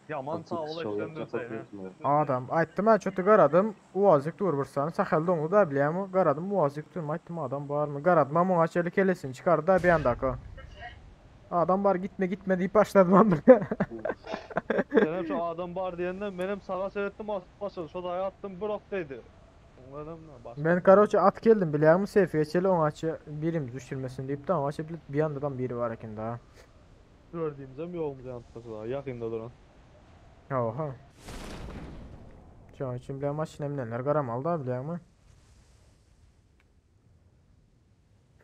Yaman sağ ol Şov eşden yapacak dönseydi. Adam aytdım ha çötü qaradım. Uazık dur bursan. Saxalda onu da bileyim. Qaradım uazık dur. Aytdım adam var mı? Qaradım ama ona çelik elesin çıkardı da bir anda Adam var gitme gitme deyip başladım ben buraya. Benim şu adam var diyenden benim sağa seyrettim atıp başladı. Şu dağı attım bir ok dedi. Men karoçe at geldim bilýäňmi seyfe geçeli oňaça birimiz düşürmesin diýip de oňaça bir bir ýandadan biri bar eken daha. Gördüğümüzem yoğumuz yanıtması yakında duran. Oha. Şoň üçin bilen maşyna minenler garamaly da bilýäňmi?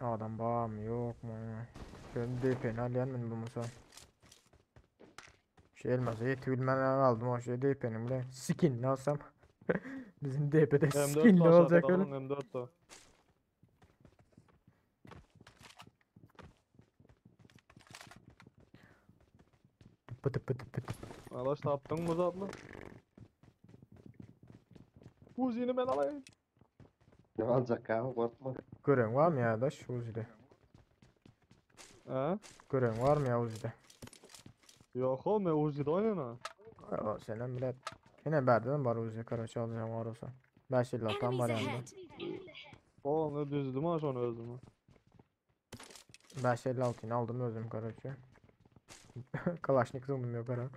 Adam barmy ýokmy? Şöyle DP-ni alýan men bolmasa. Şu elmasa ýetip bilmän galdym o şu DP-niň bilen skinini alsam. Bizim DP-de M4 skinli olacak öyle. M4 da. Pıtı pıtı pıtı. Arkadaş tapdın mı zatlı? Uzi'ni ben alayım. Ne alacak abi korkma. Gören var mı ya adaş Uzi'de? He? Gören var mı ya Uzi'de? Yok oğlum ben Uzi'de oynuyorum ha. Senden bile. Yine berden var Uzi karaç alacağım var olsa. 556 tam var Enemies yanında. ahead. Oğlum ne düzdüm ha şunu özümü. 556'yı aldım özüm karaçı. Kalaşnik zomum yok ara.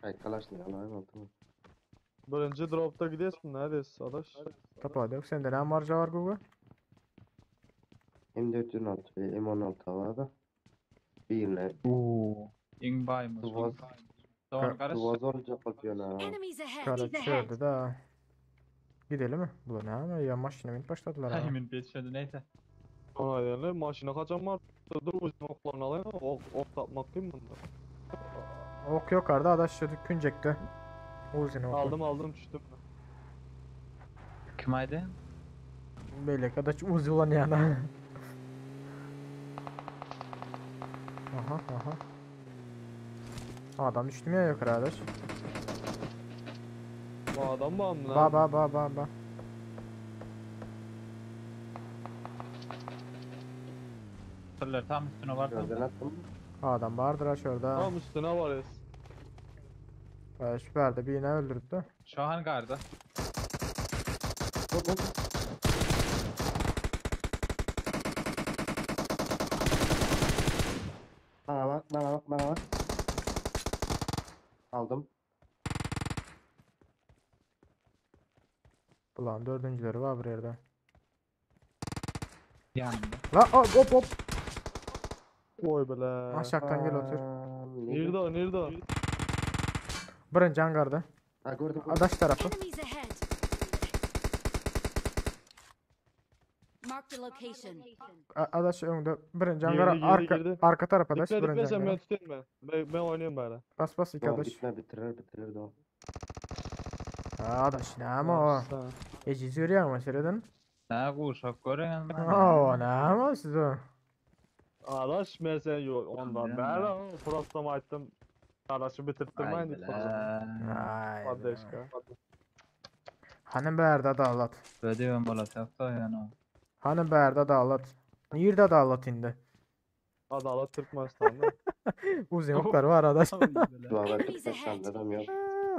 Ay kalaşnik alayım aldım. Birinci dropta gidiyorsun neredesin adaş? Tapa yok sende ne marja var Google? M416 ve M16 var da. Birine. Oo. Iň baýmyş. Duvar. Doğan karış. Duvar olacak oluyor ha. Enemies ahead. Karaç şurada da. Gidelim mi? Bu ne ama ya maşına binip başladılar ha. Hemen geçmedi neyse. Ona yani maşına kaçan var. Dur Uzi'nin oklarını alayım ok, ok tapmak değil mi bunda? Ok yok arada adaş şu küncekte. Uzi'nin oku. Aldım aldım düştüm. Kim aydı? Belli adaş Uzi ulan yana. Aha aha. Adam düştü mü ya yukarı adaş? Bu adam mı lan? Ba ba ba ba ba. Tırlar tam üstüne var. Gözden attım. Adam vardır ha şurada. Tam üstüne var es. Ee, Süper de birini öldürdü. Şu an garda. Hop hop. Bana bak bana bak bana bak. Aldım. Ulan dördüncüleri var bir yerde. Yanımda. La hop hop hop. Oy bele. Aşağıdan gel otur. Nerede o nerede o? Birinci hangarda. Ha gördüm. Adaş tarafı. Enemies ahead. Marked a location. A- Adaş önde. Birinci Girdi, hangara girdi, arka girdi. arka tarafa adaş Dikme dikme birinci sen ben hangara. tutayım ben. Ben, ben oynuyorum böyle. Bas bas iki Doğan adaş. bitme bitirir bitirir Doğan. Adaş ne ama o. Eciz yürüyor ama seyredin. Ne kuşak gören Oo ne ama siz o. Adaş ben sen yok ondan. Ben o prostam açtım. Adaşı bitirttirmeyin Ay lütfen. bele. Ay. Kardeşka. Hani berde adalet. Ödüyorum olacak da yani. Hani berde adalet. Nerede adalet indi? Adalet Türkmenistan'da. Uzun oklar var adaş. Duvarlar Türkmenistan'da adam yok.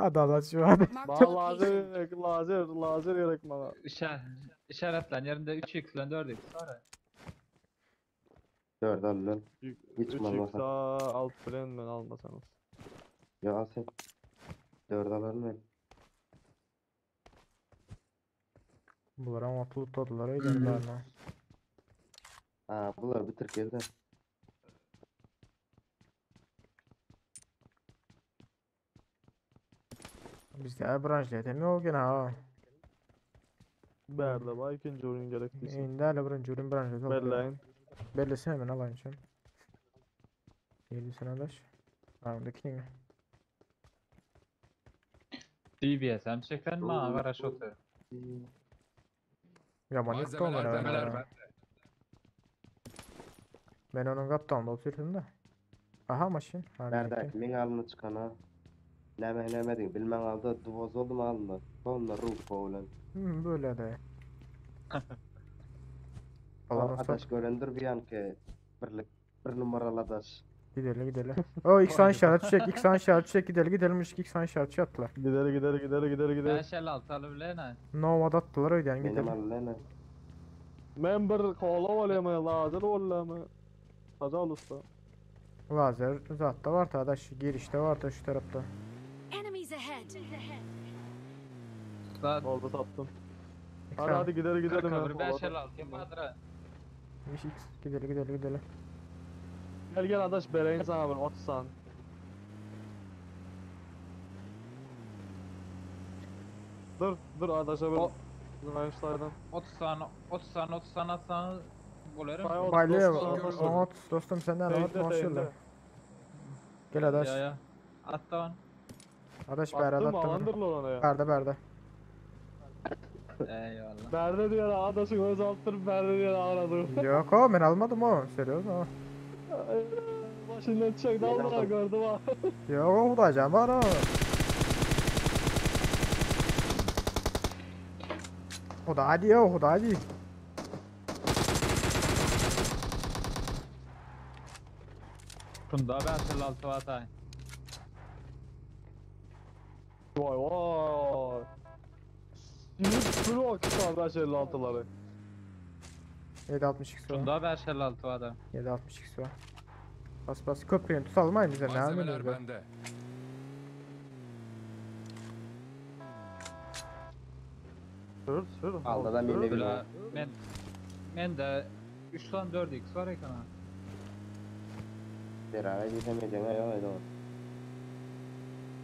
Adalet şu an. Bana lazer gerek, lazer, lazer gerek bana. İşaret, işaretlen yerinde 3x ile 4x var. 4 al lan. Hiç 3 x almasan. alt fren ben almasanız. Ya al sen. 4 alalım ben. Bunlar ama tutladılar öyle lan. Ha bunlar bitir geldi. Bizde branşlet hem yok gene ha. Berde var ikinci oyun gerektiyse. Indi hele birinci ürün branşlet oldu. Belleyin. Bellesene hemen alayım sen. Gelirsen adaş. Ha ondaki ne? DBS hem çeken mi? Garaş otu. Yaman yoktu Malzemeler onlar malzemeler ha. bende. Ben onun kaptanında oturdum da. Aha maşın. Ha, Nerede? bizimki. Min alını çıkan ha. Neme neme bilmem aldı. Duvoz oldu mu alındı. Sonra ruh oğlan. Hmm, böyle de. Falan olsa Adaş göründür bir an ki. Birlik bir numaralı adaş. Gidelim gidelim. O ilk san işaret çek, ilk san işaret çek gidelim gidelim ilk san işaret attılar. Gidelim gidelim gidelim gidelim gidelim. 556 alıp ne? Nomad attılar öyle yani Benim gidelim. alın Ben bir kola olayım, lazer olayım. Kaza usta. Lazer zaten var ta adaş girişte var ta şu tarafta. Enemies ahead. Oldu tapdym. Hadi hadi gidelim gidelim. 41 5 56 hem bardyr. 5 x gideli gideli gideli. Gel gel adaş bereyin sana bir 30 san. Dur dur adaşa bir. Zımayın saydan. 30 sany 30 sany 30 sany atsaňyz bolarym. Say Baylı 30 dostum. 30 dostum senden Teyze, rahat konuşuyorlar. teyze. Gel adaş. Ya ya. At da Adaş berde Attım attım. alandırlı ona ya. Berde berde. Eyvallah. Berde diyor adaşın öz alttırıp berde diyor ağladım. Yok o ben almadım o. Seriyorum o. Başından çiçek Ben daldılar aldım. gördüm ha. Yok o da var o. O da hadi ya o da hadi. Şunda 5 56 atayım. Vay vay. Yürü sürü akıtlar 556'ları. 7.62 var. Şunda 5 56 adam. 7.62 var. Bas bas köprüyü tutalım ay bize ne Malzemeler alıyoruz be. bende. Sür sür. Aldadan sür. birine bir Bula men men de 3 tane 4x var ekrana. Beraber gidemeyeceksin ha yok öyle olur.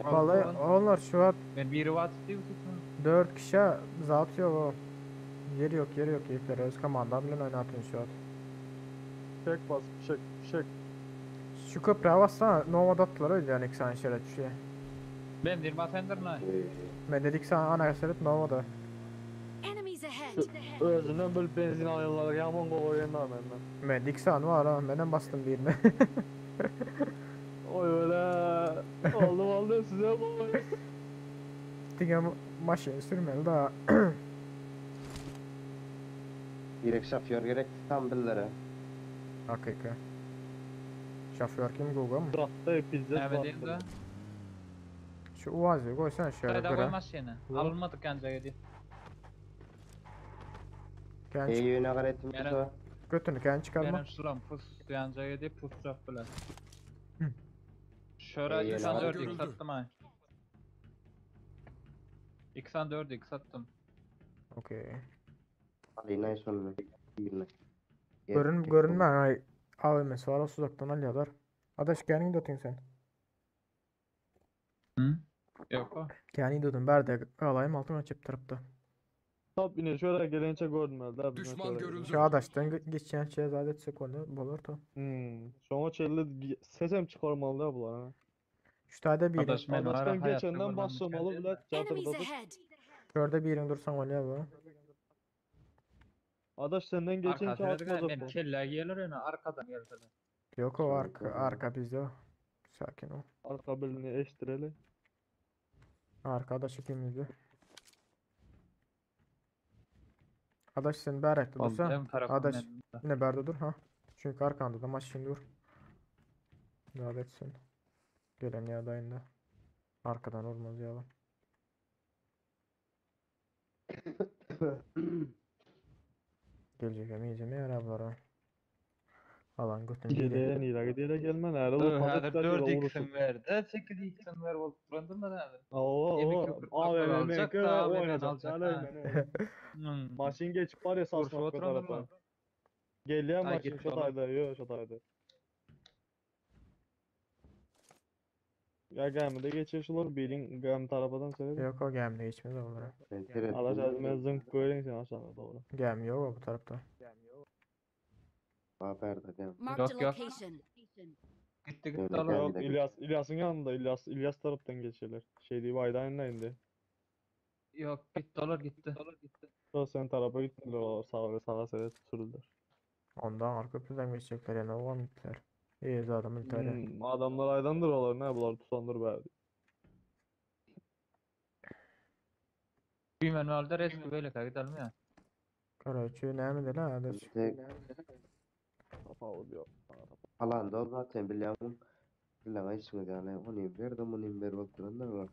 Vallahi onlar şu an Men biri watt diyor tutma. 4 kişi zat yok o. Yeri yok yeri yok yiğitler. Öz komanda bile oynatın şu an. Çek bas çek çek. Şu köprüye bassana nomad attılar öyle yani iki saniye şöyle düşüyor. Ben bir basendir ne? Ben dedik sana ana gösterip nomada. Enemies ahead. Özünden böyle benzin alıyorlar. Yaman koyuyorlar benden. Ben dik sağ var ha benden bastım birine. Oy öyle. Oldu oldu size koy. Dige maşın sürmeli daha. Direkt şoför gerek tam billere. Hakika. Şoför kim Google mı? Tratta pizza Evet değil de. Şu Uaz'ı koysana şöyle Sırada göre. koy maşını. Alınmadık ancak edip. Kendi İyi yöne garetim Yani- bu. götünü kendi çıkarma. Benim şuram pus ancak edip pusacak bile. Şöyle İyi, 2 tane yöne 4x görüldü. attım ha. 2 tane 4x attım. Okey. Alayına sonuna. Birine. Görün görünme ay AVM'si var o uzaktan alıyorlar. Adaş kendin gidiyordun sen. Hı? Yok o. Kendin gidiyordun berde alayım altına açıp tarafta. Top yine şöyle gelince gördüm elde. Düşman görüldü. Şu adaştan geçen şey zaten etsek onu bolur to. Hmm. Şoňa çelli sesem çıkarmalı ya bular ha. Şu tane bir Adaş men var Adaştan hayatta geçenden görmemiş başlamalı kendi. bile Enemies çatırdadık. ahead. Şurada birini dursan oluyor bu. Adaş senden geçince Arka sırada atmadık ben bu. kelle gelir öne arkadan geldi. Yok o arka arka bizde o. Sakin ol. Arka birini eştireli. Arkadaş ikimizde. Adaş sen berekte dursan. Benim tarafım Adaş benim. yine berde dur ha. Çünkü arkanda da maç şimdi dur. Devam etsin. Gelen ya dayında. Arkadan olmaz ya lan. Gelecek hem iyice ya ablara. Alan götünü yedi. Gideye nire gideye gelme nerede Dur bu hadi paletler 4 vurursun. x'im verdi. 8 x'im ver olup durandım da nerede? Oo Yemek oo. yok, AVM alacak da AVM oynayacak. alacak Hala ha. meni. Hmm. Maşın geçip var ya Urfa sasnak oturandır tarafa. mı? Geliyor Ay, maşın gitti şotaydı. Yo şotaydı. Ya gelmedi geçiyor bilin gem tarafadan söyle. Yok o gemle geçmez onlara. Ben seyrettim. Adaş azmezden koyayım seni aşağıda doğru. Gem yok o bu tarafta. Haber de değil mi? Marked a Yok, yok. location. Gitti gitti Öyle alalım. geldi. Yok İlyas İlyas'ın yanında İlyas İlyas taraftan geçiyorlar. Şey değil Baydan indi. Yok gitti dolar gitti. O sen tarafa gittiler o sağa sağa seyret sürüldüler. Ondan arka köprüden geçecekler yani o gittiler. İyi zaten military. Adamlar aydandır olar ne bular tutandır be. Bilmem ne oldu resmi böyle gidelim ya. Karaçı ne mi de la adaş. Tek Kapalı bir alanda o zaten biliyorum. Bilen hiç yani onu verdim onu ver oturanlar var.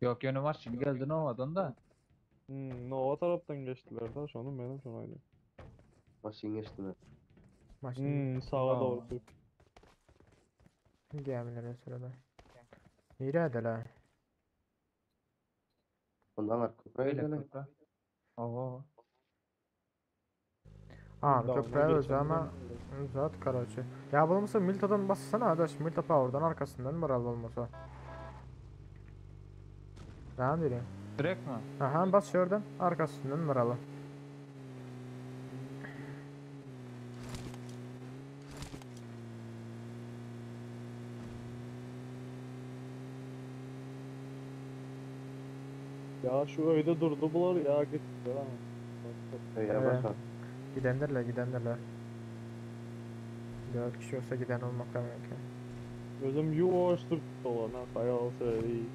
Yok yönü var şimdi geldi Nova'dan da. Nova taraftan geçtiler da şunu benim şunu aynı. Maşın geçti mi? Maşın Sağa doğru Aa. sür. gemlere sırada. Nerede la? Ondan arka köprä Beýle gidelim. köprä. Oho. Aa Dağına köprä özi geçen ama zat karaçı. Ya bolmasa Milta'dan bassana adaş. Milta Power'dan arkasından moral olmasa. Ne diyeyim? Direkt mi? Aha bas şuradan arkasından moralı. Ya şu öyde durdu bular ya gitti lan. Öyle Ee, başla. gidenlerle gidenlerle. 4 kişi olsa giden olmak mümkün. Özüm yuvaş durdu olan ha kaya söyleyeyim.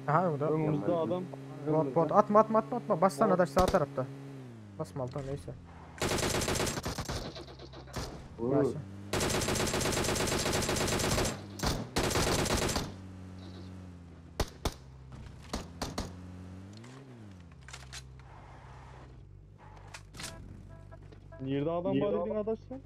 Aha bu da. Önümüzde adam. Bot bot atma atma atma atma. Bassana Bot. adaş sağ tarafta. Basma alta neyse. Oo. Başla. Nerede adam var dedin adaş sen?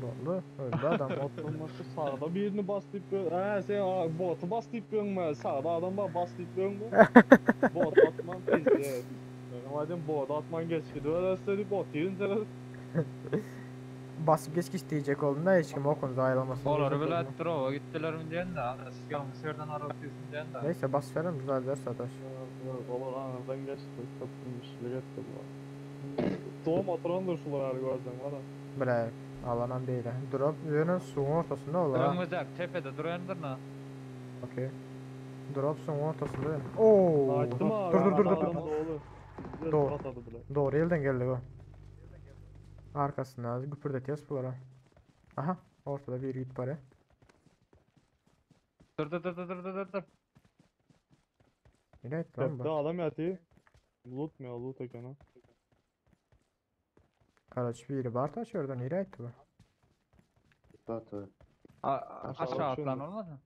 Oldu. Öldü adam. Botun sağda birini bas deyip He sen ha, botu bas deyip mi? Sağda adam var bas deyip mi? Bot atman pizde. Benim adım bot atman geç gidiyor. Öyle bot yiyin Basıp geç geç diyecek oldum da hiç kim o konuda ayrılmasın. Olary diyecek bile oldum. drop'a gittiler mi diyen de adaş yanlış yerden aratıyorsun diyen de. Neyse bas verelim güzel ders adaş. Olar anadan geçti. Köprünün gitti bu. Doğum oturandır şular her görsen var ha. Bile alanan değil. Drop yönün suyun ortasında olur ha. Öňüzdäki tepede durandyr na. Okey. Drop suyun ortasında. yani. Oo. Açtım abi. Dur dur dur dur. Adam dur. doğru. Güzel Doğru. patladı bile. Doğru elden geldi bu. Arkasından az güpürdetiyoruz bunlara. Aha ortada bir git para. Dur dur dur dur dur dur dur. Nereye etti lan Tepede bu? adam yatıyor. Loot mu ya loot ekranı. Karaç biri var taş oradan nereye etti bu? Batu. Aşağı Aşağı atlan uçuyor. olmaz mı?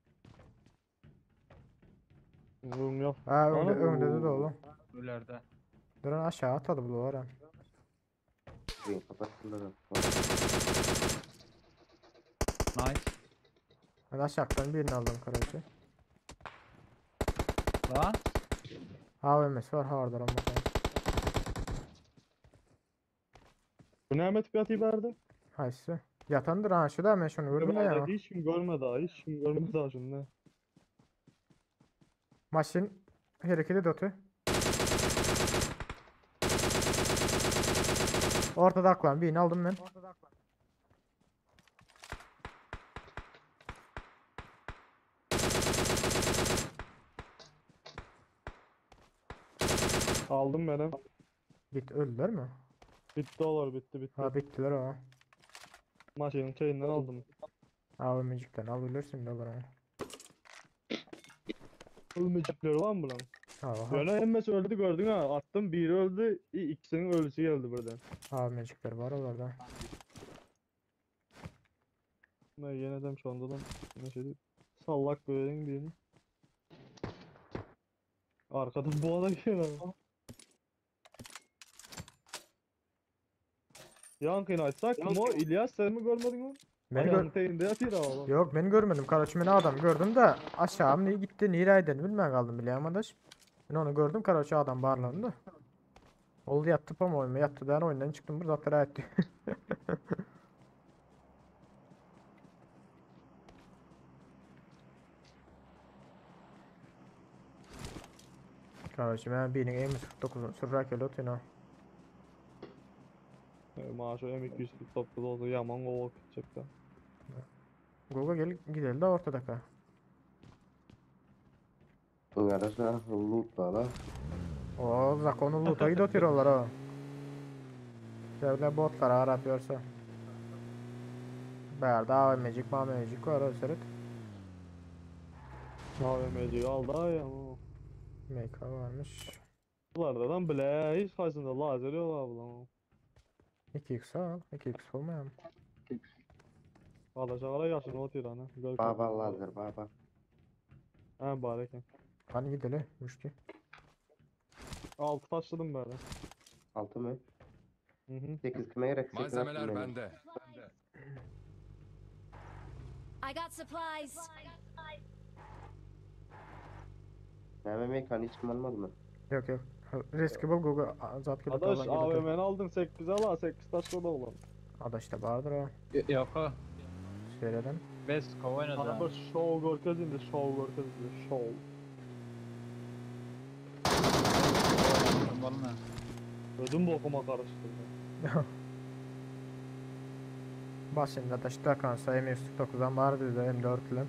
Vurun yok. Ha önde, Ana. önde de dolu. İleride. Duran aşağı atladı bu duvara. Renk kapattırlar. Nice. Ben aşağıdan birini aldım karaçı. Lan. AVM'si var hardır ama. Bu ne Ahmet bir verdi? Haysı. Yatandır ha şu da ben şunu gördüm de ya. Hiç kim görmedi daha, hiç kim görmedi daha şunu. Maşin hareket ediyordu. Ortada aklan birini aldım ben. Aldım benim. Bit öldüler mi? Bitti olur bitti bitti. Ha bittiler o. Maşinin şeyinden aldım. AVM'cikten al ölürsün de olur ama. Ölmecikleri var mı lan? Aha. Böyle hemmesi öldü gördün ha. Attım biri öldü, ikisinin ölüsü geldi birden. AVM'cikler var oralarda. Ne yine dem şu anda lan. Ne şey Sallak böyle birini. Arkadan boğa da geliyor abi. Yankın açsak mı? o? İlyas sen mi görmedin mi? Beni gör gör. yatıyor oğlum. Yok beni görmedim. Karaçı adam gördüm de aşağı mı gitti nereye bilmem kaldım biliyorum arkadaş. Ben onu gördüm Karaçı adam barlandı. Oldu yattı pam oyunu yattı ben oyundan çıktım bir zaten etti. Karaçı ben birinin M49'un sürrak öyle atıyor. Maaşı M249 oldu yaman kovak gidecek de. Gogo gel gidelim de ortada ka. Bunlar lootla la. O zakonu loot'a gidiyorlar o. Şöyle botlar aratıyorsa. Berda AVM'cik mamecik var o sırıt. AVM'ci aldı ay ama. MK varmış. Bunlardan bile hiç karşısında lazer yok abi lan. 2x al. 2x olmayan. Alacağına yaşın o ana. Gör Baba lazer baba. Ha bari ki. Hani gidelim müşti. Altı taşladım böyle. Altı mı? Hı hı. 8 kime gerek? 8 Malzemeler attım ben. bende. I got supplies. Näme mekan hiç kim almady mı? Yok yok. Riski bol Google zat gelip Adaş AVM'ni aldın 8 ala 8 taşla oğlum. Adaş da vardır o. Yok o. Söyledim. Besko oynadı. Bana bir show görkez indi show görkez indi show. Bolma. Ödüm bokuma karıştırdı. Başında da takansa M149'dan vardı bizde M4 ile.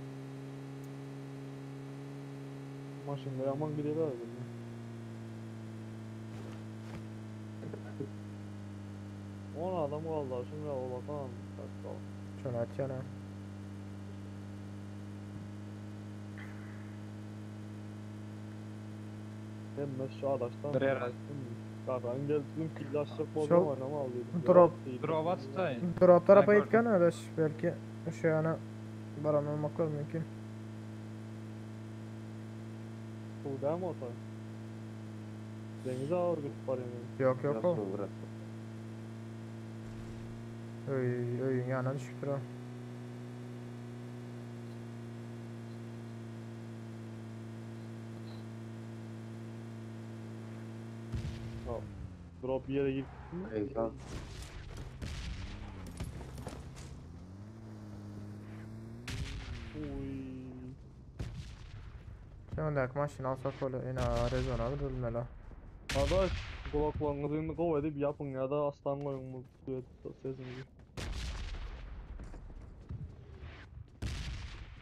Maşında yaman gidiyor abi. On adam kaldı şimdi o bakalım. Şunu atıyor ha. Hem şu adaştan. Bir yer- Karan geldim killaşlık Şol- bozum oynama aldıydım. Drop. Drop atayım. Drop tarafa Ben gitken adaş belki şu yana baran olmaklar mümkün. Bu değil mi o tay? Denize ağır gidip var yani. Yok yok o. Burası burası. Öy, öyün yanına düşüptür o. Ha, Drop bir yere gitti mi? Eyvah. Uy. Sen de maşın alsak öyle yine rezon alır ölmeli. Adaş kulaklarınızı indi kov edip yapın ya da aslan koyun bu sesinizi.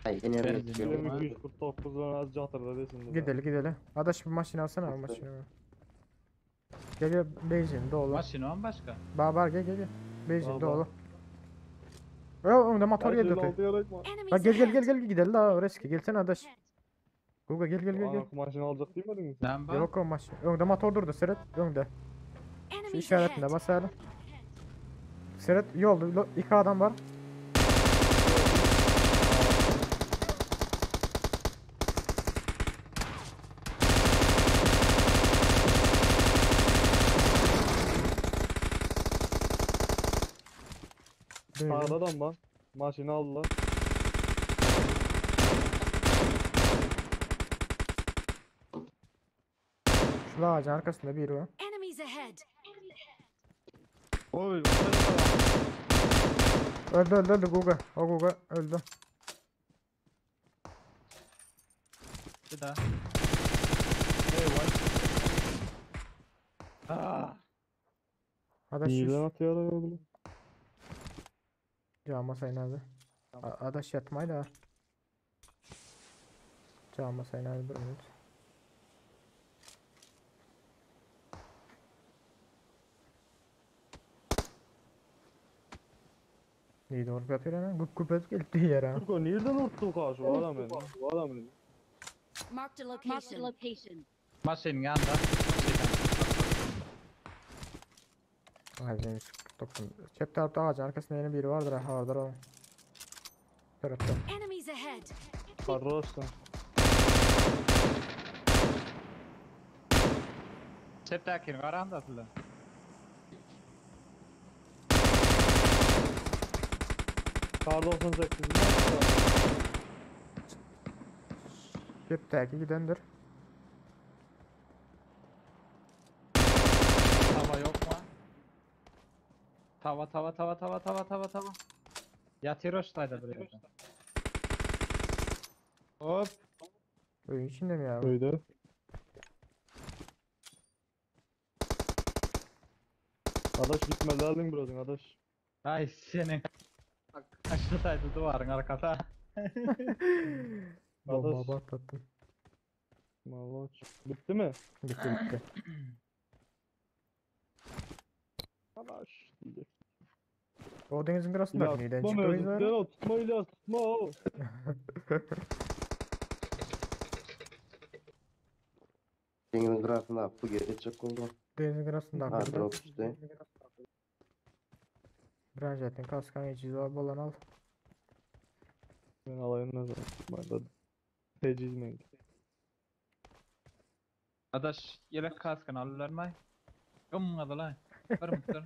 Ay enerji Benzin yok. yok. 249'dan az catırda desin de. Gidelim gidelim. Adaş bir maşın alsana o maşını. Gel gel benzin dolu. Maşın var mı başka? Bar bar gel gel gel. Benzin Bar, dolu. Yo önde motor geldi öte. Enemies Ha gel gel gel ahead. gel gidelim daha riski gelsene adaş. Guga gel gel gel gel. Maşını alacak değil miydiniz? Ben bak. Yok o maşın. Önde motor durdu Seret önde. Şu Enemies işaretinde ahead. basarım. Seret yolda iki adam var. Buyurun. Sağda adam var. Maşını aldılar. Şu ağacın arkasında biri var. Enemies ahead. Oy, bu da var. Öldü öldü öldü Guga. O Guga öldü. Bir daha. Hey what? Ah. Adaş Neden şu atıyor oğlum? Cama sayın abi. Adaş yatmayla. ha. Cama sayın abi bir minut. İyi doğru yapıyor lan. Gup gup edip geldi yere. ha. Türko nereden urttu karşı bu adam beni? Bu adam beni. Marked a location. location. Maşının yanında. Ay benim 49. Çep tarafta ağacın arkasında yeni biri vardır ha vardır o. Tarafta. Enemies ahead. Kardeşler. Çeptekini var aslında. Kar 98 mi attı? Çepteki gidendir. Tava yok mu? Tava tava tava tava tava tava tava. Yatıyor o şurada buraya. Hop. Oyun içinde mi ya? Öyle. Adaş gitmeliydin birazdan adaş. Ay senin. Aşağıdaydı duvarın arkada. Bomba Adaş. patlattım. Vallahi Bitti mi? Bitti bitti. Adaş diyecek. O denizin kırasında İlyas neden tutma çıktı o mevcut yüzden? değil o, tutma İlyas tutma o. Denizin kırasında bu gelecek oldu. Denizin kırasında Ha akıllı. drop işte. Branjetin kaskan geçici olan al. Ben alayım ne zaman. Ben de teciz mi? Adaş yelek kaskını alırlar mı? Gımmadı lan. Bir mutlar.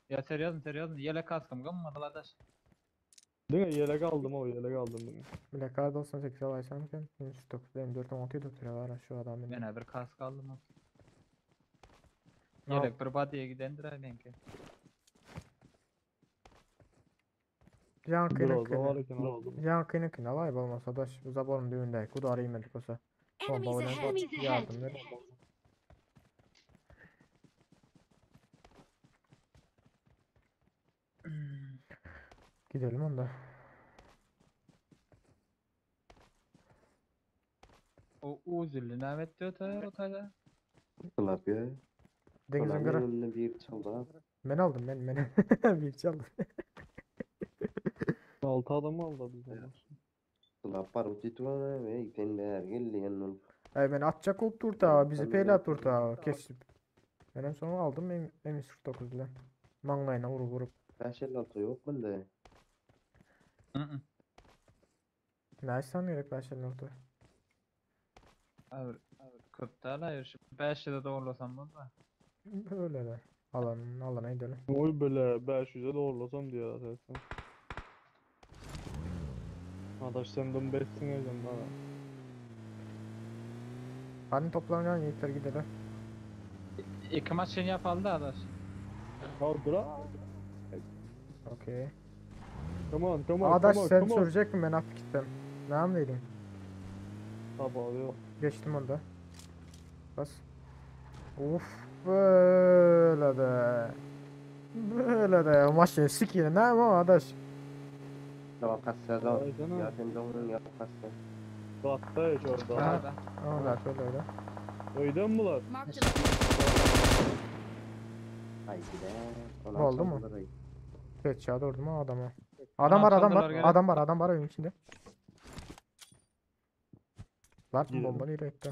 Ya seriozno seriozno yelek kaskım gımmadı adaş. Diňe yelek aldım o yelek aldım diňe. Bile kar 98 alaysam sen. 39 M4 16 oturuyor var şu adam. Men bir kask aldım. Ne Yelek bir body'ye gidendir ha menki. Yankını Groza var eken aldım. Yankını kına alay bolmasa da şu zaborun düğünde kudar yemedik olsa. Bomba Enemies bilen ahead! Enemies ahead! yardım ver. Gidelim onda. O uzilli nämet diyor ta o tayda. Sılap ya. Dengizin Ulan kara. önüne bir çaldı ha. Ben aldım ben ben. Bir çaldım. 6 adam aldı bizden. Sılap var uçtu bana ve sen değer geldi yanına. Ay ben atacak olup durta bizi Ben de peyle at durta kesip. Ben en son aldım M M49 ile. Manglayına vurup vurup. 556 yok bende. Hı. Ne açsam gerek 556. Abi köpte ala şu 5 de doğrulasam bunu da. Öyle de. Alan alana gidelim. Oy böyle 500'e doğrulasam diyor zaten. Adaş sen de 5'sin evden bana. Hani toplanacağın yiğitler gidelim. İki maç yeni yapalım da adaş. Ya bırak. Okey. Come on come on Adaş come on sen come on. sürecek mi ben hafif gittim. Ne yapayım? Tabi abi. Geçtim onu da. Bas. Of böyle de. Böyle de. Maşın sikiyim ne ama adaş. Tamam kassa da. Ay canım. Ya sen de onun ya kassa. Gatta hiç orada. Ha. Ama da şöyle öyle. Öyle mi bunlar? Marked a location. Haydi be. Ona Oldu mu? çaldılar ay. Evet çağırdım ha adamı. Adam var adam çaldılar var. gene. Adam var adam var evin içinde. Lan Girelim. bomba nereye gitti?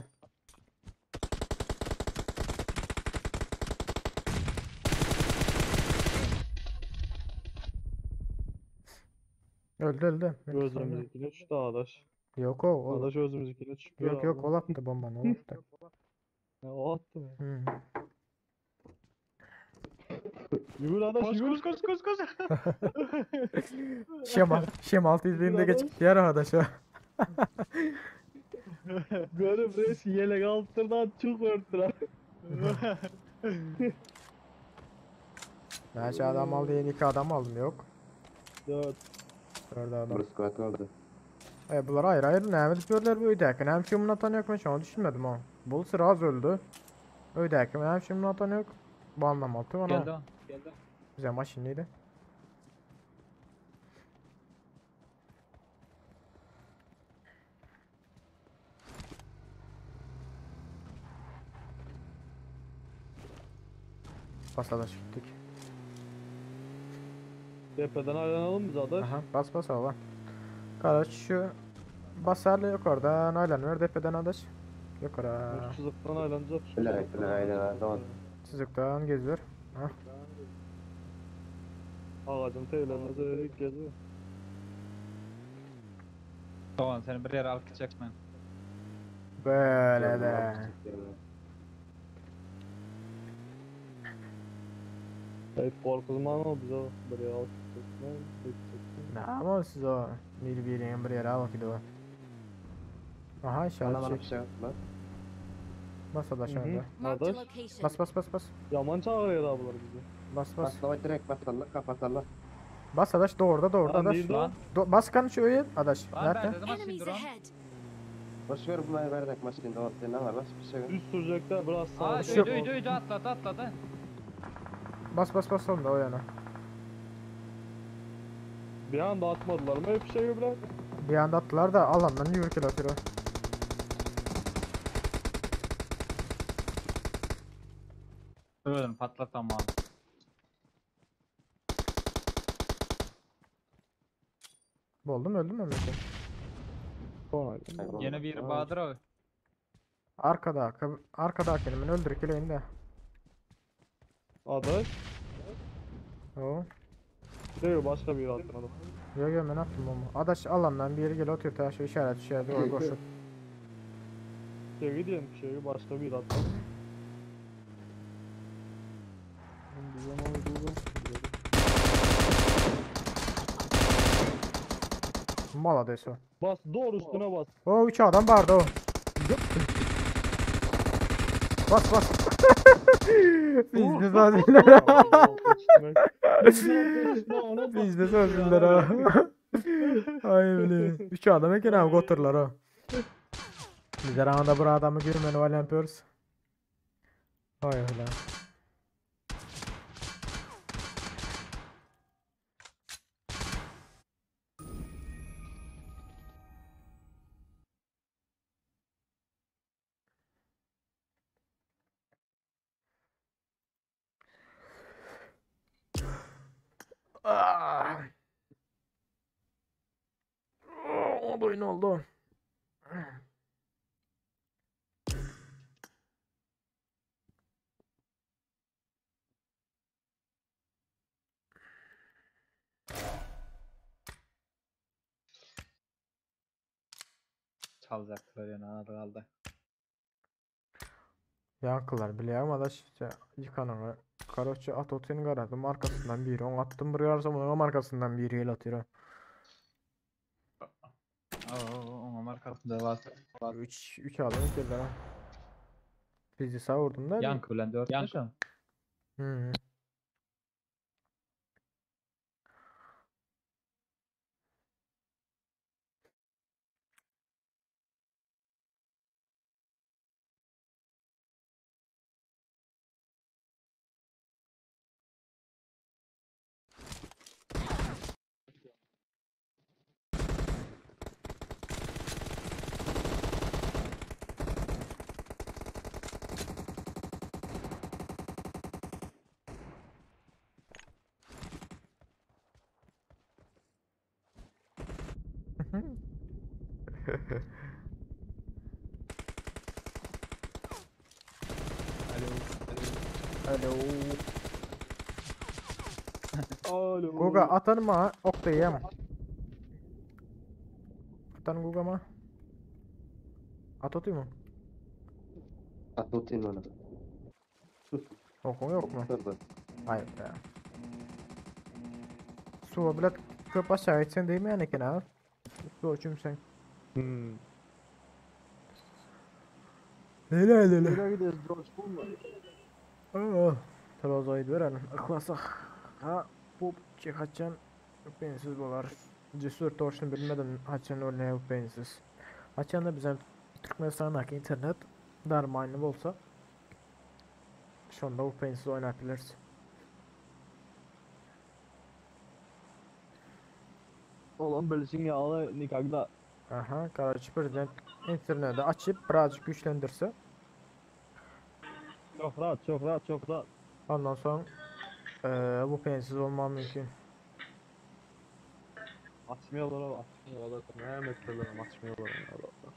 Öldü öldü. Benim sonra. Gözümüzdekine çıktı adaş. Yok o. o. Adaş özümüzdekine çıkıyor Yok yok abi. o attı bombanı o attı. Ya, o attı mı? Hı. Yürü adaş Koş yürü. koş koş koş koş. Şemal, Şemal tizliğinde geçip diğer arkadaşa. Görüp reis yelek altından çok örttü lan. Ben şu adam aldı yeni iki adam aldım yok. 4. Dört adam. Burası kuvvetli oldu. E bunlar ayrı ayrı ne yapıyorlar bu öydeki. Hem şimdi atan yok ben şu an düşünmedim ha. Bul sıra az öldü. Öydeki hem şimdi atan yok. Bu anlamadı ona. Geldi o. Geldi. Güzel maç şimdiydi. Basada çıktık. Tepeden aylanalım biz adaş. Aha bas bas al. Kardeş şu basarlı yukarıdan aylanıyor tepeden adaş. Yukarı. Çızıktan aylanacak. Bilerek bilerek aynen tamam. Çizikten geziyor. Ha. Ağacın teylerine zeyrek geziyor. Doğan seni bir yere alıp gidecek ben. Böyle de. Hep korkuzman o bize buraya alıp gidecek mi? Gidecek mi? Ne ama siz o bir birinin bir yere alıp gidiyor. Aha Bana işaret bana çek. bir şey atma. Bas adaş Hı hı. önde. Marked a Adaş. location. Bas bas bas bas. Yaman çağırıyor abiler bizi. Bas bas. Bas bas direkt bas Allah kapat Allah. Bas adaş doğruda doğruda Lan adaş. nerede o? Do bas kan şu öyle adaş. Lan ben Nerede? dedim Enemies aslında ahead! Boş ver bunları verdik maçın da ortaya ne var bas bir şey yok. Düz sürecekler biraz sağa. Aa Şu- öydü öydü öydü atladı atladı. Bas bas bas onda o yana. Bir anda atmadılar mı hep şey bırak. Bir anda attılar da alandan yürütüler atıyor. Öldüm patlat ama. Oldu mu öldü mü Mehmet? Sonra. Yine bir Bahadır abi. Arkada arkada kelimenin öldür kileyin de. Adaş. O. Değil başka bir attın adam. Yok yok ben attım bomba. Adaş alandan bir yere gel atıyor ta şu işaret işaret doğru koşup. Şey gidiyorum şey başka bir attın. Bir zaman oldu. Malades o. Bas doğru üstüne bas. O 3 adam vardı o. Bas bas. Bizde sözler. Bizde sözler ha. Ay bile. 3 adam eken abi goturlar o. Bizler anda bir adamı görmeni valen pörs. Ay öyle. Ah. Oldu oyun oldu. Çalacaklar yani adı kaldı. Yankılar bile ama da işte yıkanana. Karoçça at otelin garadım arkasından biri on attım bir yarısı onun arkasından biri el atıyor. Oo, onun arkasında var. 3 3 adam geldi ha. Bizi sağ vurdum da. Yankı bilen 4 Yankı. Hı. Alo. Alo. Alo. Goga atan mı? Ok da yiyemem. Atan Goga mı? At atıyor mu? At atayım ona. Okun yok mu? Dur Hayır be. Su bilet köp aşağı etsen değil mi yani kenar? Su sen. Hmm. Hele hele hele. Nereye gidiyoruz? George Bull mu? Oh, Trabzon'u verelim. Iklasak. Ha bu haçan bensiz bolar. Cesur torşun bilmedim haçan öyle bensiz. Haçan da bizim Türkmenistan'daki internet darmayını olsa şonda bu bensiz oynayabiliriz. Olan bilişin yağlı nikahda. Aha, Karaçı prezident interneti açıp birazcık güçlendirse Çok rahat, çok rahat, çok rahat. ondan sonra bu pensiz olma mümkün. Açmıyorlar abi, açmıyorlar. Ne meseleler açmıyorlar adamlar.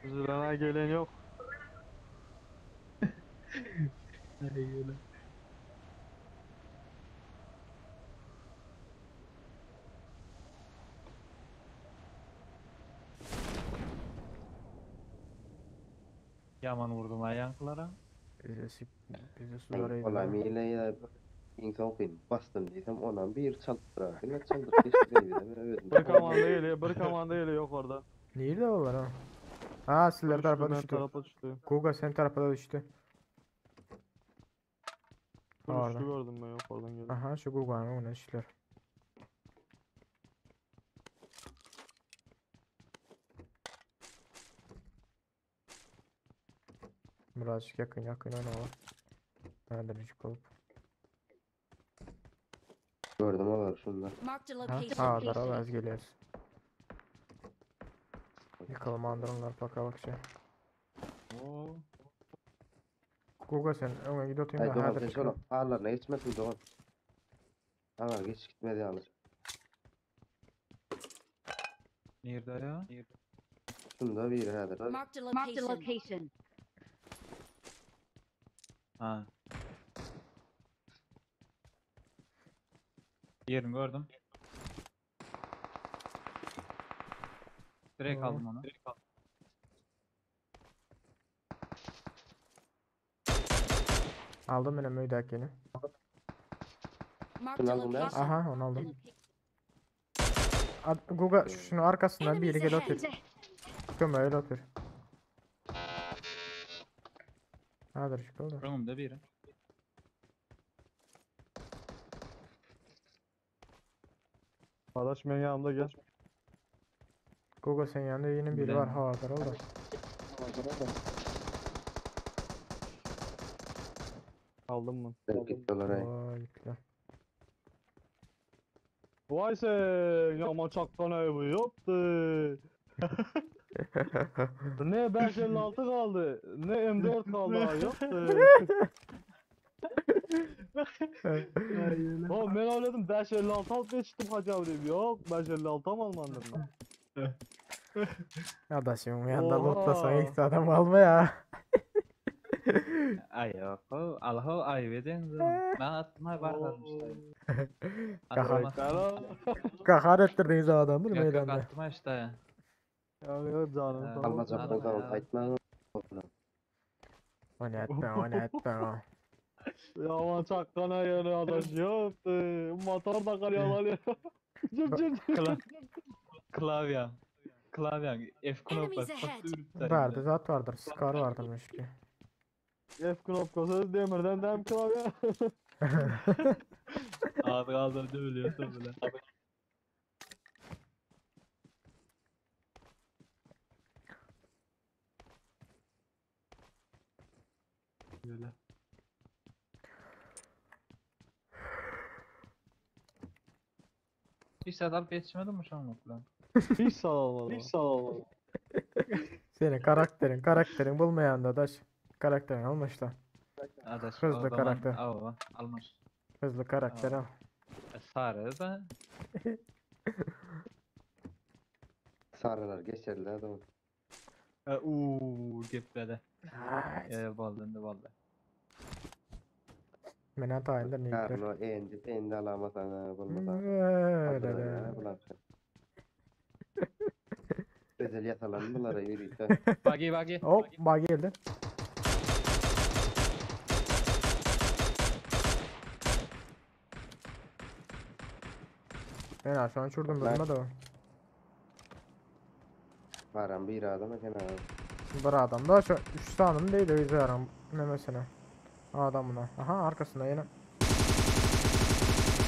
Üzülene gelen yok. Yaman vurdum ha yankılara. Bize bize sulara Ola yediler. mile ya insan okuyun bastım diysem ondan bir çaldıra. Ne çaldır geçti Bir komanda geliyor, bir komanda geliyor yok orada. Nerede onlar ha? Ha sizler Düştü, tarafa ben düştü. tarafa düştü. Guga sen tarafa da düştü. Bir Orada. düştü gördüm ben yok oradan geliyor. Aha şu Guga'nın önüne düştüler. Birazcık yakın yakın oynayalım. Nerede bir olup. Gördüm olar şunlar. Marked a Ha, location. ha daral az geliyoruz. Yıkalım andırımlar paka bakça. Oo. Guga sen öne git oturayım Ay da Doğan hadi sen çıkalım. şöyle ağırlarına geçmesin Doğan. Ama geç gitmedi yalnız. Nerede ya? Şunda bir herhalde. Marked a location. Marked a location. Ha. Yerini gördüm. Direkt aldım onu. Aldım benim öydakini. Marked a aldım ben. location. Aha onu aldım. Ad, Guga şunu arkasından biri Enemies gel otur. ahead. Köme öyle otur. Hadır şu oldu. Önümde biri. Adaş benim yanımda gel. Guga senin yanında yine biri var. Bilemem. Havadır oldu. Aldım mı? Ben gittiler ay. Vay gittiler. Vay sen aman çakkan evi yoktu. Ne 556 kaldı, ne M4 kaldı ha yoktu. Oğlum ben oynadım 556 alıp geçtim hacı abi dedim. Yok 556 mı almandım ben? Adaşım yanında lootlasan Oha. hiç adam alma ya. Ay yok. Alho ayıp edin. Ben atma var kalmışlar. Kahar, Kara. kahar ettirdiniz adamı Yok yok meydanda. atma işte. Ya yok canım Ha. tamam. Almacak Alma o zaman ya. aytma. O ne etme o ne etme o. Ya aman çakkan ayağını adaş yoktu. Motor da karıyor alıyor. Cım cım cım. Kla klavye. Klavye. F knopkası. Enemies ahead. Vardı zat vardır. Scar vardırmış ki. F knopkası demirden dem klavye. Ağzı ağzına dövülüyorsun bile. Böyle. Hiç saat alıp yetişmedin mi şu an lan? Hiç sağ olmadı. Hiç sağ olmadı. Senin karakterin karakterin bulmayan da daş. Karakterin almışlar. Adaş, o Hızlı zaman karakter. Ava, almış. Hızlı karakter al. E, Sarı da Sarılar geçerli adam. E, uuu gepledi. Ay, E, boldu indi boldu. Men hatayındır ne gider. Carlo endi endi alamasan ha bolmasa. Öyle de. Bular. Özel yasalan bulara yürüyse. Bagi bagi. Hop bak geldi. Ben şu an çurdum Bak. bölüme de o. Varan bir adam eken ha. Bir adam da şu 3 tane değil de bize yaram nemesine. Adamına. Aha arkasında yine.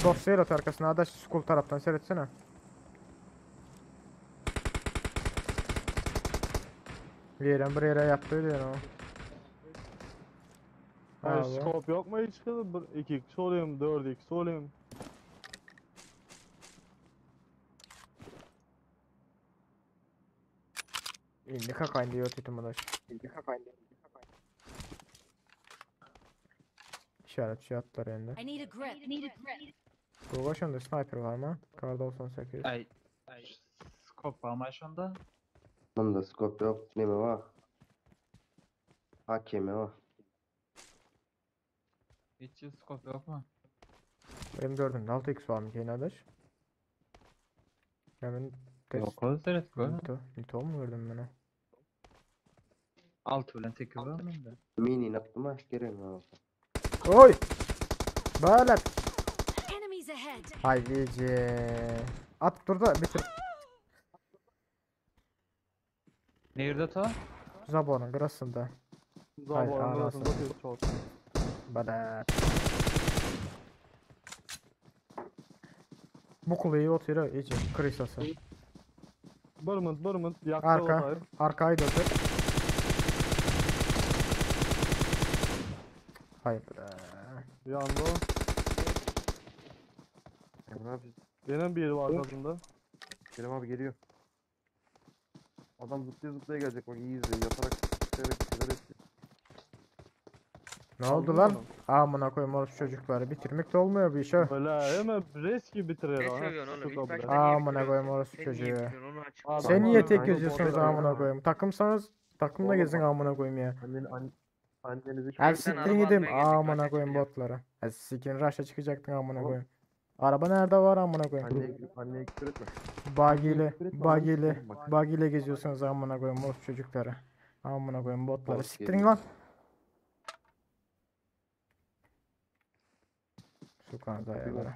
Dost seyret arkasına. Adaş school taraftan seyretsene. Bir yere bir yere yattı diyor o. Hayır Abi. scope yok mu hiç kızım? 2x olayım, 4x olayım. İndi kakayın diyor tutum adaş. İşaret şey attılar elinde. I need a grip. Need a grip. Bu başında sniper var mı? Kar 98. Ay. Ay. Skop var mı şunda? Bunda scope yok. Neme var? Hakemi var. Hiç skop yok mu? Benim gördüğümde 6x var mı ki adaş? Hemen test. Yok o seyret gör. Nito, Nito mu gördüm ben o? 6 bilen 8 var mı bende? Mini attım ha. Gerek yok. Oy! Böyle. Enemies ahead. Haydi. At dur da bitir. Nerede ta? Zabor'un grasında. Zabor'un anasını. grasında bir çok. Böyle. Bu kuleyi oturuyor iyice krisası. Bırmınt bırmınt yakta Arka. otayır. Arkayı da otur. Hayır. Yandı o. Emre abi, Benim bir var arkasında. Kerem abi geliyor. Adam zıplaya zıplaya gelecek bak iyi izle yatarak zıplayarak bir şeyler yapıyor. Ne oldu lan? Amına koyayım orospu çocukları bitirmek de olmuyor bir iş ha. Böyle hemen res gibi bitirir Ne ha. söylüyorsun oğlum? İlk Suka başta bile. niye Amına bitiriyorsun? koyayım orospu Sen niye çocuğu. bitiriyorsun onu açıkla. Adam Sen niye tek Aynen, geziyorsunuz doğru. amına koyayım? Takımsanız takımla Oğlum gezin bak. amına koyayım ya. Annen, an, annenizi El Sen siktirin araba gidin almaya geldik, amına rush'a koyayım çıkacağım. botlara. El sikin rush'a çıkacaktın amına Oğlum. koyayım. Araba nerede var amına koyayım? Anneye, anneye küfür etme. Buggy ile, Küfür etme, buggy ile, sikerim bak. buggy ile geziyorsunuz amına koyayım bot çocukları. Amına koyayım botları. Bot Siktirin geliyor. lan. Sokağın ayarları.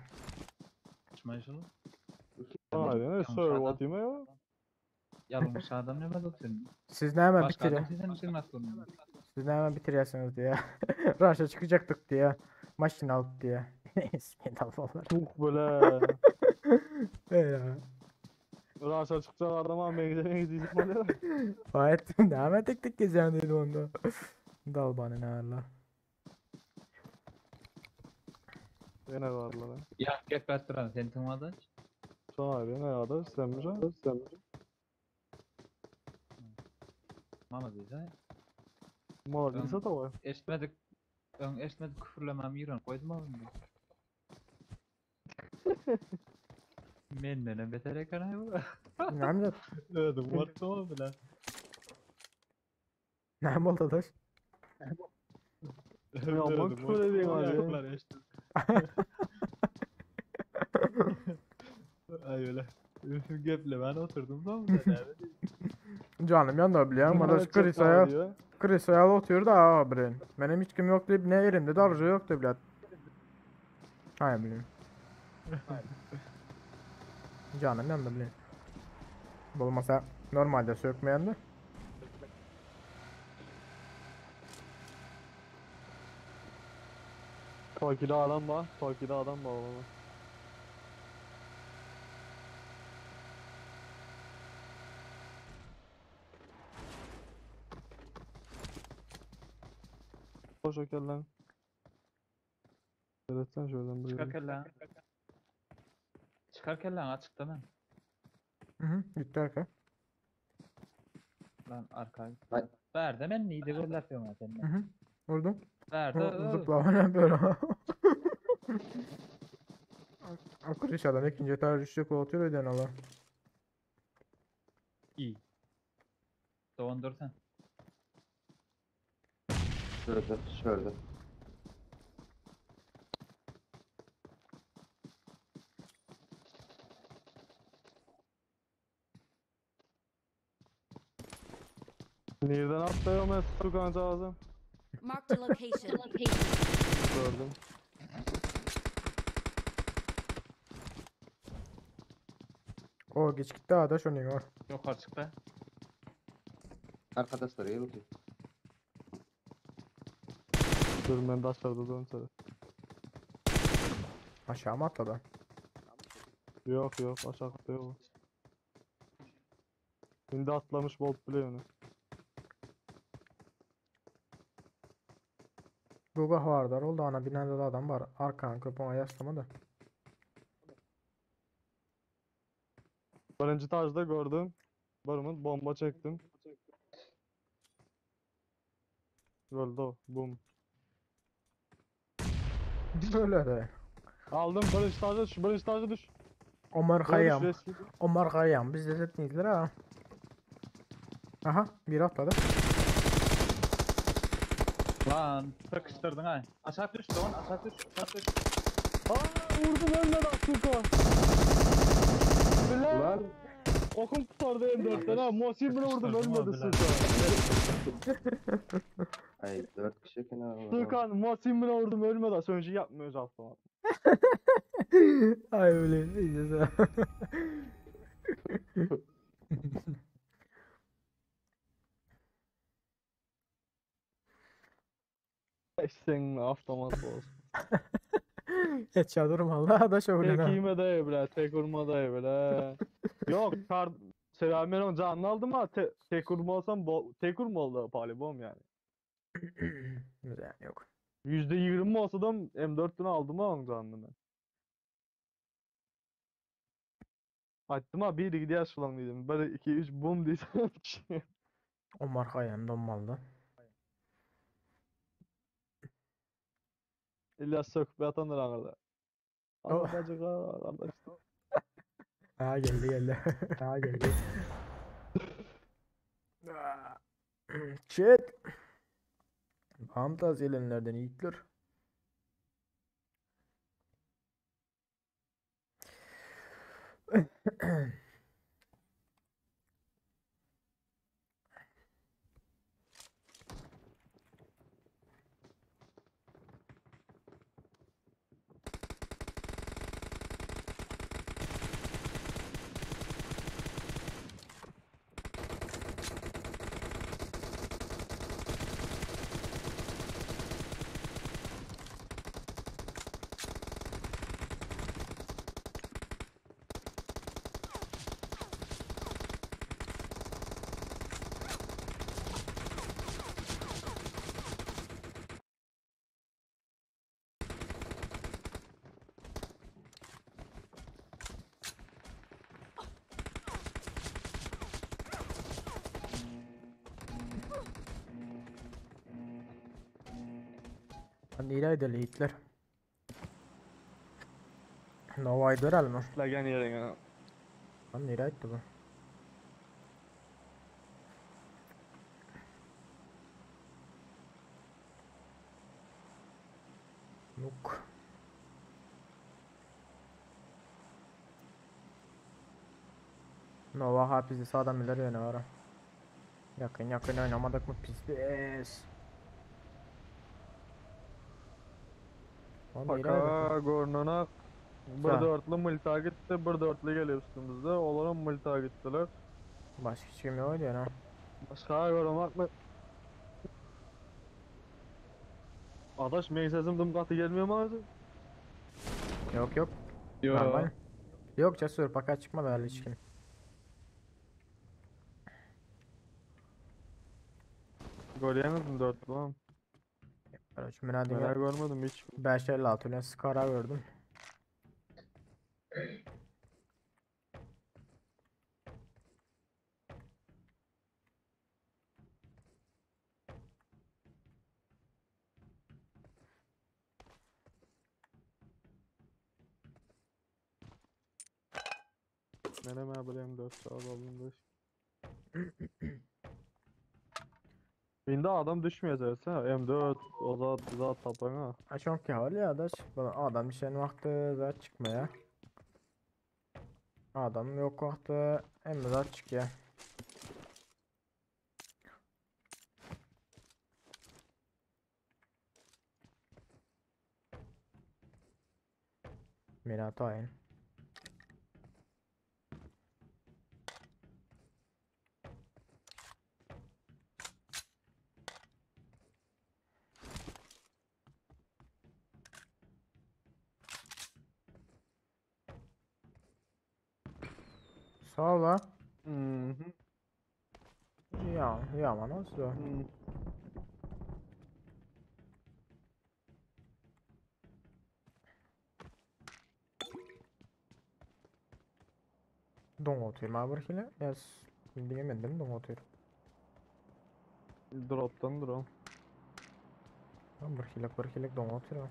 Aynen öyle server atayım ya. Yalnız adam ne var senin? Siz ne hemen Başka bitirin. adam sizin için nasıl Siz ne hemen bitiriyorsunuz diye. Rush'a çıkacaktık diye. Maşin alıp diye. Sikin alfalar. Çok böyle. Ya. Raşa çıkacak adama benze benze oluyor. Fahrettin devam et tek tek gezeceğim dedi onda. Dal bana ne Allah. Yine varlar. ha. Ya gep bertiran sen tımada. Çağır yine adı sen mi? Sen mi? Mama dedi. Mala bilse de var. Eşitmedik. Ön eşitmedik küfürlemem yürüyorum koydum abi. Men menen beter eken bu. Ne mi? Evet, what the bile. Ne oldu adaş? Ya bak küfür edeyim abi. Ay öyle. Geple ben oturdum da mı Canım yandı biliyorum. Adaş Evet, çok Krisa'ya ağrıyor. Krisa'ya oturuyor da abi. Benim hiç kim yok deyip ne yerimde de arıza yok da bilet. Hayır bileyim. Canım yandı bileyim. Olmasa normalde sökmeyen de. Toki'de adam var. Toki'de adam var oğlum. Koş gel lan. Öğretsen şuradan bir. Çıkar kellen. Çıkar kellen açıkta ben. Hı hı gitti arka. Lan arka. Ay. Ver de ben neydi böyle yapıyorum zaten. Hı hı. Vurdum. Ver de. Zıplama ne böyle. Krisa'dan ikinci etaj düşecek o atıyor öden ala. İyi. Doğan sen. Şurada, şurada. Nereden atlıyorum ben Tukan ağzım? Marked a location. Gördüm. O geç gitti adaş onu gör. Yok açıkta. Arkadaşlar gel bakayım. Dur ben de aşağıda duruyorum seni. Aşağı mı atladı? Yok yok aşağıda yok. Şimdi atlamış bolt bile yönü. Google vardar oldu ana binada da adam var. Arkan köpüğe yaslamadı. Birinci tajda gördüm. Barımın bomba çektim. Öldü o. Boom. Böyle de. Aldım birinci tajda düş. Birinci tajda düş. Omar Buraya düş, Khayyam. resmi. Omar Khayyam. Biz de etmeyizler ha. Aha bir atladı. Lan sıkıştırdın ha. Aşağı düş Doğan aşağı düş aşağı düş. Aa vurdum ölmedi Asuka. Ulan. Ulan. Okum tutardı M4'ten ha. Mosin bile vurdum Sıkıştırdım ölmedi abi Suka. Ay 4 kişi kenara var. Sukan Mosin bile vurdum ölmedi. Sönücü yapmıyoruz avtomat. Ay öyle iyice Senin avtomat olsun. Geç ya durum Allah da şöyle. Tek yeme de bile, tek vurma da bile. Yok kar Selam ben canını aldım ha. Te, tek vurma olsam bo, tek vurma oldu palibom yani. Güzel yok. %20 olsa da M4'ünü aldım ha onun canını ben. Attım ha 1 gidiyor şulan dedim. Böyle 2 3 bum diyeceğim. Omar Khayyam donmalı. İlyas söküp yatanlar ağırda. Oh. Allah bacı kardeş. Ha geldi geldi. Ha geldi. Chat. Hamtaz elenlerden yiğitler. Lan nereye Hitler? Nova'yı dörelim mi? Lagan yerine. Lan nereye gitti bu? Nuk. Nova ha bizi sağdan bilir yöne var. Yakın yakın oynamadık mı pis pis. Lan nereye Paka gitti? görünene bir Ha. dörtlü multa gitti, bir dörtlü geliyor üstümüzde. Onların multa gittiler. Başka hiç kim yok diyor ha. Başka görünmek mi? Adaş meň sesim dım katı gelmiyor mu abi? Yok yok. Yo. Normal. Yok cesur paka çıkmadı herhalde hiç kim. Görüyorsunuz mu dörtlü lan? Evet, şu Ben Münadine görmedim hiç. 556 ile Skara gördüm. Ben hemen buraya 4 saat aldım da. Indi adam düşmeyecek ha. M4 o zat zat tapan ha. Ha çok ki hal ya da bana adam işen vakti zat çıkmaya. Adam yok vakti hem zat çıkıyor. Mirat ayın. Sağ ol la. Mhm. Ya, ya nasıl? Don otuyor ma bir hile. Ya diyemedim don otuyor. Drop'tan drop. Lan bir hile bir hile don otuyor.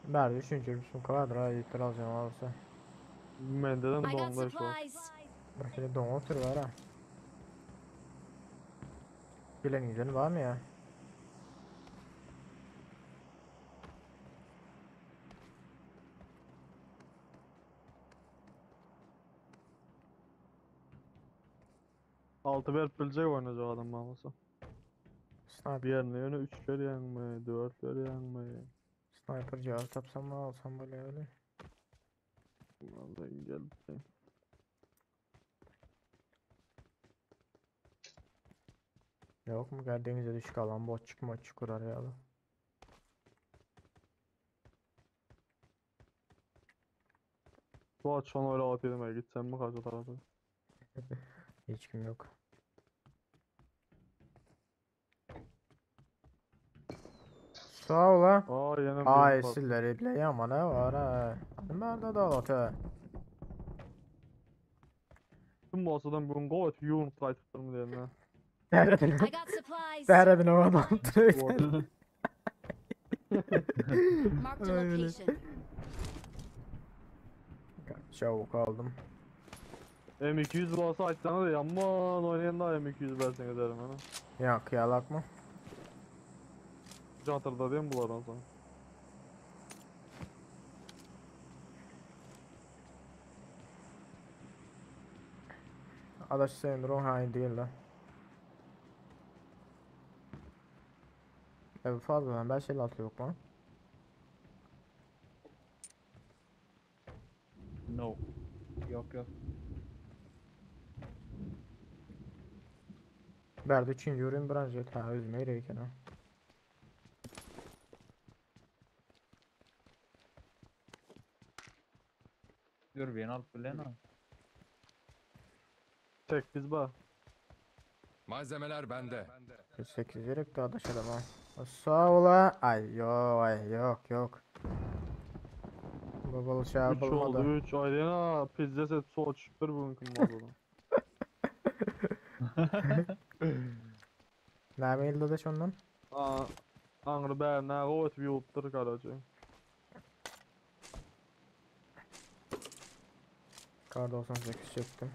Berdi üçüncü bir sumka vardır ha yiğitler alacağım alırsa. Mendeden I got donda şu. supplies. Bir hile don otuyor var ha. Bilen giden var mı ya? Altı verip bilecek oynayacak adam olsa. Sniper, Bir yerine yöne 3 veryen mi, 4 veryen mi? sniper cihazı tapsam mı alsam böyle öyle. Vallahi geldi. Yok mu geldiğimizde düşük alan botçuk moçuk kurar ya da. Bu açan öyle at yedim gitsem mi karşı tarafa? Hiç kim yok. Sağ ol ha. Aa yine bir Ay pat. silleri bile yamana var ha. Nerede dağıtı? Kim bolsadan bugün go et yoğun qaytıpdyrmy diýende. Däredin. I got supplies. Däredin o adam. Marked a location. Çabuk aldım. M200 bolsa aýtsana da ýaman oýnaýan da M200 berseň ederim ana. Ya kıyalak mı? Jantırda diýen bulardan soň. Adaş sen durun ha indi gel la. Evet fazladan 556 yok mu? No. Yok yok. Berdi üçüncü ürün branjet ha özüme gerek eken ha. Dürbün alıp bilen ha. Tek biz ba. Malzemeler bende. 48 gerek daha adaş adam ha. Sağ ola. Ay yok ay yok yok. Bu bol şey 3 oldu bulmadı. 3. Aydın ha pizza set soğuk bir bugünkü mağazadan. Ne meyildi adaş ondan? Aa, Aňry bärine gowy ýuwupdyr karaçy. Kar 98 çektim.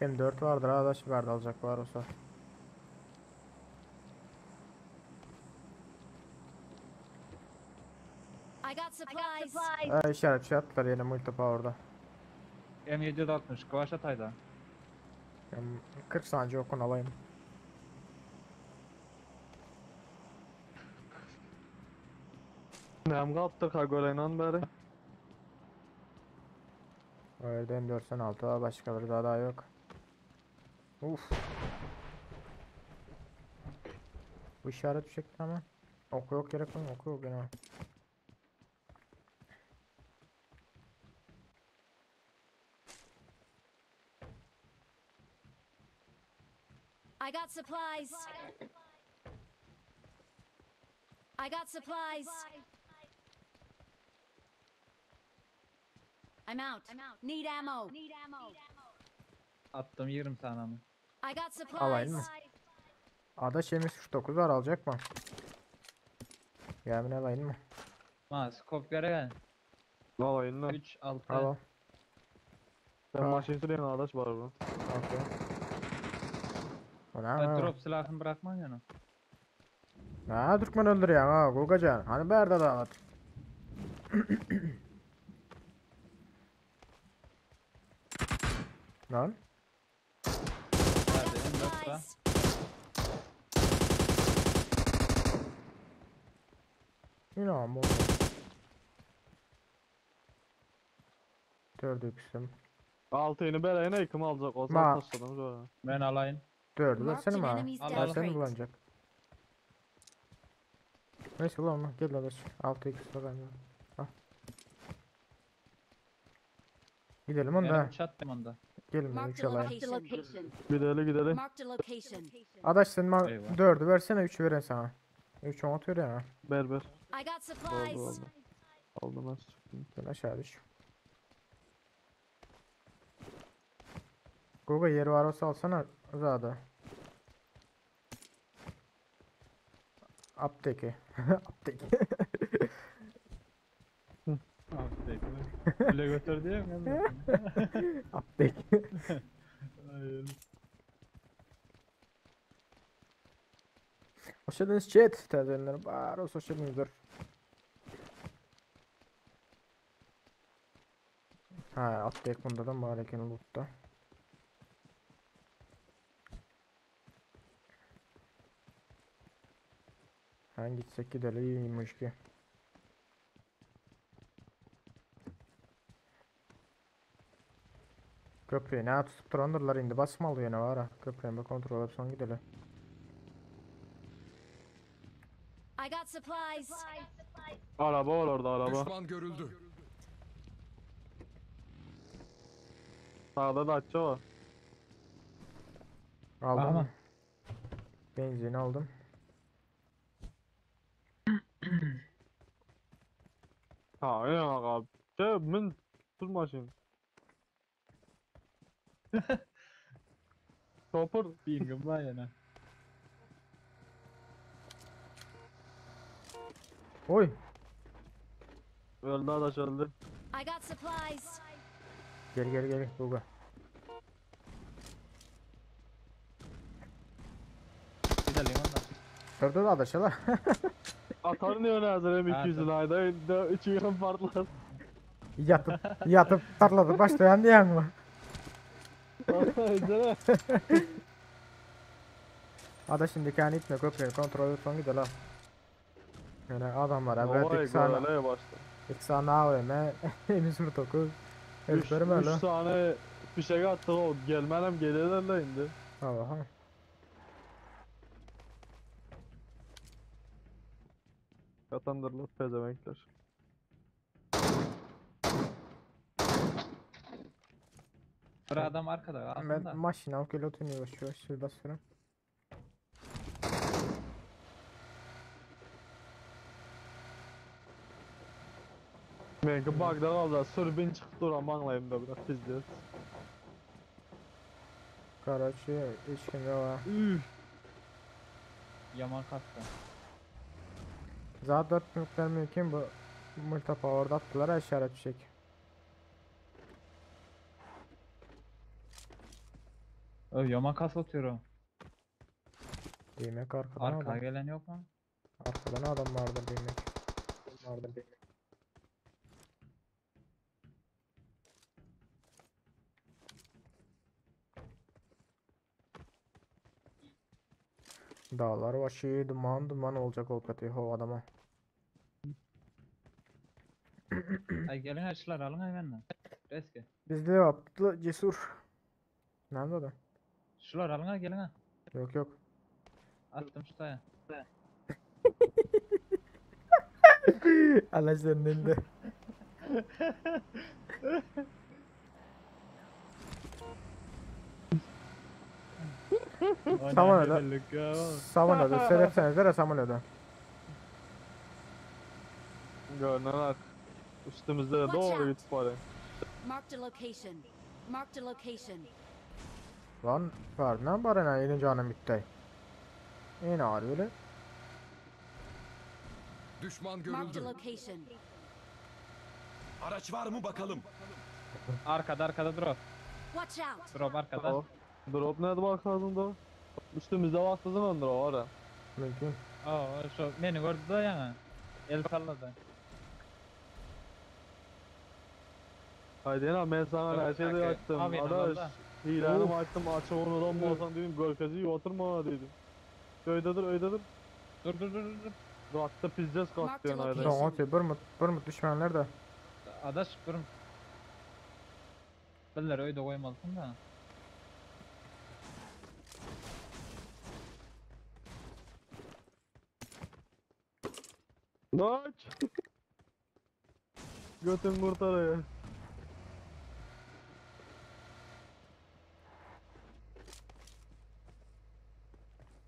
M4 vardır adaş verdi alacak var olsa. I got supplies. Ha, işaret şey attılar yine multi power'da. M760 kvaş atayda. M 40 saniye okun alayım. Näm galpdyr ka göreýän bäri. Öyle M4 sen 6 başkaları daha daha yok. Uf. Bu işaret bir şekilde ama. Oku yok gerek var mı? Oku yok gene. I got supplies. I got supplies. I'm out. Need ammo. Attım 20 tane mi? I got supplies. Alayım mı? Adaş M39 var alacak mı? Yemin alayım mı? Ma skop gerek. Alayın lan. 3 6. Al al. Sen maşın süreyim adaş var bu. Okey. O ne? Ha, drop silahını bırakma yana. Ha Türkmen öldürüyor ha Gogacan. Hani berde dağıt. Lan. Nerede M4 var. Yine ama. Dördü x'im. Altyny bereýin kim aljak olsa Ma. taşladım şöyle. Ben alayım. Dördü Marked versene an bana. enemy's Al, death al. Versene crate. bulanacak. Neyse ulan gel adaş. 6 x var bende. Al. Gidelim onda. Benim çattım onda. Gelin ben Marked 3 a alayım. location. Gideli gideli. Marked a location. Adaş sen bana Eyvah. 4'ü versene 3'ü veren sana. 3 10 atıyor ya. Ber ber. I got Oldu supplies. oldu. Aldım az. Gel aşağı düş. Google yeri var olsa alsana Zada. Apteki. Apteki. Aptek. Bile götür diye mi? Apteki. Aynen. Hoş geldiniz chat. Təzəyenlər var olsa hoş geldinizdir. Ha, aptek bunda da var eken loot'ta. Ha gitsek gidelim iyiymiş ki. Köprüye ne tutup durandırlar indi basmalı yine var ha. Köprüye bir kontrol edip son gidelim. I got supplies. Araba var orada araba. Düşman görüldü. Sağda da atça var. Aldım. Aha. Benzin aldım. Ha öyle bak abi. Şey min dur maşın. Topur. Bingim var yana. Oy. Öldü adaş öldü. I got supplies. Gel gel gel Guga. Gidelim onda. Dur dur adaşalar. Ataryn ýöne häzir M200-ni aýda üçi hem partlar. Ýatyp, ýatyp tarladyp başlaýan diýýäňmi? Aýdana. Adaş indi kän itme köprüni kontrol et soň gideli. Ýöne adamlara bir Oý, iki sany görele başda. iki sany AWM, M109 Üç, elip üç bermeli. sany fişek atdyk o gelmenem gelirler indi. Aha. Yatandırlar pezevenkler. Bir adam arkada Ben aslında. maşyn alyp gelip oturuyor şu şu basıyorum. Benimki bug'da kaldı. Sürbün çıktı duran manlayımda biraz pizdet. Karaçı hiç kim yok ha. Üf. Yaman kastı. Zaten 4 mülkler mümkün bu multi power'da attılar ha işaret fişek. Öv yaman kas atıyorum. Demek arkadan Arka adam. gelen yok mu? Arkadan adam vardır demek. Vardır demek. Dağlar başı duman duman olacak o katı ho adama. Ay gelin açılar alın ay benden. Reske. Bizde yaptı cesur. Nerede adam? Şular alın ay gelin ha. Yok yok. Attım şu taya. Allah senin elinde. Saman öyle. Saman öyle. Seyretseniz saman öyle. Görünen ak. Üstümüzde de Watch doğru out. git bari. Marked a location. Marked a location. Lan Ferdinand barına yine canım bitti. Yine ağır öyle. Düşman Marked a görüldü. location. Araç var mı bakalım. Arkada arkada drop. Watch out. Drop arkada. Drop. Drop nerede bakarsın da? Üstümüzde baktığı zaman drop var ha. Mümkün. Aa şu beni gördü da yani. El salladı. Haydi lan ben sana Dur, her şeyi dakika. açtım. Abi, Adaş. yanımda. Hilenim açtım açı onu da mı olsan dedim. Görkezi oturma dedim. Öydedir öydedir. Dur dur dur dur. Dur attı pizdes kalktı yani Marked ayda. Don atıyor. Bir mut, bir mut düşmanlar da. Adaş durun. Birileri öyle koymalısın da. Lan! Götün kurtarıyor.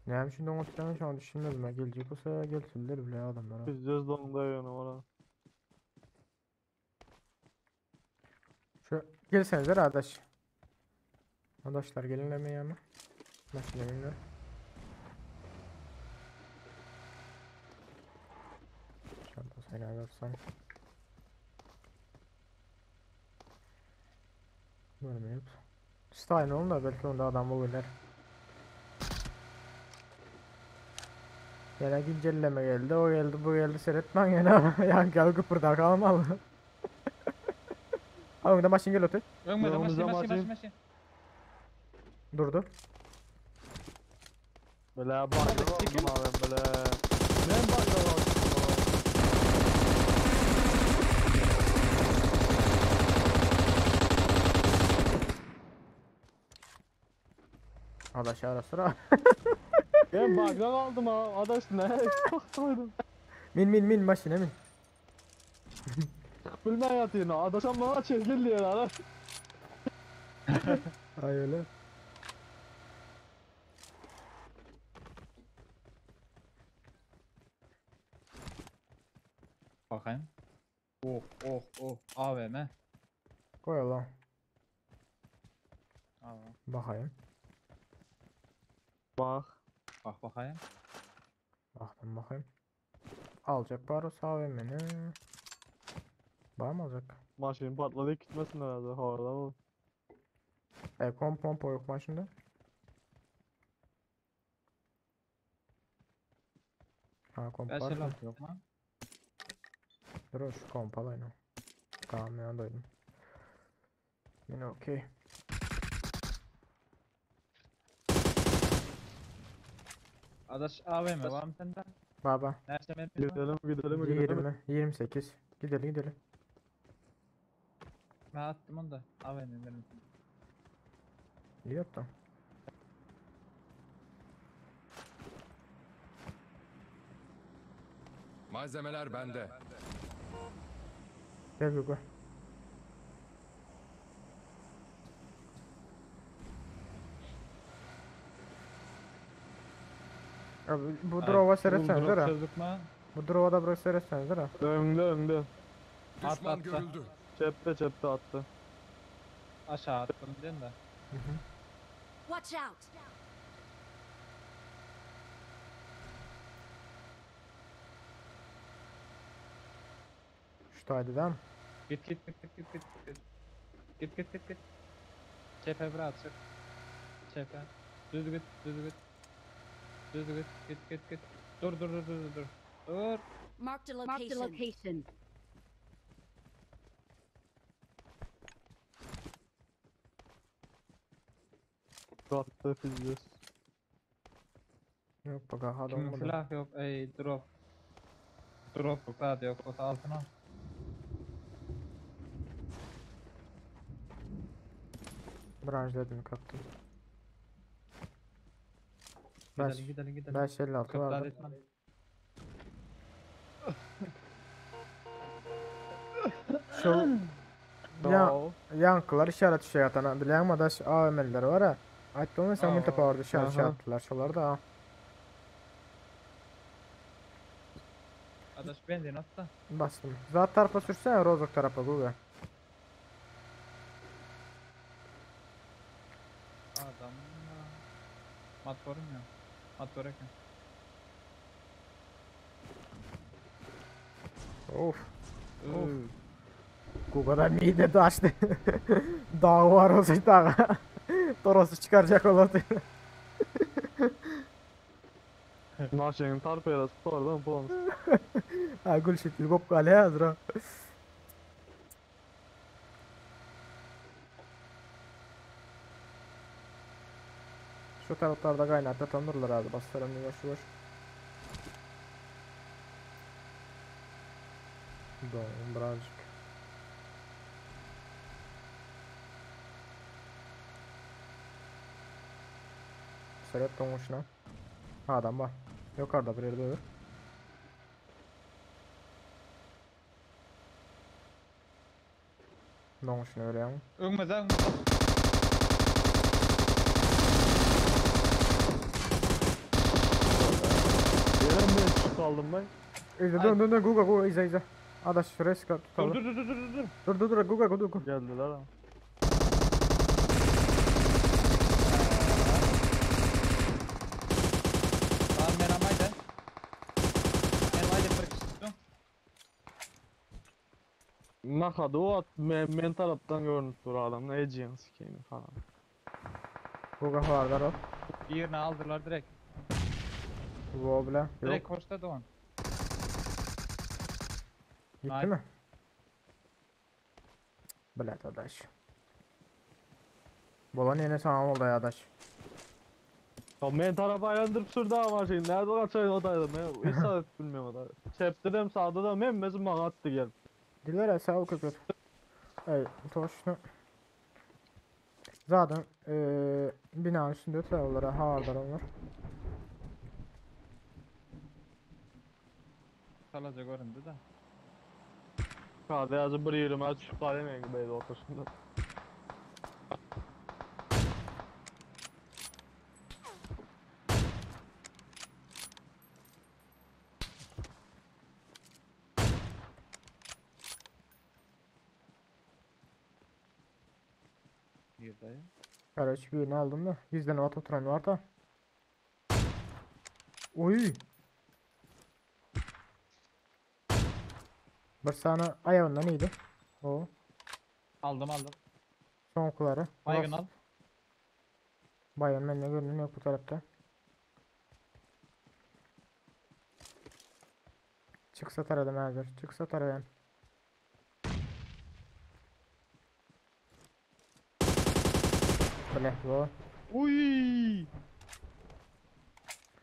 Ne şimdi don atıyor şu an düşünmedim. Ben gelecek olsa gelsinler bile adamlara. Pizdes dondu yani ona. Şu gelsenize arkadaş. Arkadaşlar gelin demeyin ama. Maşına binler. Çanta seni alırsam. Görmeyip. Stein olun da belki onda adam bulurlar. Gene güncelleme geldi, o geldi, bu geldi seyretmen gene yan gel kıpırda kalmalı. Ha önde maşin gel öte. Önmede maşin Önümüzde maşin maşin. maşin maşin. Durdu. Böyle bug'da kaldım abi böyle. Ne bug'da kaldım Adaş ara sıra. Ben bug'da kaldım ha. Adaş ne? Kalktım. Min min min maşine min. Bilmem yatıyor. Adaşam bana çekil diyor adaş. Ay öyle. Bakayım. Oh oh oh AVM. Koy Allah. AVM. Bakayım. Bak. Bak bakayım. Baktım bakayım. Alacak bari o AVM'ni. Var mı alacak? Maşin patladı gitmesin herhalde havada mı? E kom pompa yok maşında. Ha komp var. 556 yok mu? Dur şu komp alayım. Tamam ya doydum. Yine okey. Adaş AVM var mı sende? Baba. Nerede mermi var? Gidelim gidelim gidelim. 20, 28. Gidelim gidelim. Ben attım onu da. AVM mermi. İyi yaptın. Malzemeler bende. Gel Gugu. Abi bu Ay, drova full seyretseniz drop ha. çözdük mü? Bu drova da buraya seyretseniz ha. Önde önde. At Düşman attı. görüldü. Cepte cepte attı. Aşağı attım diyorsun da. Hı hı. Watch out! Şu taydı değil mi? Git git git git git git git. Git git git git. Çepe biraz çık. Çepe. Düz git düz git. Düz git git git git. Dur dur dur dur dur. Dur. Marked a location. location. Attı fizyoz. Yok bak aha da Kimin olmadı. silah yok ey drop. Drop yok daha da yok. O da altına. al. Branş dedim kaptım. Gidelim gidelim gidelim. 556 Kıpırdat vardı. etme. Şu ya yankılar işaret şey atana bilen mi adaş AVM'ler var ha. Aytdım mı sen Aa, multipower'da işaret şey aha. attılar şolar da ha. Adaş benzin at da. Bastım. Zat tarafa sürsene Rozok tarafa Google. Adam. Motorum ya. Motor eken. Of. Of. Üf. Google'da mide taştı. Dağ var olsa dağ. Torosu çıkaracak olurdu. Naşenin tarpayla tutardan puan. Ha gül şekil kop kale hazır ha. Şu taraflarda kaynakta tanırlar abi bastırım yavaş yavaş. Doğum birazcık. Seret donmuşuna. Ha adam var. Yukarıda bir yerde olur. Donmuşuna öyle ama. Öňmeze öňmeze. Yere mi kaldım ben? İzle dön dön dön Guga Guga izle izle. Adaş şuraya sıkar tutalım. Dur dur dur dur dur dur. Dur dur dur Guga Guga Guga. Geldiler ama. Tamam ben amaydı. Ben amaydı bir kişi tuttum. Nakadı o at men, men taraftan görünüp dur adam. Ne edeceğini sikeyim falan. Guga varlar o. Birini aldılar direkt. Woble. Yok. Direkt koşta doğan. Gitti mi? Bilet adaş. Bolan yine sana oldu ya adaş. Ya men tarafa aylandırıp sürdü ama şey. Nerede kaçayım o da Ben hiç saat bilmiyorum o da. Çepte dem sağda da hemmesi bana attı gel. Dilere sağ ol köpür. Ey toşnu. Zaten eee binanın üstünde öte ha varlar onlar. Salaca göründü de. Sağda yazı bir yerime düşüp kalayım gibi ortasında. Bir dayı. Karaç birini aldım da. Gizlen at oturan var da. Oy. Bir sana ayağından iyiydi. O. Aldım aldım. Son okuları. Baygın Bas. al. Baygın ben ne görünüm yok bu tarafta. Çyksa taradım hazır. Çyksa tarayan. Bile bu. Uy!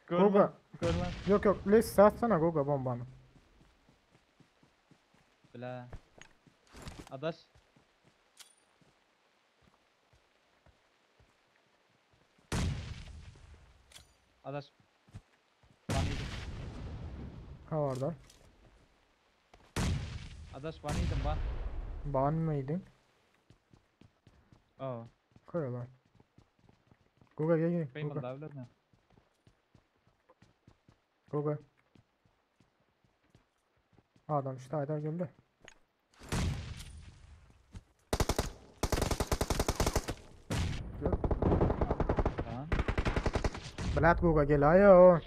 Görme, Goga. görme. Yok yok. Les atsana Goga bombanı. Bile. Adaş. Adaş. Bana yedim. Ha oradan. Adaş bana yedim ban. Ban mıydın? Aa. Koy lan. Goga gel gel. Kıymalı Goga. da bilen ne? Goga. Adam işte Haydar geldi. Tamam. Blat Goga gel ayo.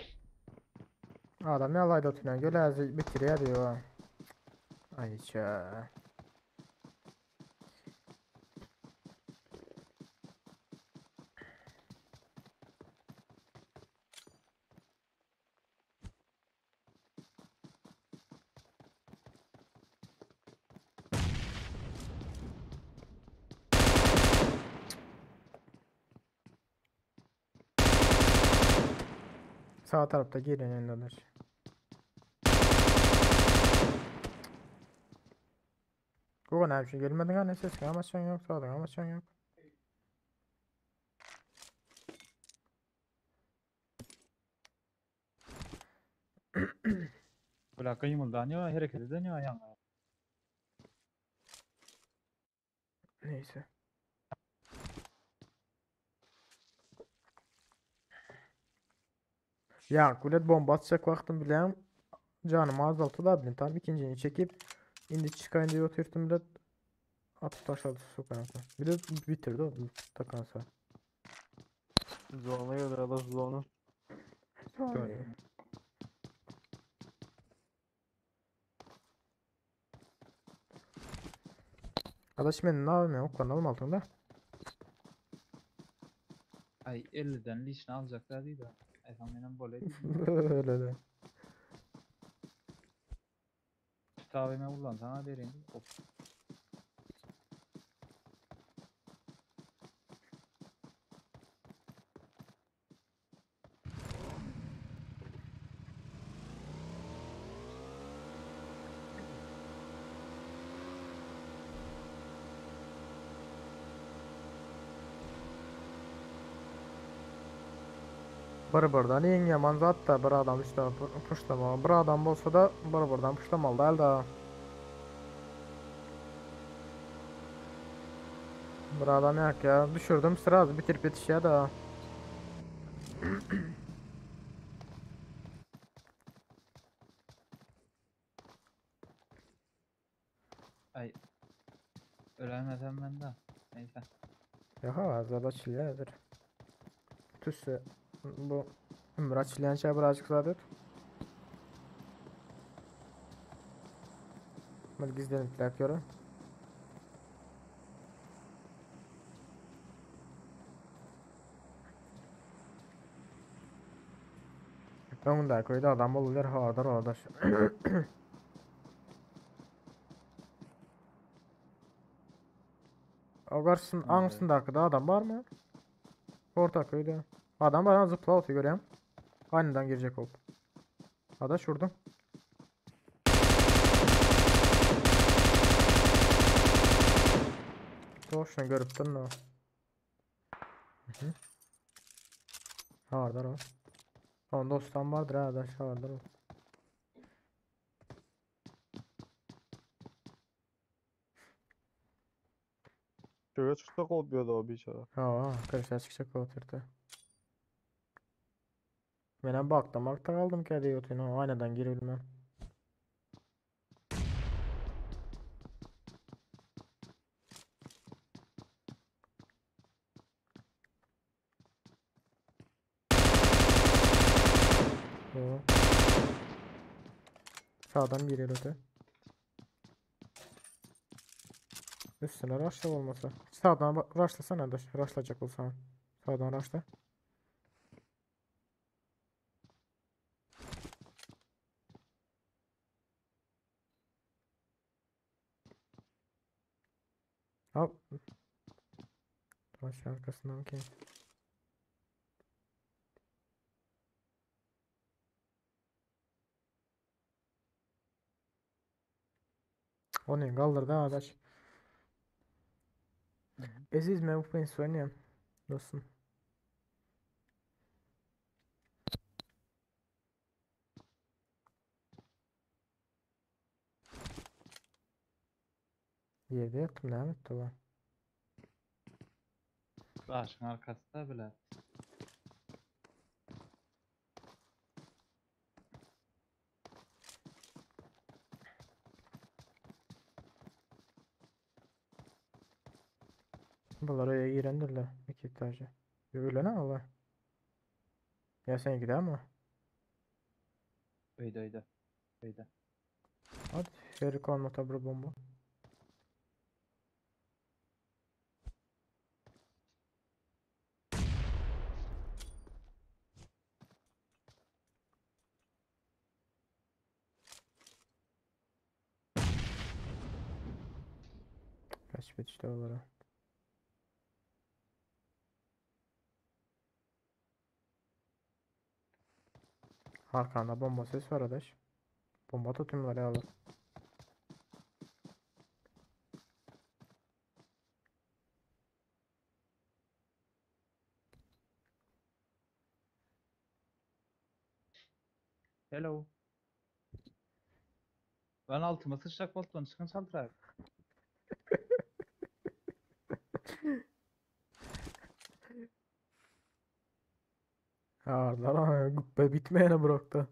Adam ya layda tünen gel azı bitiriyor diyor. Ayça. Sağ tarafta gelin endedir. Goga ne bir şey gelmedin ha ne ses ama sen yok sağdan ama sen yok. Bile kıymıldan ya hareket eden ya yan. Neyse. Ya kulet bomba atacak vaktim bilen canım azaltı da bilin tam ikincini çekip indi çıkayın diye oturttum bile atıp taşladı su kanka. Bir de bitirdi o takansa. Zona gelir adaş zona. Sonra. Arkadaş ben ne yapayım ya kullanalım altında. Ay 50'den lişini alacaklar değil de. Ay sen benim böyle Öyle de. Tavime ulan sana vereyim. Hop. Bir birden en yaman zat da bir adam işte puşlama. Bir adam bolsa da bir birden puşlamalı değil da. Bir adam yok ya. Düşürdüm sıra bitirip yetişiyor da. Ay. Ölemesem ben de. Neyse. Yok az da çiledir. Tüsü bu ömür açılayan şey birazcık zaten. Ben gizlenip yapıyorum. Önünde köyde adam olurlar hardar orada. O karşısının angsındaki adam var mı? Orta köyde. Adam var ha zıpla atıyor görüyorum. Aynadan girecek hop. Adaş vurdum. Doğuşunu görüp o. Hı hı. Vardır o. Onun dostan vardır ha adaş vardır o. Köye çıksa kopuyordu o biçare. Ha, karşıya çıkacak o oturdu. Ben baktım baktım kaldım ki hadi oturun aynadan girebilmem. O. Sağdan giriyor öte. Üstüne rushla olmasa. Sağdan rushlasana da rushlayacak olsan. Sağdan rushla. Hop. Taş arkasından kim? Onu kaldırdı arkadaş. Eziz men bu pensi oynayam dostum. Yerde yattım devam etti bu. Daşın arkasında bile. Bunlar oraya girendirler. İki etajı. Öyle ne Allah? Ya sen gider mi? Öyle öyle. Öyle. Hadi Ferik olma bir bomba. Kaç bitişte olarak. Arkanda bomba ses var arkadaş. Bomba tutumlar ya Allah. Hello. Ben altıma sıçrak bolttan çıkın çaldırak. Ağırlar ama güppe bitmeyene bıraktı.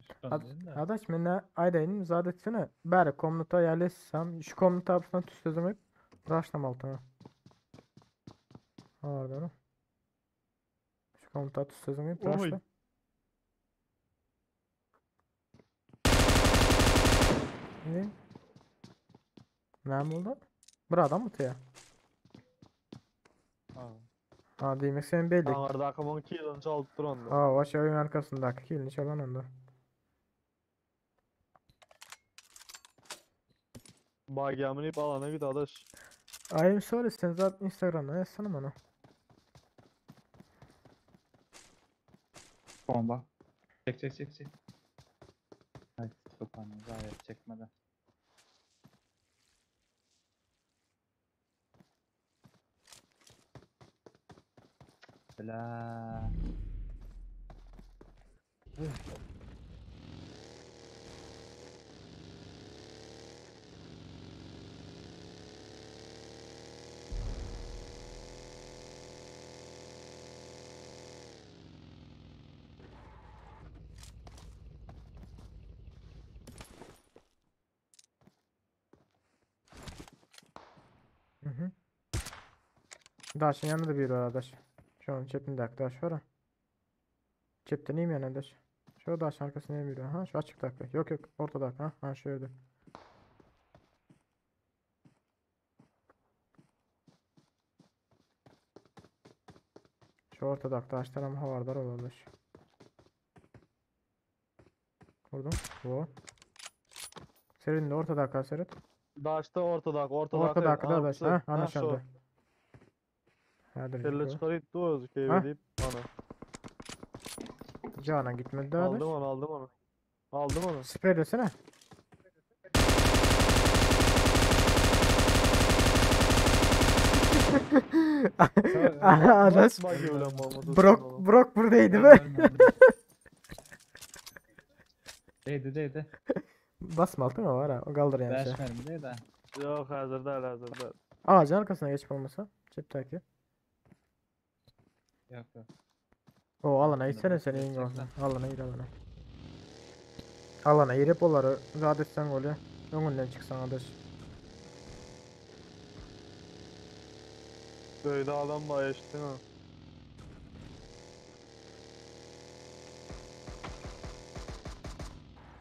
Şuradan dedim de. Adaş men aydayın zat etsene. Bari komnata yerleşsem şu komnata apsana tüs sözüm Raşlam altına. Ağırlar. Şu komnata tüs sözüm Oy. raşla. Ne? Ne oldu? Bir adam mı ya? Ha. Ha demek senin belli. Aňarda akymyň kilini çalyp durandy. Aa, baş oyun arkasındaki kilini çalan onda. Bagyamyny ip alana git adaş. I'm sorry sen zaten Instagram'dan yazsana bana. Bomba. Çek çek çek çek. Ay sopanı gayet çekmedi. Bela. Hı hı. Daşın yanında da bir var adaş. Şu an cebimde daş var ha. Cepte neyim yani adaş? Şu daşın arkasında neyim bir var? Ha şu açık dakika. Yok yok ortada ha. Ha şöyle. Şu ortada daşlar ama havardar olabilir. Vurdum. Bu. Senin de ortada seyret. Daşda ortadak, ortadak. Ortada adaş. Ha anlaşıldı. Hadi Kelle bakalım. çıkarıp du özü Ha? keyif deyip ana. Cana gitmedi daha Aldım onu, aldım onu. Aldım onu. Sprey desene. Adaş. Bak öyle bomba Brok Brok buradaydı be. Değdi değdi. Basma altına var ha. O kaldır yani. Beş şey. mermi değdi. Yok hazır değil, hazır değil. Ağacın arkasına geçip olmasa. Cepteki. Yok yok. O alana gitsene sen iyi olsun. Alana gir alana. Alana girip onları zat etsen golü. Önünden çıksan adaş. Böyle adam var eşittin ha.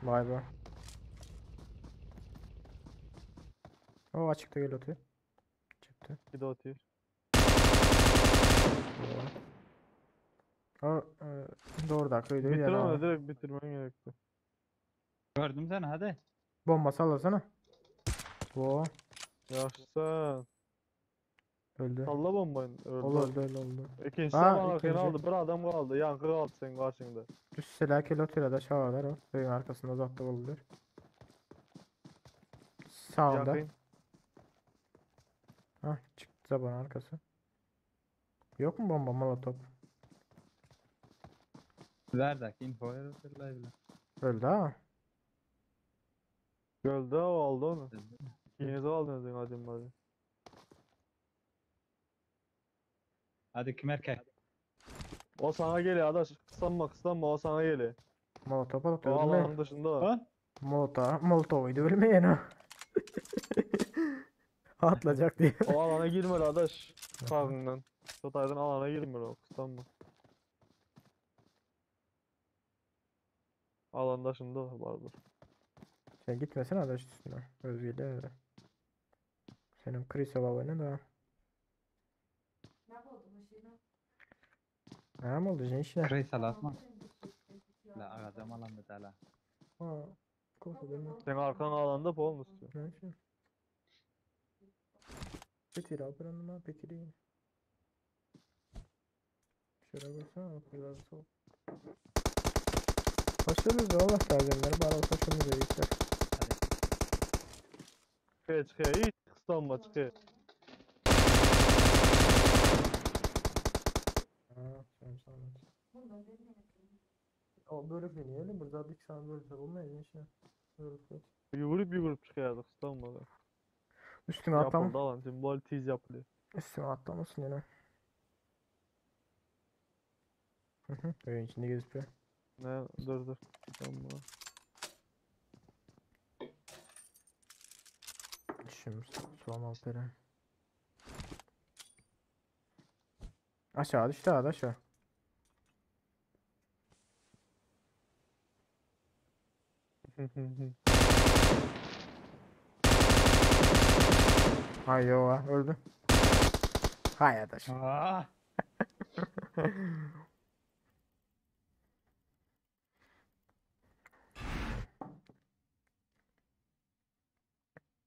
Vay be. O açıkta gel atıyor. Çıktı. Bir de atıyor. O e, doğru da kıydı Bitir yani. onu direkt bitirmen gerekti. Gördüm seni hadi. Bomba sallasana. Bu. Ýagşy. Öldü. Salla bombayı. Öldü. Ol öldü öldü öldü. İkinci Ha, taban arkaya ikinci. aldı. Bir adam kaldı. Yankı kaldı senin karşında. Düşseler kilo tirada çağırlar o. Köyün arkasında uzakta oldular. Sağında. Yakın. Hah çıktı taban arkası. Yok mu bomba molotof? Verdak info verirler bile. Öldü ha. Öldü o aldı onu. İkiniz aldınız hadi hadi. Hadi kim erkek? O sana geliyor adaş. Kısanma kısanma o sana geliyor. Molotof alıp O ölme. alanın dışında. Ha? Molotov, molotovuydu ölmeyen o. Atlayacak diye. O alana girmeli adaş. Sağından. Çataydan alana girmeli o kısanma. Alan dışında vardır. Sen gitmesene adaş üstüne. Özgürlüğe öyle. Senin Chris babanı da. Ne oldu gençler? Kreis alatma. La adam alanda da la. Ha, korku değil mi? Senin arkan alanda polmuşsun. Neyse. Petir alpıranıma petiri. Şöyle baksana biraz soğuk. Hoş geldiniz Allah tercihleri bari olsa şunu da iyiler. Çıkıyor çıkıyor. Hiç kıstanma çıkıyor. Ha, sen sen. O börük deneyelim. Burada bir tane börük olmuyor gençler. Börük yok. Yuguruk yuguruk çıkıyordu kıstanma da. Üstüne atlam. Yapıldı alan. Şimdi bu tiz yapılıyor. Üstüne atlamasın yine. Hı hı. Oyun içinde gözüküyor. Ne? Dur dur. Kıstanma. Düşün soğan alperi. Aşağı düştü hadi aşağı. Hay yo ha, öldü. Hay adaş. Aa!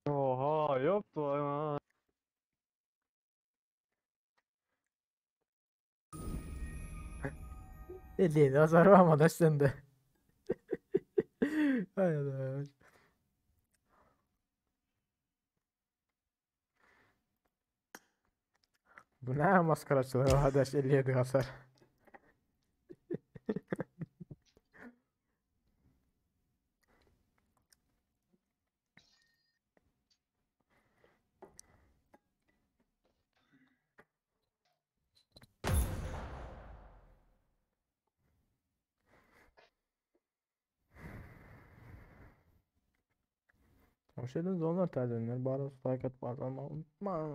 Oha yoktu ama. 57 hasar var ama adaş sende. Hay adaş. Bu ne maskaraçılığı adaş 57 hasar. Hoş geldiniz onlar tercihler. Bari like at almayı unutma.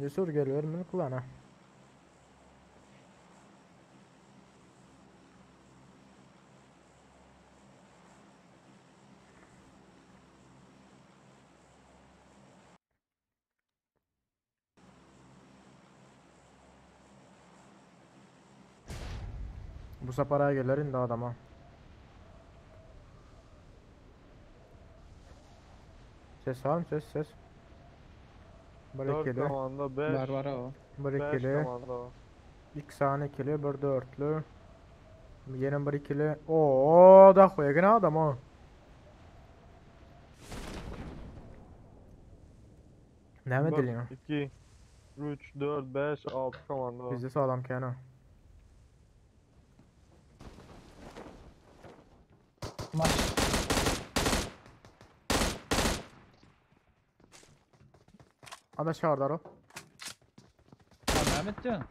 Cesur geliyor bunu kullan ha. Bu sefer gelir indi adama. Ses var mı? Ses ses. Bir 4 ikili. komanda 5. Var var o. Bir 5 ikili. komanda o. İki saniye ikili, bir dörtlü. Yine bir ikili. Oo, da koyagın adam o. Näme 1, edeliň? 2, 3, 4, 5, 6 komanda bar. Bizde sağlam kän o. Maç. Adaş çağırdılar o. Lan Mehmet diyorsun.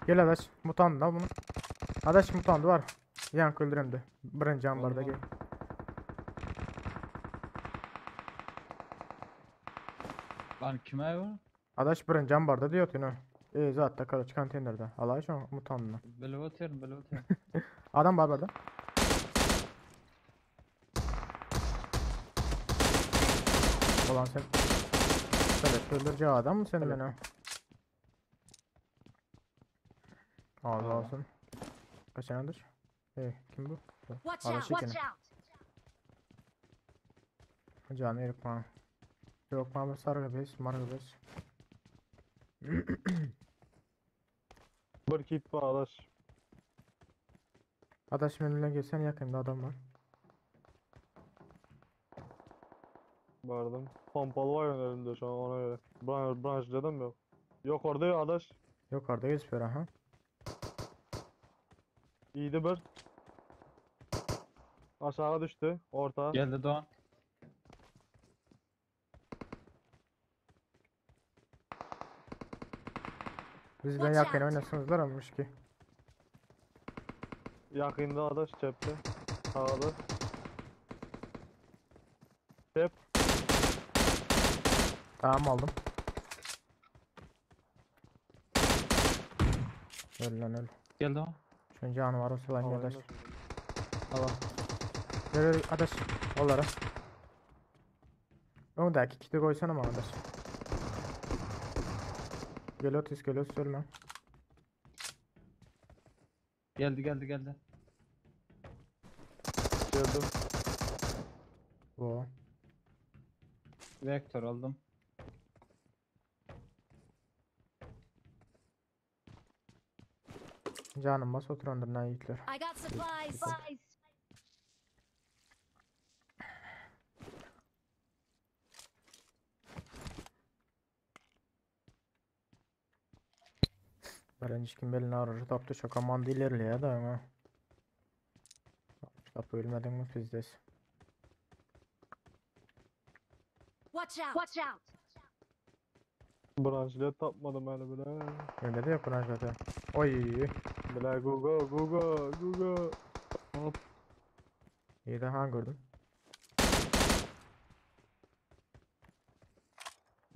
Gel adaş. Mutant da bunu. Adaş mutant var. Yan öldüremdi. Birinci ambarda gel. Lan kime bu? Adaş birinci ambarda diyor tünü. E zaten karaç konteynerde. Alay şu mutantını. Bilip atıyorum, bilip atıyorum. Adam var barda. Ulan sen. Evet öldüreceği adam mı seni beni? Ağzı olsun. Kaç adaş? Hey kim bu? Watch Adaş out! Watch ekeni. out! Canı yok bana. Yok bana sargı bez, margı bez. Bir kit var adaş. Adaş benimle gelsen yakında adam var. Vardım. Pompalı var önümde şu an ona göre. Branch, branch dedim yok. Yok orada yok adaş. Yok orada gözüküyor aha. İyiydi bir. Aşağı düştü. Orta. Geldi Doğan. Biz ben Watch yakın out. oynasınızlar olmuş ki. Yakında adaş çepte. Sağda. Çep. Tamam aldım. Öl lan öl. Geldi o. Şunun canı var olsa lan Havayı adaş. nasıl- Tamam. Gel gel adaş. Onlara. Öndeki kiti koysana bana adaş. Gel Otis gel Otis ölme. Geldi geldi geldi. Geldim. Bu. Vektör aldım. Canım bas oturandır lan yiğitler. I got supplies. Birinci kim belini ararı tapdı çok aman ilerliyor da ama. Tap ölmedin mi pizdes. Watch out! Watch out! Branchlet tapmadım öyle bile. Öyle de yapın zaten. Oy. Bile Google Google Google. Hop. İyi de ha gördüm.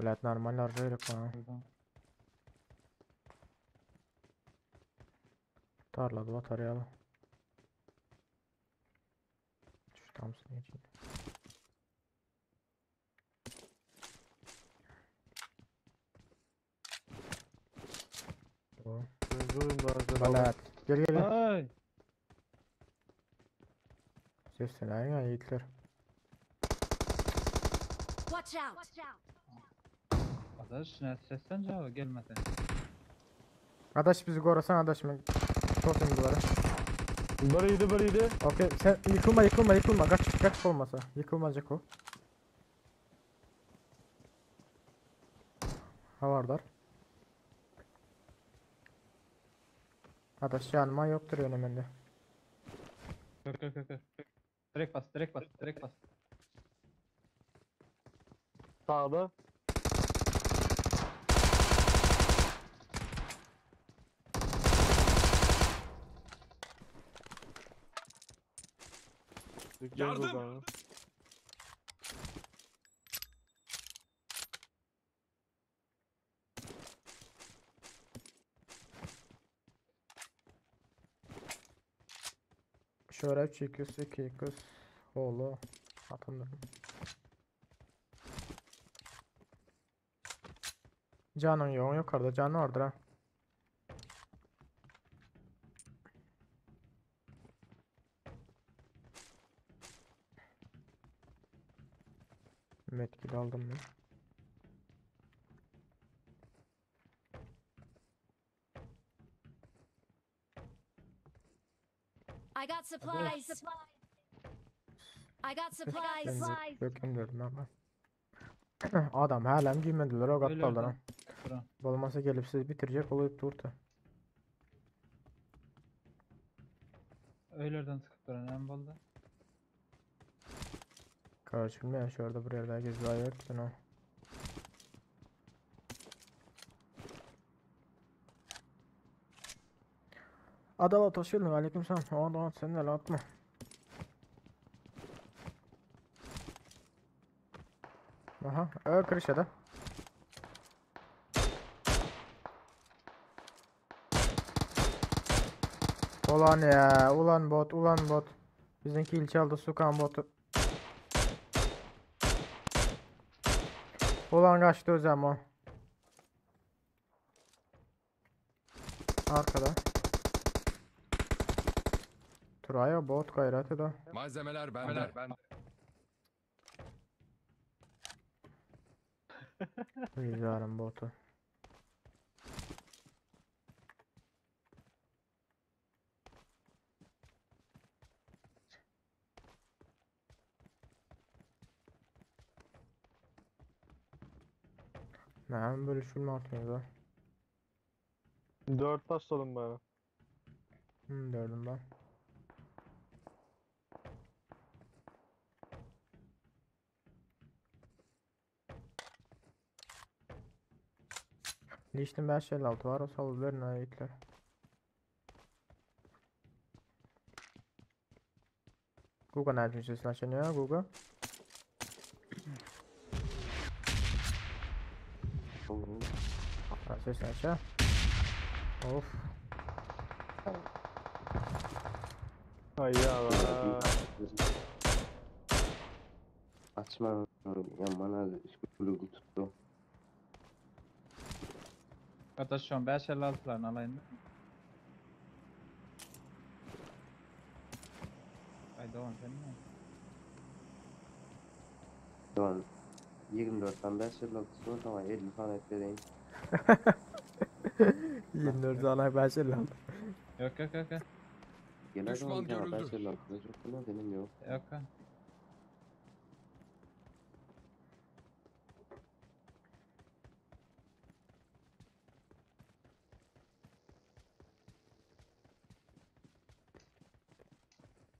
Bilet normal arıcı bana. Tarladı bataryalı. Şu tamsın için. Balat. Gel gel gel. Ay. Seslen ya yiğitler. Watch out! Adaş ne sesten cevabı gelmedi. Adaş bizi korusan adaş mı? Totem duvarı. Biriydi biriydi. Okey sen yıkılma yıkılma yıkılma kaç kaç olmasa yıkılmayacak o. Havardar. Adaş yanma yoktur öneminde. Yok yok yok. yok. Direkt bas direkt bas direkt bas. Sağda. Dükkan Yardım! buradan. Şöyle 3 2 2 2 Holo. Atamıyorum. Canın yok yukarıda canı vardır ha. Medkit aldım ben. I got supplies. I got supplies. Ben döküm dedim ama. Adam hälem giýmediler o gapdaldan. Duran. Bolmasa gelip sizi bitirjek bolup durdy. Öýlerden çykyp duran hem boldy. Karoç bilmeýän şu ýerde bir ýerde gezip o. Adalat hoş geldin. Aleyküm selam. Aman sen de atma. Aha, ö krişede. Ulan ya, ulan bot, ulan bot. Bizimki il çaldı Sukan botu. Ulan kaçtı özem o. Arkada. Turaya bot gayret eder. Malzemeler bende. Güzelim botu. Ne böyle şunu atmıyoruz ha? 4 taşladım bana. Gördüm ben. Liştin 556 var o salılar ne yükler. Google nereden sesini açanıyor Google? Ha, sesini aç ha. Of. Ay ya. Açma yaman üskülüğü tuttu. Hatta şu an 556'larını alayım. Ay Doğan sen mi? Doğan 24'ten 556 sonra tamam 50 tane et vereyim. 24 tane 556. Yok yok yok. yok. Gel Düşman adam ya görüldü. 556 çok buna benim yok. Yok ha.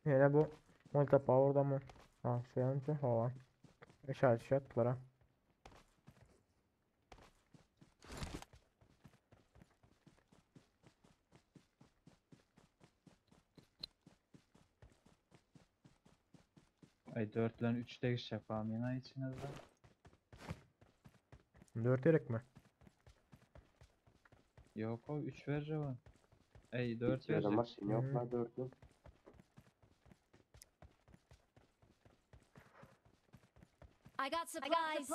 Yine bu multi power'da mı? Ha şu yanıcı hava. İşaret şey attılar ha. Ay 4 ile 3 değiş yapalım yine içinizde. 4 gerek mi? Yok o 3 vereceğim o. Ey 4 Hiç yerde verecek. maşin yok Hmm. la dörtlü. I got supplies.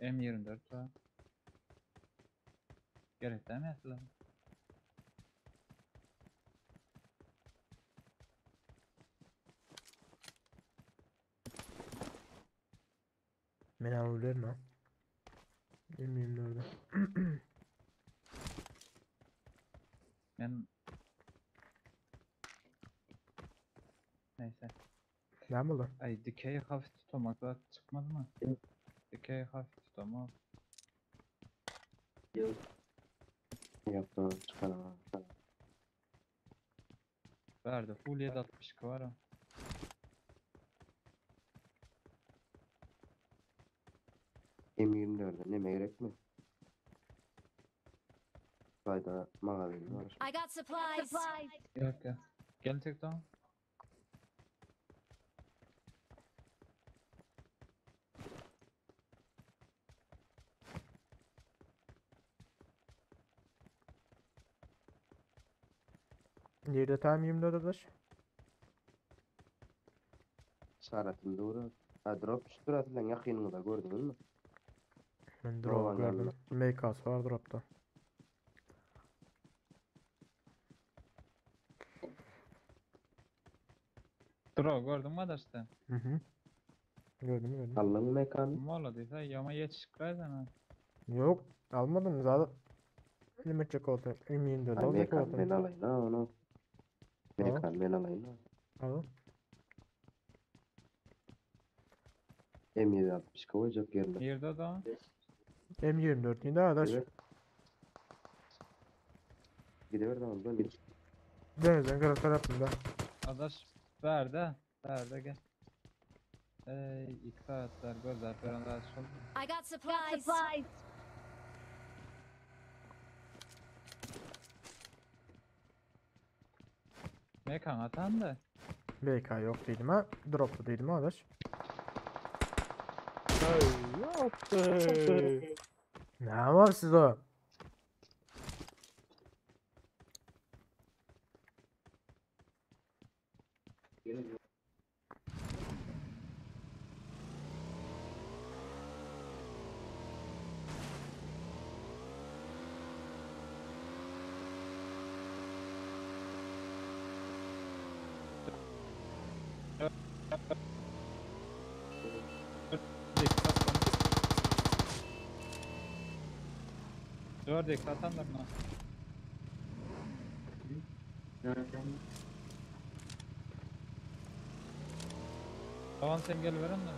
M24 var. Gerek değil mi yaptılar? Beni alabilir mi? M24'ü. Ben Neyse. Ne buldu? Ay dikey hafif tutamak da çıkmadı mı? Dikey hafif tutamak. Yaptım çıkaramam. Verdi. Full 762 var o. M24'e neme gerek mi? Fayda magazin var. I got supplies. Yok ya. Gel tek daha. Yerde tam 24 adaş. İşaretim doğru. Ha drop düştü zaten yakınında gördün mü? Ben Drop drop gördüm. MKS var dropta. Draw gördün mü adaşta? Hı hı. Gördüm gördüm. Allah'ın mekanı. Mola dedi yama yetişik ha. Yok almadım zaten. Nime çek olsun? M24 Ay olacak mekan olsun. ben alayım ha onu. Mekan ben alayım ha. Al. M760 koyacak yerine. Nirde da? M24 neydi adaş? Evet. Gidiver de ondan bir. Denizden kara tarafında. Adaş berde. Berde gel. Ey 2 saatler gözler veren daha şol. I got supplies. Mekan atan da. BK yok dedim ha. Droplu dedim ha adaş. Hey yaptı. Ne var siz o? Dört ek atan da buna. Tamam sen gel veren de.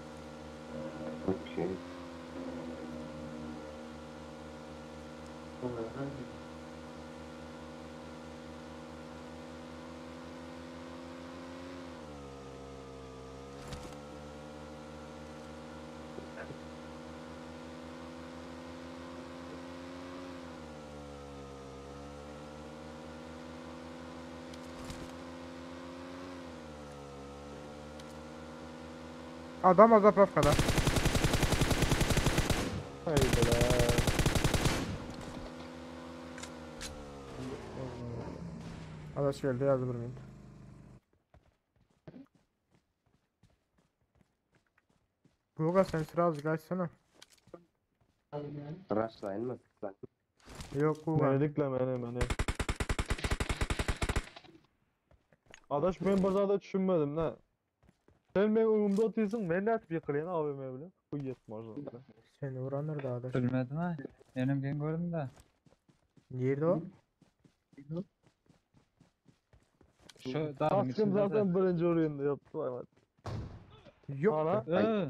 Okey. Adam zapravkada. Hey bile. Adaş geldi yazdı bir minut. Guga sen sıra azıcık açsana. Rushlayın mı? Yok Guga. Melikle meni meni. Adaş ben bazada düşünmedim ne. Sen benim umurumda atıyorsun, ben net bir kırayım AVM bile. Bu yetmez zaten. Seni vuranlar da adaş. Ölmedim ha. Benim ben gördüm de. Nerede o? Şu dağın Kaskım içinde de. zaten birinci orayında yaptı. Evet. Yok. Ana. Ee,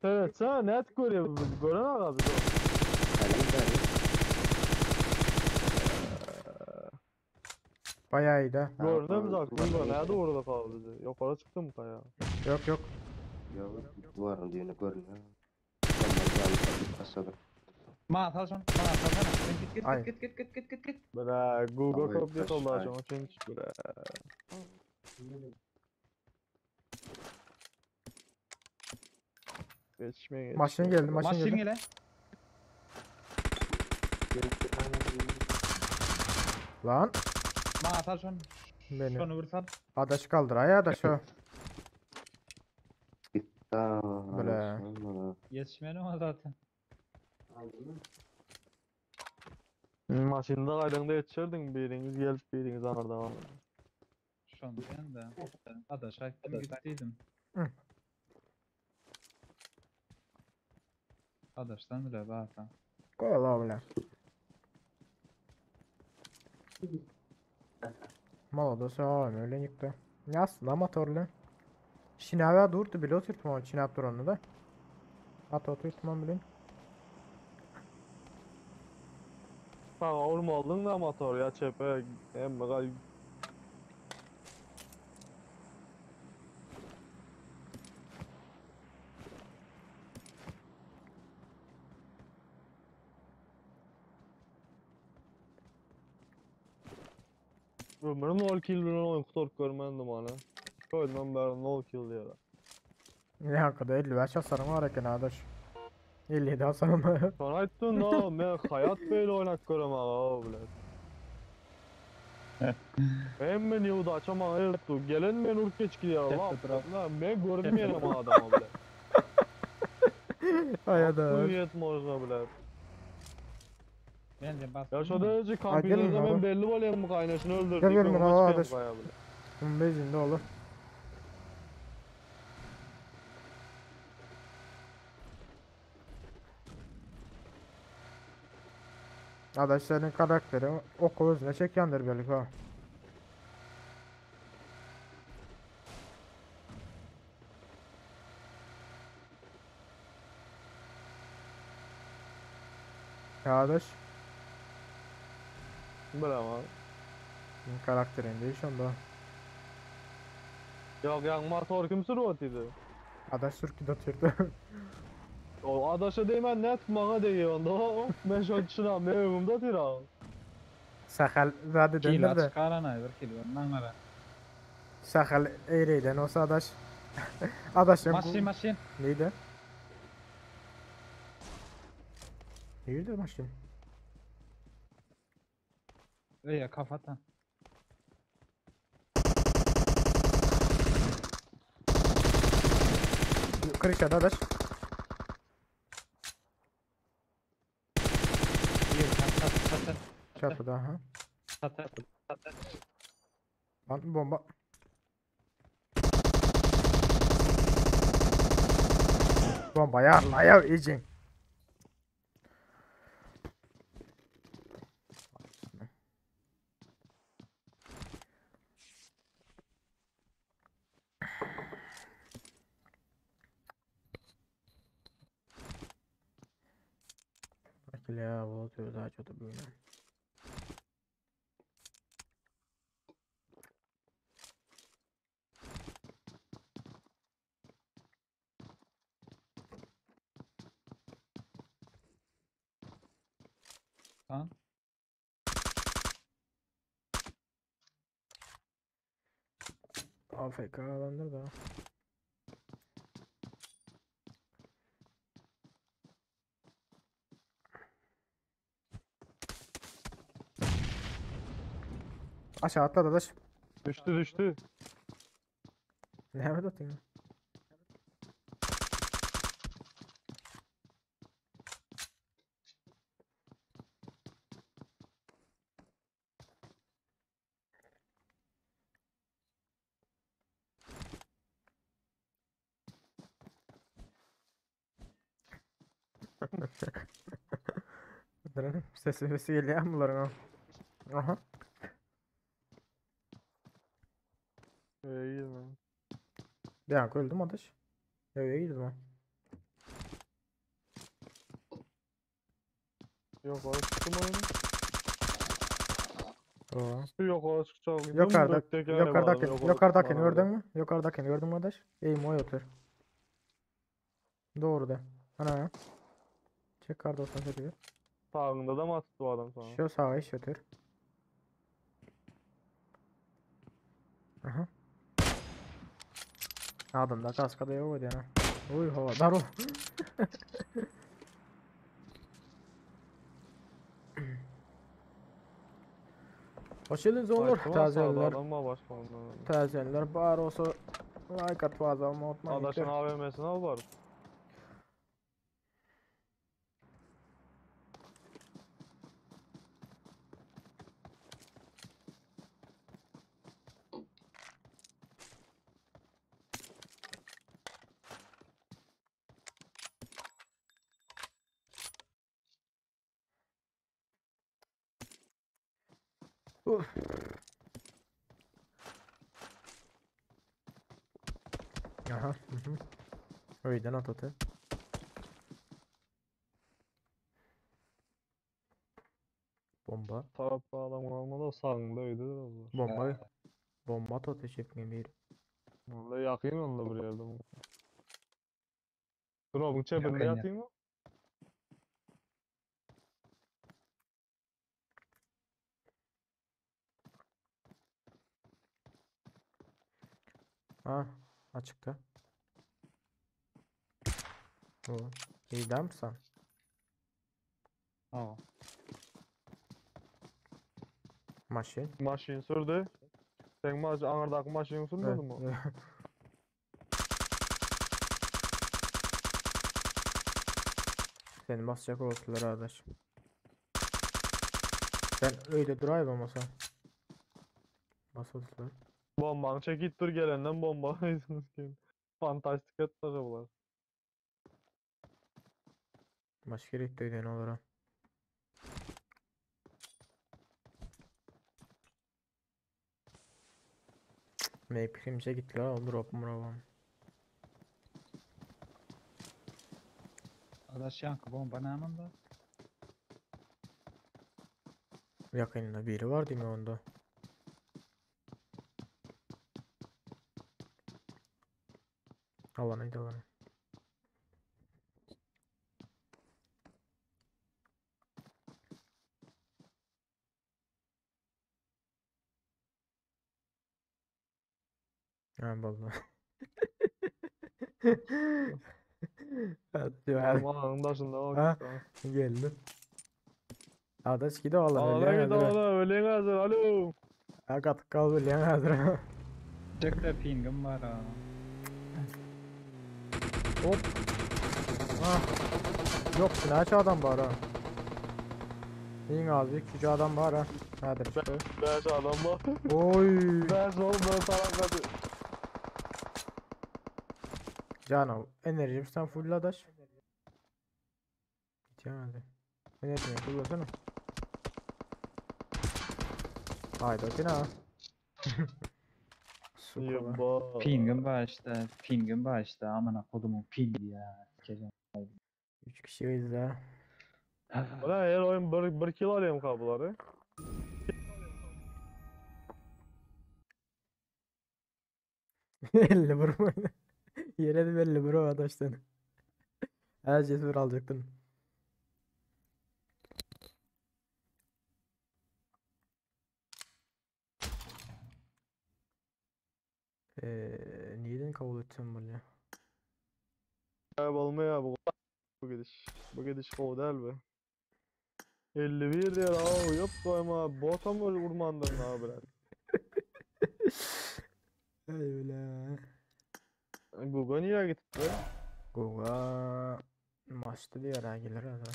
Evet sen net görüyor gören abi. Bayağı iyi de. Gördüm zaten. Nerede orada kaldı? Yukarı çıktı mı kaya? Yok yok. Yok duvarın düğünü görünüyor. Adamlar canı satıp başladı. Ma atalsın. Ma atalsana. Sen git git Ay. git git git git git git. Bre Google Abi, kapıyı taş, oldu ay. acaba çünkü bre. Geçmeye Maşın geldi maşın Maşın geldi. gele. Lan Ma atalsın. beni. Şunu vursan. Adaş kaldır ay adaş o. Aa, Bre. Yetişmeni o zaten. Maşında kaydında yetişirdin biriniz gelip biriniz anarda. Şunu diyen de. Adaş aktım gittiydim. Hı. Adaştan bile zaten. Koy la bile. Молодос, öyle yıktı. Ne aslında motorlu. Şinava durdu bile oturtma o çinap duranı da. At oturtmam bile. Ha vurma da motor ya çepe hem gay Ömrüm 0 kill bilen oyun kutup görmendim ana. Koydum ben 0 kill diye. Ne hakikaten 55 hasarım var eken adaş. 57 hasarım var. Sen aytdın da men hayat böyle oynak görem ağa bile. Ben ben yolda açama ayırttı. Gelen ben urkeç gidiyor lan. Lan ben görmeyelim adamı bile. Ay adaş. Yetmez bile. Ben de bastım. Ya şu derece gelin kampiyonda abi. ben belli olayım bu kaynaşını öldürdük. Gel gelin ben abi çıkayım adaş. kaya bile. 15'inde olur. Adaş senin karakterin oku özüne çekýändir belki ha. Adaş Bilemem. senin karakterin değil şonda. Yok yani motor kim sürüyor dedi. Adaş sürküde oturdu. O adaşa değmen net bana değiyor onda. O, Ben şu an düşünem, ne evimde tira. Sahal zade Kilo denir de. çıkaran bir kilo. Ondan gara. Sahal eğreyden olsa adaş. Adaşın Maşin maşin. Neydi? Neydi maşin? Ey kafatan. Kırışadı adaş. Bir çat çat çat. Çatıda ha. Çat çat. Lan bomba. Bomba yarla ya iyicin. Ya bu daha çok böyle. Lan. AFK adamdır da. Aşağı atladı adaş. Düştü düştü. Nerede atayım? Durun, Sesi sesi geliyor mu bunların ha? Aha. İyi lan. Bir an öldüm adaş. Eve girdim ha. Yok o çıktım oyunu. Oo. Yok o çıkacak. Yukarıda, yukarıdakini, yukarıdakini gördün mü? Yukarıdakini gördün mü adaş? Eğim o otur. Doğru de. Ana. Çek kar 98'i. Sağında da mı attı bu adam sana? Şu sağa iş otur. Aha. Adamda kaska da yok idi ana. Uy hava daro. Hoş geldiniz olur. Aytdım ama sağda Tazeler. Adam var başka ondan. Tazeler bar olsa like at fazla olma unutmayın. Adaşın AVM'sini al var. Uf. Aha. Hı hı. Öýden at atı. Bomba. Tarafta adam kalmadı sağında öydü biraz. Bomba. Bomba at atı şeklinde bir. Vallahi yakayım onu da buraya yerden. Drop'un çepinde Yakın ya. yatayım mı? Ha, açıkta. Oo. İyi der misin? Aa. Maşin. Maşin sürdü. Sen maş anırdaki maşini sürmedin mi? Seni basacak oldular arkadaş. Sen öyle drive ama sen. Basıldılar. Bombanı çekip dur gelenden bomba. Fantastik et bunlar. Başka gerek de öyle olur ha. Meň pikirimçe gitdiler ol drop murabam. Adaş ýaňky bomba näme onda? Ýakynda biri bar diýme onda. Alana alana. Ha boldy. Hadi. Alanın daşında bak. Ha geldi. Adaş gidi alan Alana ölýän git hazır. alana öleň hazır alo. Ha gatyk kal ölýän hazır. Çekde pingim bar ha. Hop. Ha. Yok näçe adam bar ha? Iň az 2-3 adam bar ha. Häzir işte. 5 adam var. Oy. 5 oğlum ben sana kadı. Canım enerjim sen full adaş. Gidemedi. Enerjimi fullasana. Haydi okey ha. Sukola. Pingim bar işte. Pingim bar işte. Amına kodumun pingi ya. Sikeceğim. 3 kişi izle. Ulan her oyun 1 kill alayım kabloları. 50 vurma. Yere de belli bro adaş sen. Her cesur alacaktın. Eee niyeden kabul edeceğim bunu ya? Kaybolma ya bu bu gidiş. Bu gidiş o değil be. 51 diyor abi yok koyma bota mı vurmandın abi bırak. Öyle. Guga niye gitti? Guga maçta diyor ha gelir herhalde.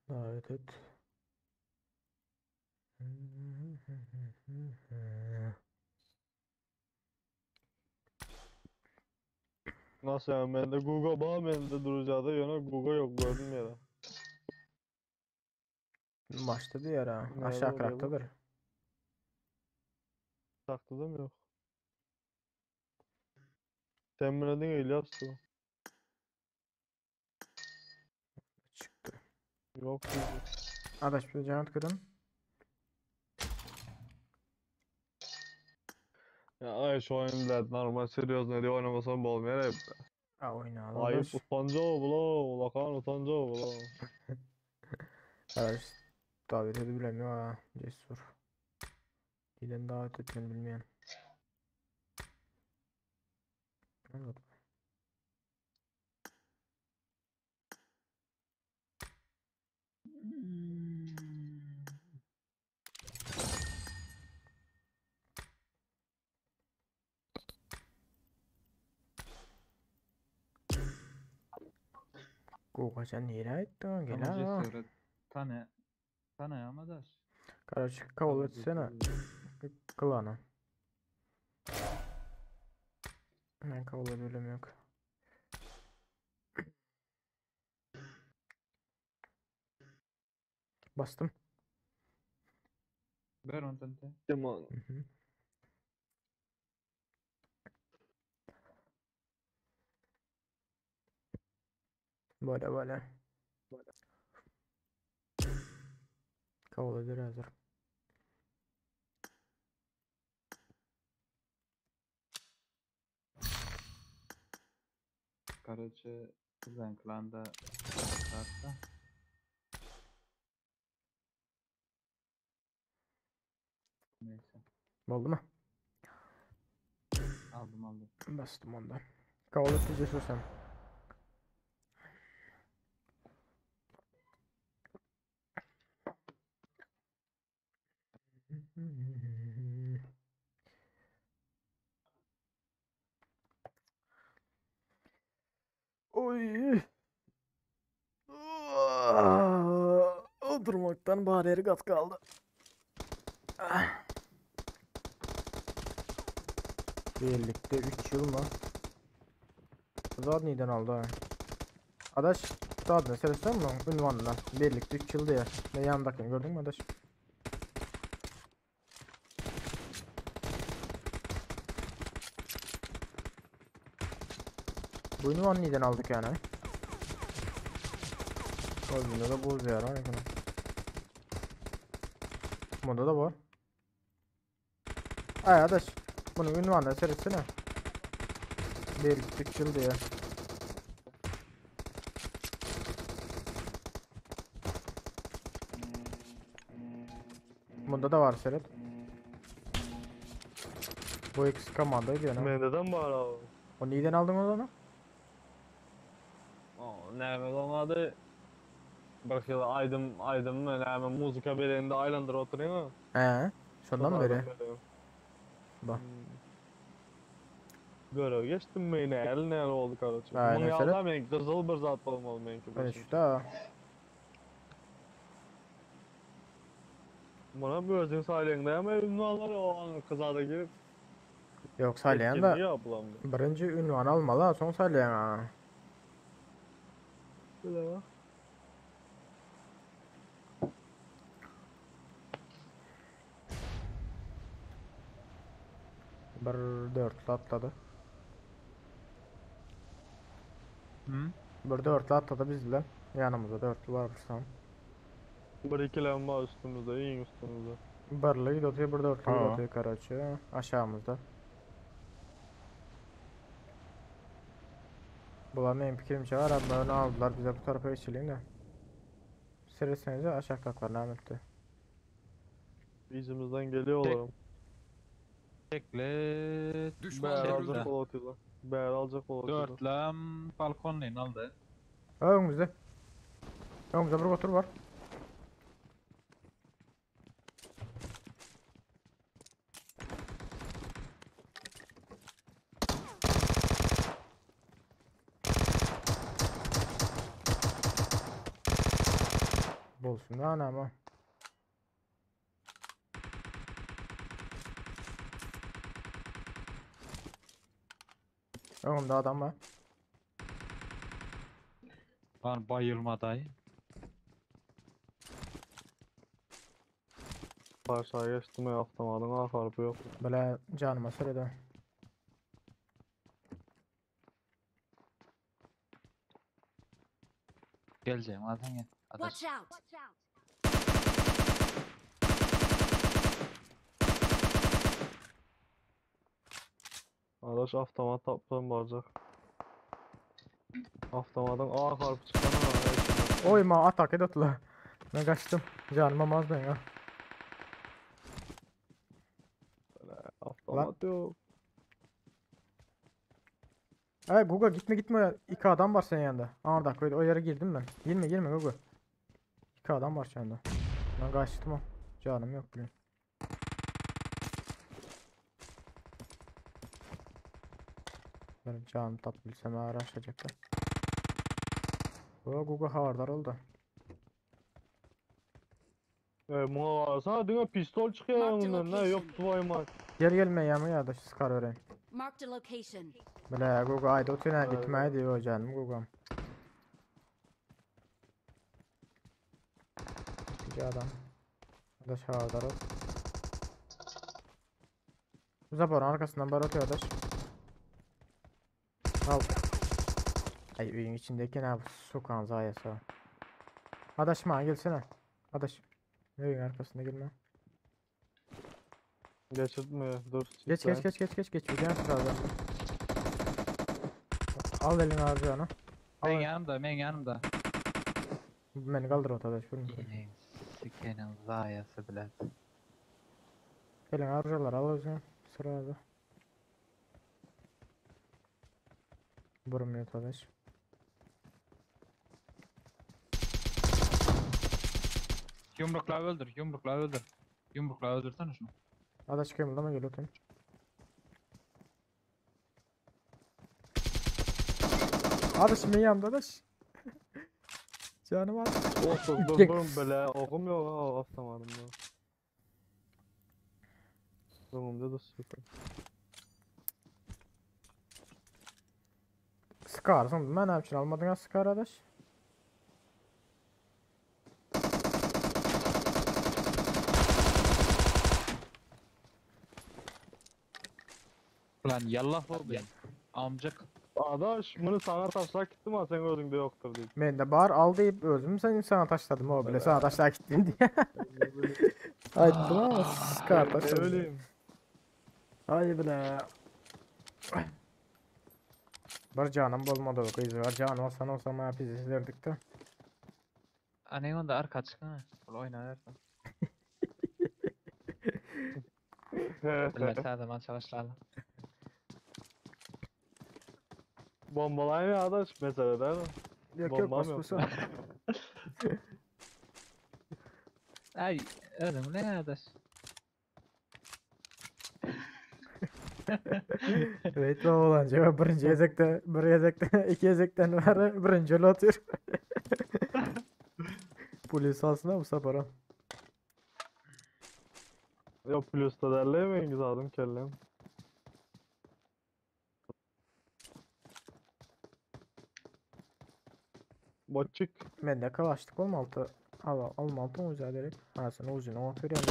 Davet et. Nasıl yani bende Guga bağ bende duracağı da yana Guga yok gördüm ya. Maçta diyor ha. Nerede Aşağı oluyor bu? kraktadır. Takladım yok. Sen buna ne İlyas'tı? Çıktı. Yok Guga. Adaş bir canat kırın. Ya ay şu oyun bilet normal seriöz ne diye oynamasam bolmaýar hep. Ha oynayalım. Ayıp Adaş. utancı o bula, ulakan utancı o bula. Adaş davet edebilemiyor ha. Cesur. Neden davet etmeni bilmeyen. Evet. Guga sen nereye ettin? Gel Tamam ha. cesur. Tane. Tane ama daş. Короче, kabul etsene. Klana. Ben kabul edelim yok. Bastım. Ver ondan da. Tamam. Hı hı. Böyle böyle. Kabul eder hazır. Короче, bizden klanda startta. Neyse. Oldu mu? Aldım aldım. Bastım ondan. Kabul etti Cesur sen. Oy. Oturmaktan bari yeri kat kaldı. Ah. Birlikte 3 yıl mı? Zad neden aldı ha? Adaş Zadını söylesem mi? Ünvanına. Birlikte 3 yıl diye. Ne yanındakini gördün mü Adaş? Bu ünvanı neden aldık yani? O bunda da buz yer var yakın. Bunda da var. Ay adaş. Bunu ünvanına seyretsene. Bir 3 yıl diye. Bunda da var seyret. Bu X komanda diyor ne? Mendeden var abi. O neden aldın o zaman? O näme olmadı? Bir yıl aydym aydym mı näme muzika berende aylandyr oturyň. He. Şondan beri. Bak. Görev geçtim mi ne el ne oldu karoçi. Aynen, Muň seret. ýalda men gyzyl bir zat bolmaly meňki. Öyle şu da. Buna bir özün saýlaýyň ama ünvanlar o an kızada girip Yok saylayan da etkinliği yapılan bir. birinci ünvan almalı son saylayan ha. Bile. Bir dörtlü atladı. Hı? Bir dörtlü atladı bizle. Yanımızda dörtlü var bir san. Bir ikilem var üstümüzde, iyi üstümüzde. Birli gidiyor, bir dörtlü Ha. gidiyor karaçı. Aşağımızda. Bular benim fikrimce var ama öne aldılar bize bu tarafa geçelim de. Seyretsenize aşağıdakiler ne etti. Bizimizden geliyorlar. Tekle. Düşman Bäri görüldü. alacak olatıyorlar. Bäri alacak olatıyorlar. Dörtlem balkonlayın aldı. Ha, önümüzde. Önümüzde bir otur var. Bolsun da anam ha. Önümde adam var. Lan bayılma dayı. Aşağı geçtim ya avtomatın A harfi yok. Böyle canıma söyledi. Geleceğim zaten gel. Adaş. Watch out! Adaş avtomat tapsam baracak. Avtomatın A harfi çıkan ama. Oy ma atak edotla. Ben kaçtım. Canıma az ben ya. Avtomat yok. Ay Guga gitme gitme. İki adam var senin yanında. Aa dakika o yere girdim ben. Girme girme Guga. İki adam var şu anda. Ben kaçtım o. Canım yok bugün. Benim canım tap bilsem araşacaklar. Bu Guga havardar oldu. E, buna varsa diňe pistol çıkıyor Marked a yanından ne yok location. tuvayma. Gel gelme yanıma ya da şu skar vereyim. Marked a location. Bile Guga ayda otuna Aynen. gitmeye diyor canım Guga'm. İkinci adam. Adaş havardar ol. Zaporun arkasından bar atıyor adaş. Al. Ay öyün içindeki ne bu sokan zayası. Adaş ma gelsene. Adaş. Öyün arkasında gelme. Geçirtmiyor dur. Geç geç geç geç geç geç. Gideceğim sıradan. Al elini harcayana. Ben yanımda, ben yanımda. Beni kaldır o adaş. Vurma. Yine sikenin zayası bile. Elini harcalar al özünü. Sırada. Vurmuyor adaş. Yumrukla öldür, yumrukla öldür. Yumrukla öldürsene şunu. Adaş kımıldama gel oturayım. Adaş mı yandı adaş? Canım var. Olsun dur dur bele okum yok ha avtomatımda. Önümde de süper. Sıkarsın. Ben ne için almadın ha sıkar adaş? Lan yallah bu be. Amcık. Adaş, muny saňa taşlap gitdim ha, seň özüňde ýokdur diýip. Mende bar al diýip özüm sen sana taşladym o bile sana taşlap gitdim diye. Aýtdym ama skar Ne taşladım. bileyim. Ay bile. Bir canım bolmady o gyz var. Can olsan olsa ma biz izlerdik de. Aneň onda arka çykyň. Ol oýnar ersin. Bile täze maça başlaly. Bombalayın ya adaş, mesele değil mi? Yok yok Bombam bas yok. basa. Ay, özüň ne adaş? Evet oğlan cevap birinci ezekte bir ezekte iki ezekten var birinci yol atıyor. Polis alsın bu sefer ha. Yok plus da derleyemeyin zaten kellem. Botçuk. Ben de kalaştık 16. Al 16 mı güzel direkt? Ha sen uzun o atıyor yani.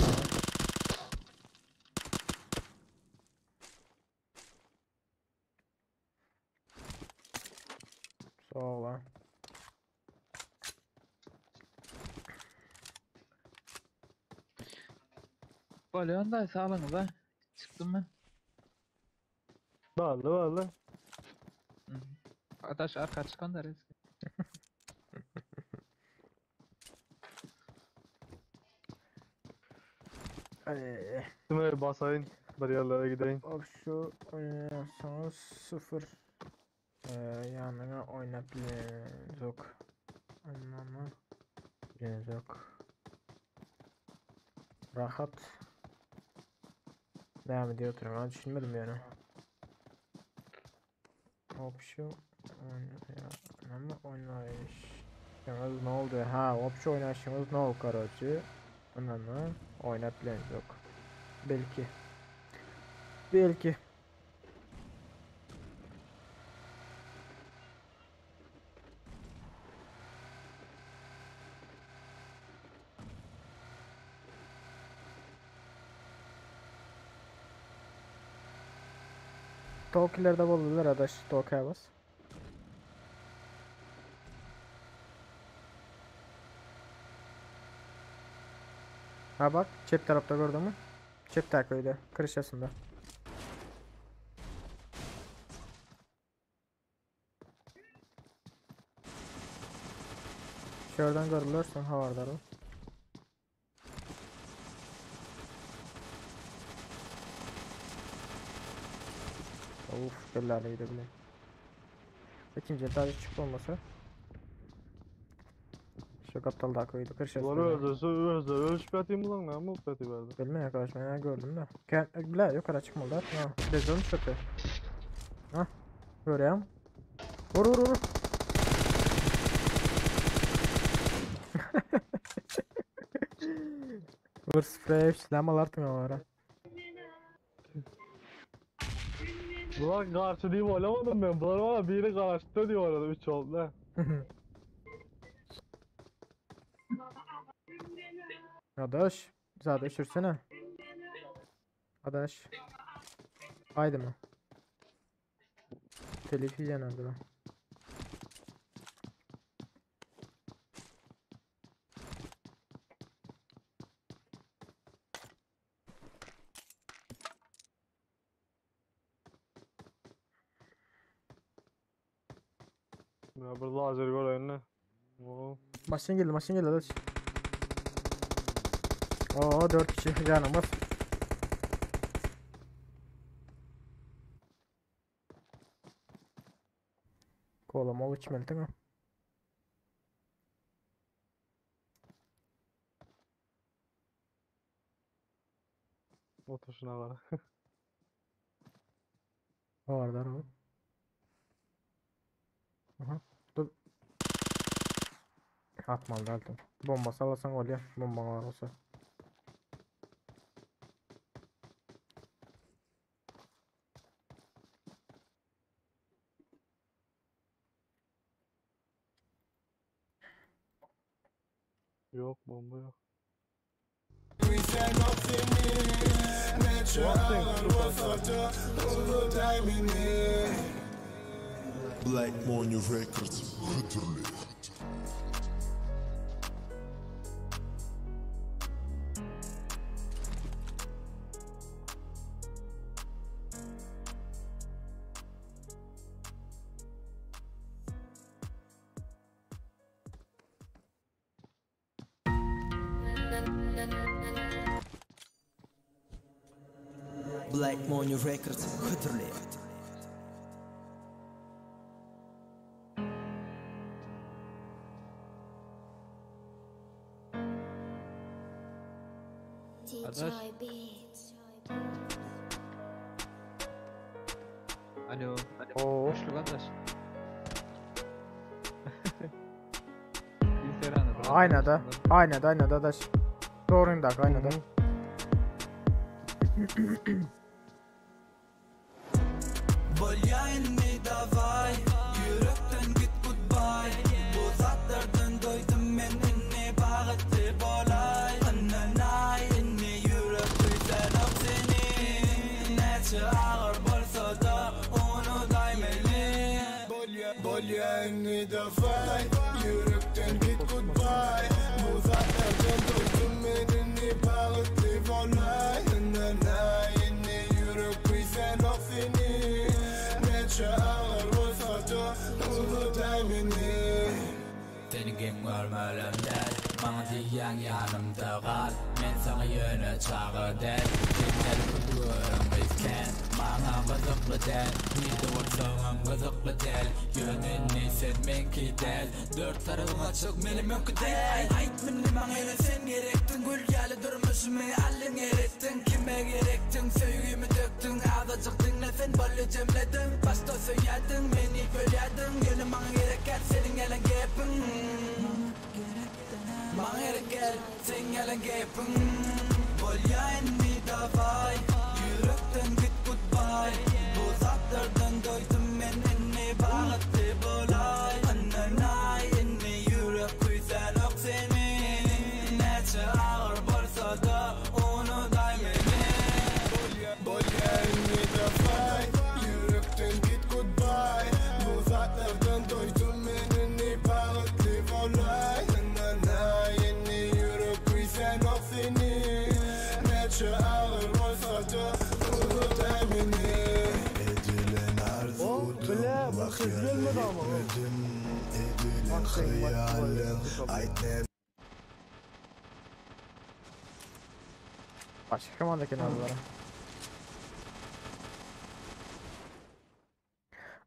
Sağ ol ha. Bolýan da saglygyňyza. Çykdym ben. Barlı barlı. Adaş arka çykan da risk. Ay. Şimdi basayın. Bir yerlere gideyim. Hop şu oynuyorsanız sıfır yanına oynayabiliriz yok. Anlamı yok. Rahat. Devam ediyor oturuyorum. Ben düşünmedim yani. Hop şu oynayalım oynayışımız ne oldu? Ha hop şu oynayışımız ne oldu короче? Anlamı oynayabiliriz yok. Belki. Belki. Tokilerde boldular adaş Tokaya bas. Ha bak çep tarafta gördün mü? Çep köyde kırışasında. Şuradan görülürsen havardar o. Of belli gidebilir. İkinci etajı çık olmasa. Şu kaptal da koydu. Kırışasında. Bunları özlerse özler. Ölçüp yatayım lan ne mi yatayım verdi. Bilmiyorum arkadaş ben gördüm de. Bile yukarı çıkmadılar. Ha, bezon çöpü. Ha, görüyorum. Vur vur vur. Vur sprey silahım artık var. Bunlar karşı deyip oynamadım ben. Bunlar var ya biri karşıda diye oynadım 3 oldu ne. Adaş, zaten sürsene. Adaş. Haydi mi? Telif yiyeceksin herhalde lan. Ya bir lazer gör önüne. Oo. Maşın geldi, maşın geldi adaş. Oo 4 kişi canım bas. Kola mol içmeli değil mi? Otur şuna var. Var o. Aha. Dur. Atmalı aldım. Bomba sallasan oluyor. Bomba var olsa. Yok bomba yok. Black Money Records hödürli. Black Money Records hödürleýär. Adaş. Alo. Oo. Hoşluk adaş. Instagram'da bırak. Aynada. Aynada aynada adaş. Doğruyum da aynada. Bolýa indi daway Ýürekden git goodbye Bu zatlardan doýdum men indi bagytly bolaý Ynanaý indi ýürek küýsänok seni Näçe agyr bolsada unudaý meni Bolýa bolýa indi daway Ýürekden git goodbye Bu zatlardan doýdum men indi bagytly bolaý Ynanaý indi ýürek küýsänok seni Näçe agyr bolsada unudaý meni Seni geň görmelem däl Maňa diýýäň ýanymda gal Men saňa ýöne çaga däl Senden gören gyz kän Maňa gyzykly däl Nirde bolsaňam gyzykly däl Ýöne indi sen meňki däl Dört tarapyň açyk menem öňki däl Aýt indi maňa ýöne sen gerekdiň Gül ýaly durmuşymy aldyň eretdiň Kime gerekdiň söýgimi dökdüň Azajyk diňle sen boldy jemledim Başda söýýärdiň meni bölýärdiň Ýöne maňa gerek däl seniň gelen gepiň Maňa gerek däl seň gelen gepiň Bolýa indi daway Ýürekden git goodbye Bu zatlardan doýdum men indi bagytly bolaý Ynanaý indi ýürek küýsänok seni Näçe agyr bolsada unudaý meni Bolýa bolýa indi daway Ýürekden git goodbye Bu zatlardan doýdum men indi bagytly bolaý Ynanaý indi ýürek küýsänok seni Näçe agyr bolsada unudaý meni Edilen arzuwdum wah ýöne ýetmedim Edilen hyýalyň aýt näme Başga komanda kenarlara.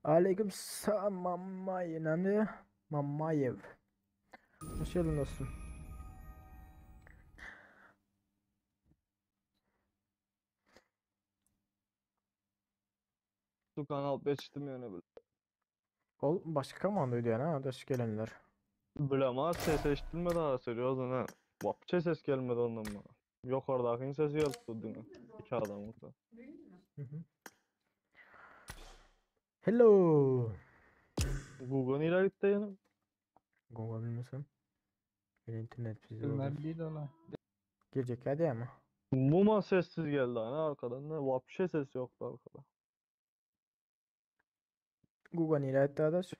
Aleyküm selam Mamayev. Ne? Mamayev. Hoş geldin dostum. Tukan alyp geçdim ýöne bile. Ol başga komanda öýdýän ha, daş gelenler. Bilemez ses eşidilmedi ha serýozno ha. Wapçe ses gelmedi ondan bana. Ýokardakyň sesi gelip durdy diňe. Iki adamyňky. Hello. Google nirä gitdi ýene? Google bilmesem. Benim internet bizi Bilmem değil ola. Gelecek hadi ama. Umuman sessiz geldi hani arkadan da. Wapşe ses yoktu arkada. Google nirä gitti adaş?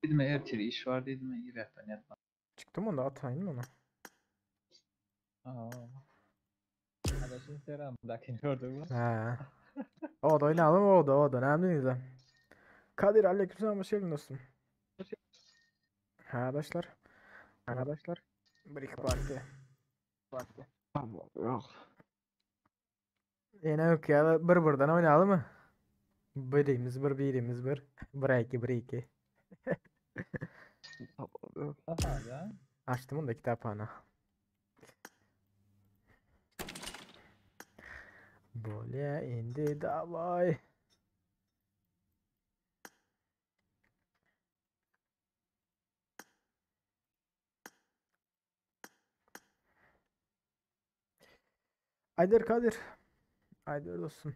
Dedim ertir iş var dedim İrak'tan yatma. Çıktım onda atayım mı onu? Aa. Adaş Instagram'dakini gördün mü? Ha. O da oynayalım o da o da. Ne yaptınız Kadir aleykümselam hoş geldin dostum. Arkadaşlar. Arkadaşlar. Brick Party. Party. Yok. Yine yok ya. Bir buradan oynayalım mı? Birimiz bir, birimiz bir. Bir iki, bir iki. Aha ya. Açtım onu da kitaphane. Bolya indi davay. Aydır Kadir. Aydır dostum.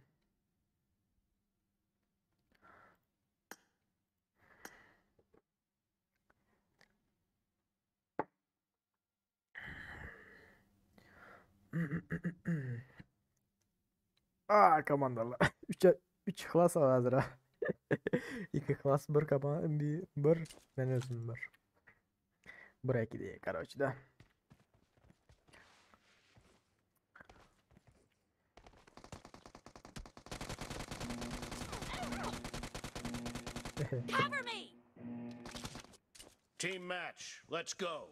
Aa komandalar. Üçe. Üç klas var hazır ha. İki klas bir kapa bir, bir ben özüm bir. Buraya gidiyor karoçi da. Cover me! Team match. Let's go.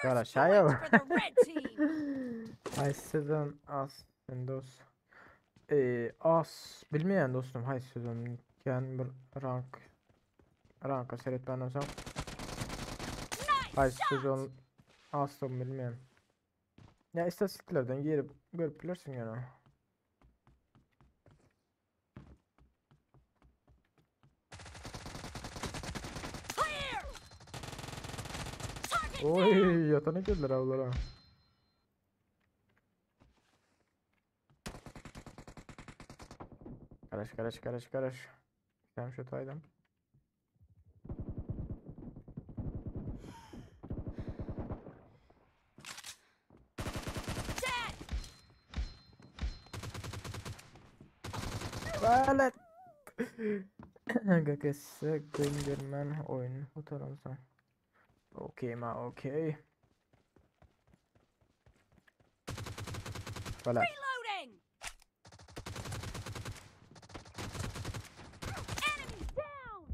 Kara aşağıya For the red team! Hay sezon az Windows. Ee, az bilmeyen dostum hay sezon gen bir rank ranka seyretmen olsam hay sezon az da bilmeyen. Ya istatistiklerden girip görüp bilirsin yani. Clear! Target Oy yatana geldiler avlara. Karış karış karış karış. Sen şu taydım. dead! Valet. GGS göndermen oyun fotoğrafı. Okey ma okey. Valet. Reloading! Enemy down!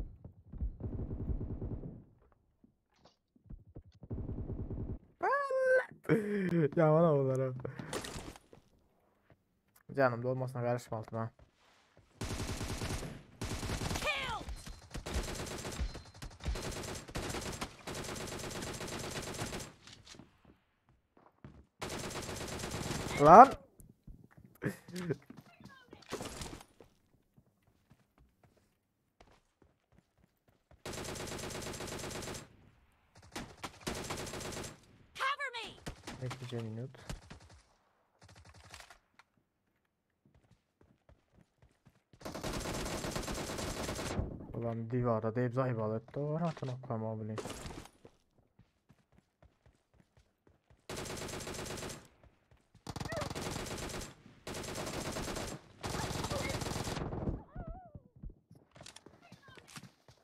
Ya bana bunlara. Canım da olmasına karışma altıma. Killed! Lan. Cover me! Bekleyeceğim minut. Ulan divara deyip zayıf etti. O rahatını okuyama bileyim.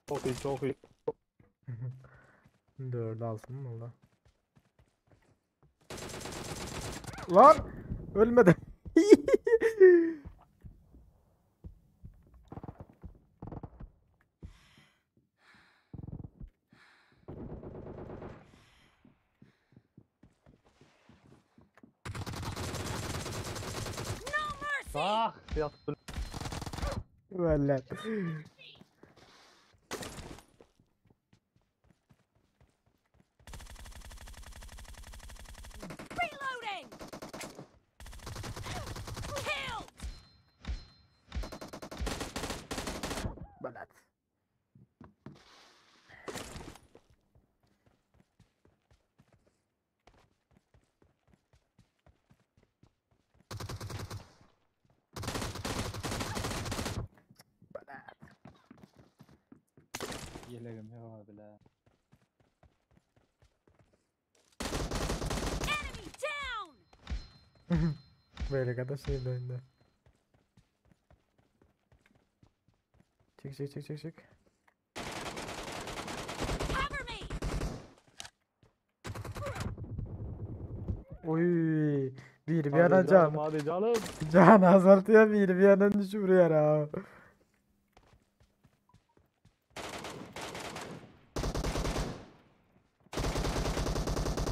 Çok iyi çok iyi. Dördü altın mı oldu? Lan! Ölmedi. No mercy! Ah yattı. Vallahi. Reloading! Killed! Balat. Balat. Yelegim yok bile. Enemy down! Böyle kadar şey döndü. Çık çık çık çık çık. Cover me! Oy, bir bir Hadi yana canım can. hadi canım. Can azaltıyor bir bir yandan düşürüyor ha.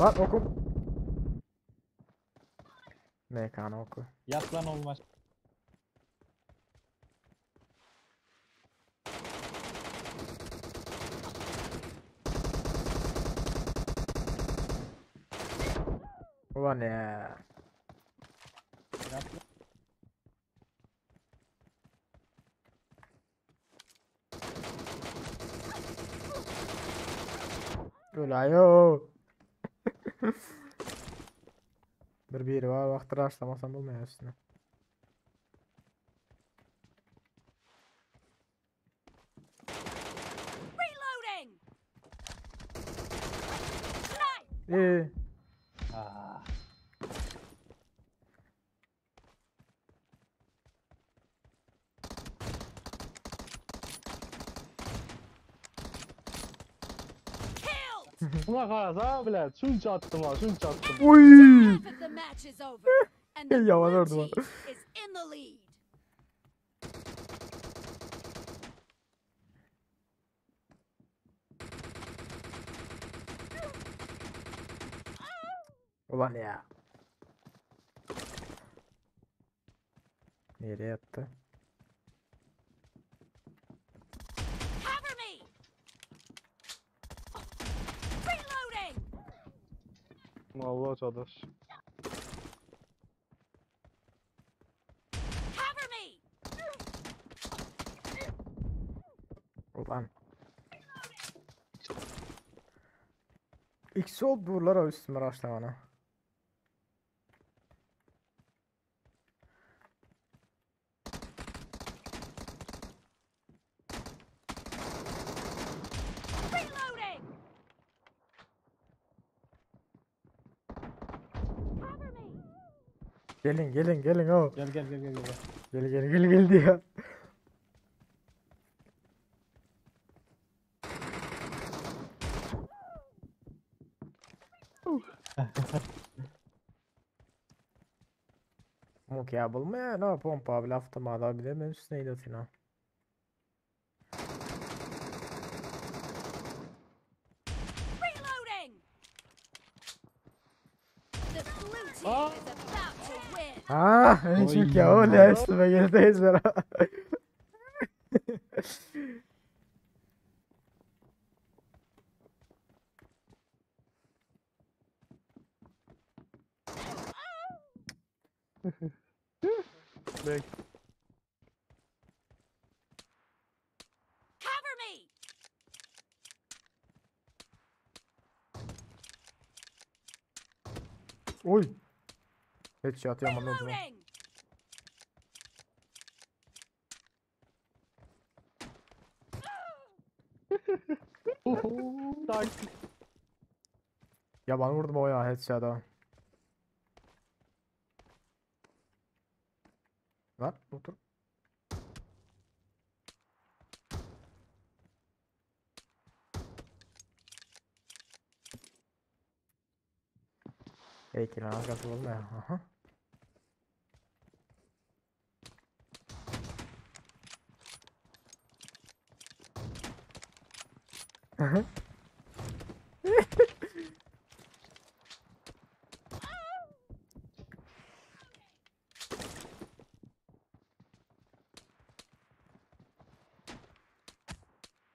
Lan oku. Mekanı oku. Yat lan olmaz. Ulan ya. Yat lan. Öyle yo. Bir biri var vaqti rushlamasam bo'lmayapti üstüne. Reloading! Ee. Ah. Buna karasa bile şunca attım ha şunca attım. Oy! Half of the match is over, and the Yalan blue ordu. team is in the lead. Ulan ya. Nereye yattı? Cover me! Reloading! Allah çadır. Cover me! Ulan. İkisi oldu durlar o üstüme raşlamana. Reloading! Cover me! Gelin gelin gelin o. Gel gel gel gel gel. Gel gel gel gel diyor. Muk ya bulmaya ne pompa bile avtomata bile men üstüne idatina. Reloading! The blue team is about to win. Ah, çünkü ya o ne üstüme geldi ezber. Bek. Cover me! Oy. Headshot yaman oldu. lan. Reloading! Tak. Yaman vurdum o ya headshot'a. Lan otur. Heykelin arkası olma ya. Aha. Aha.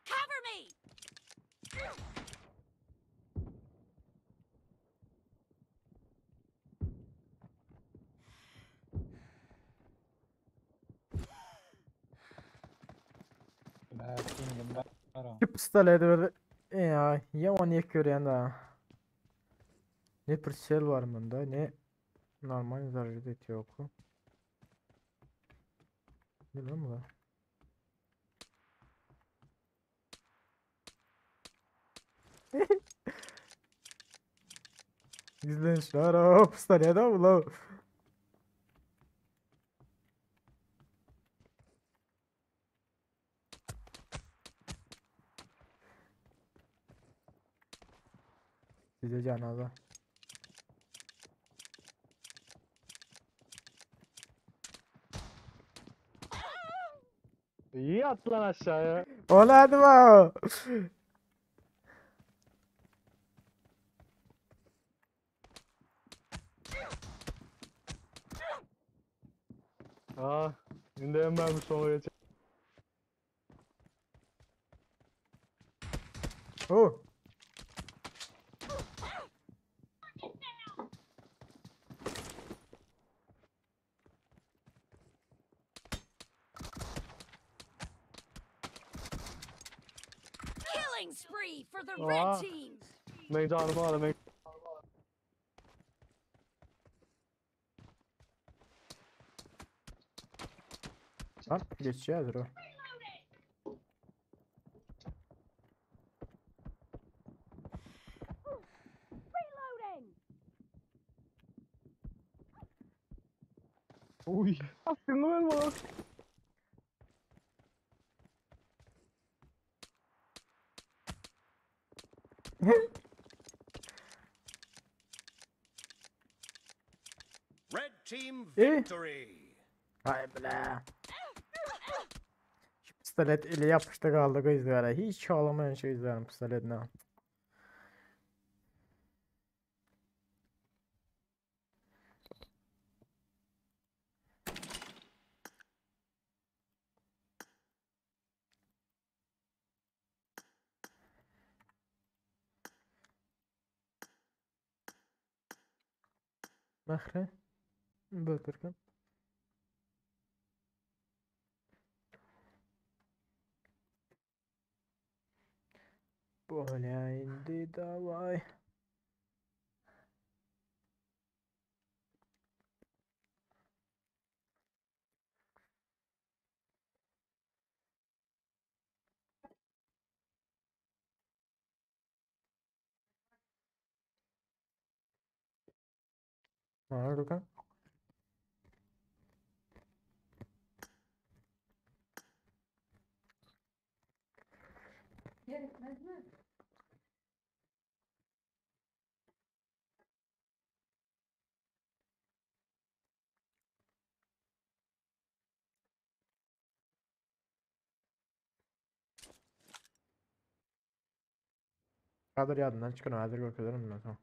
Cover me! Ben pingim var. Bir pistolet böyle ya yaman yek görýän da. Ne pırsel var bunda ne normal zarar yok. Ne lan bu? Gizlenişler o pistolet da bu lan. Size canaza. İyi at lan aşağıya. Ola hadi bu. Aa, indi hem ben sona geç. Oh. Killing spree for the red Aa. team! Men canım var men. Lan geçýärdir o. Uy. Aklını ver bana. Red team Eh? victory. Ay bile. Şu pistolet ile yapıştı kaldı kızlara. Hiç ağlamayan şey izlerim pistoletine. Mahre. Bötürken. Bolya indi davay. Ha, Gökhan. Kadir yadından çıkın hazır görkezerim ben sana.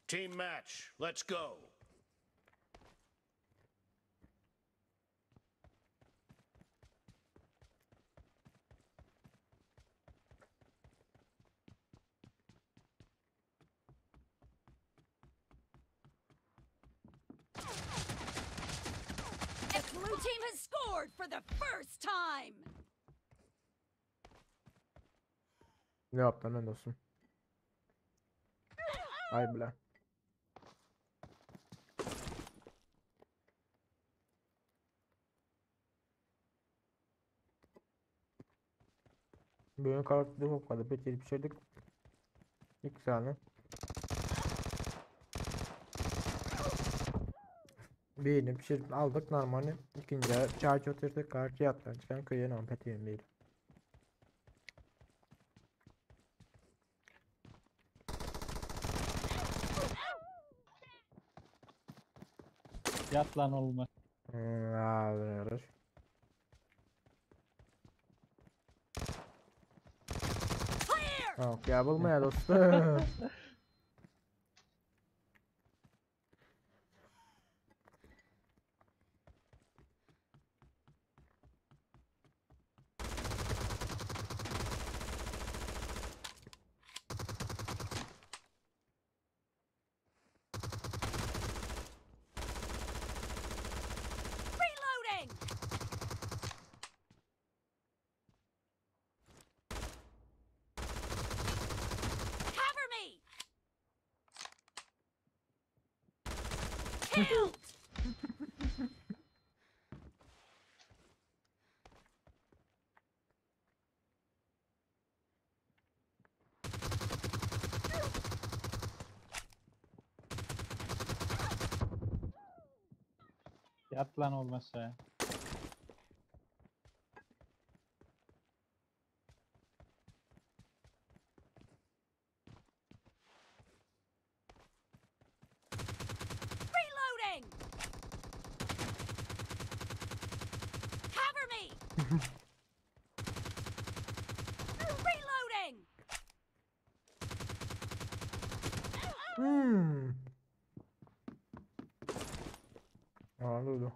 Team match. Let's go. The blue team has scored for the first time. Ne yaptın lan dostum? Ay bile. Bugün karakteri hopladı. Peki pişirdik. İlk saniye. Birini pişirip aldık normali. İkinci çay oturttuk. Karşı yattan çıkan köye non petiğim değil. Yat lan olma. Alıyoruz. Yok ya bulmaya dostum. Reloading. Cover me. Killed. Yat lan olmazsa. Reloading. Cover me. Reloading. Hmm. Aa, durdu.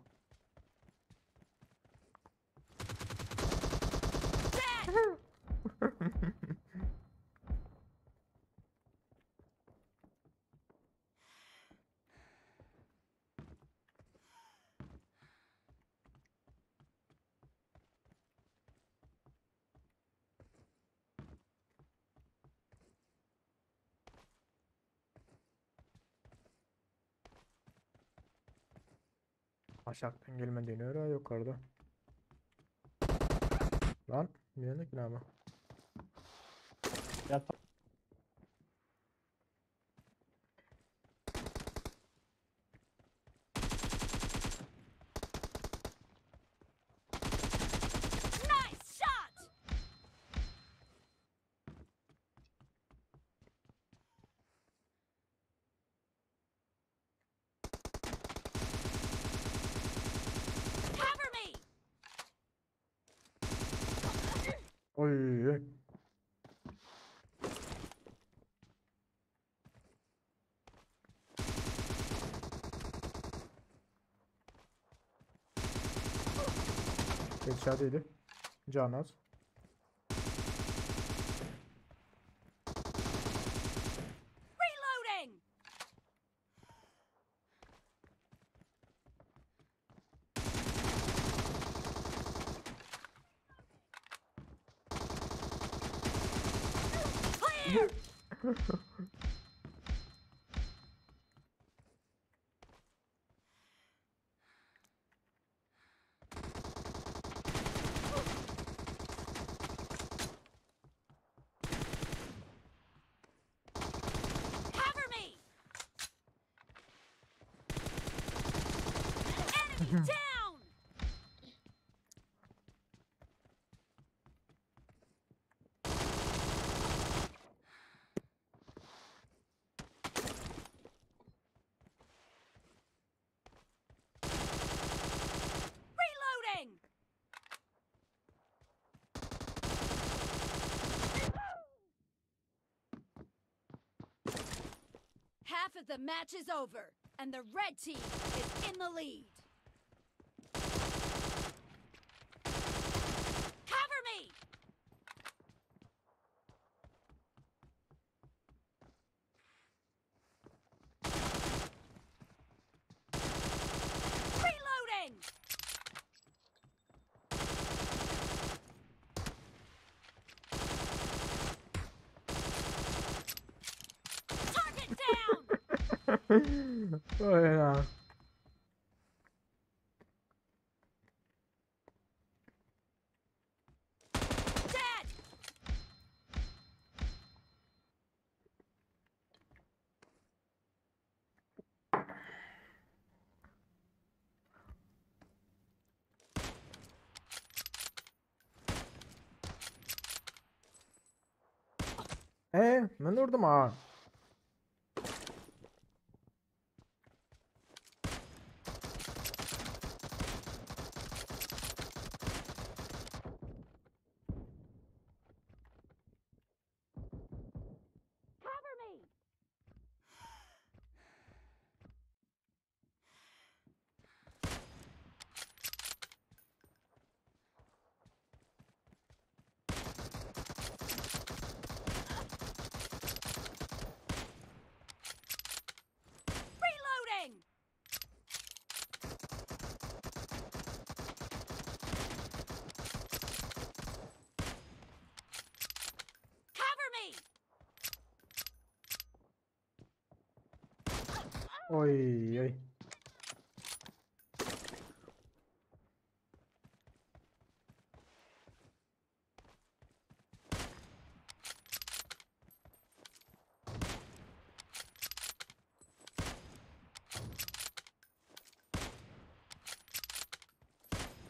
Aşağıdan gelme dönüyor ha yukarıda. Lan, bilendik näme? Ýat. Nice shot! Cover me! Oy. Headshot Canaz. Reloading! Clear! Cover me! Enemy down! Reloading! Half of the match is over, and the red team is in the lead. Cover me! Reloading! Target down! Oý na. Dead! E, men durdum ha. Cover me! Reloading! Cover me! Oý oý.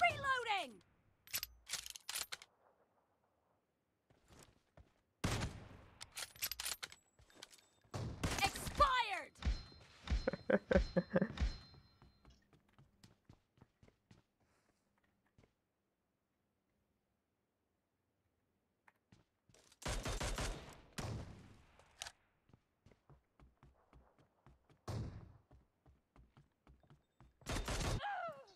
Reloading! Expired!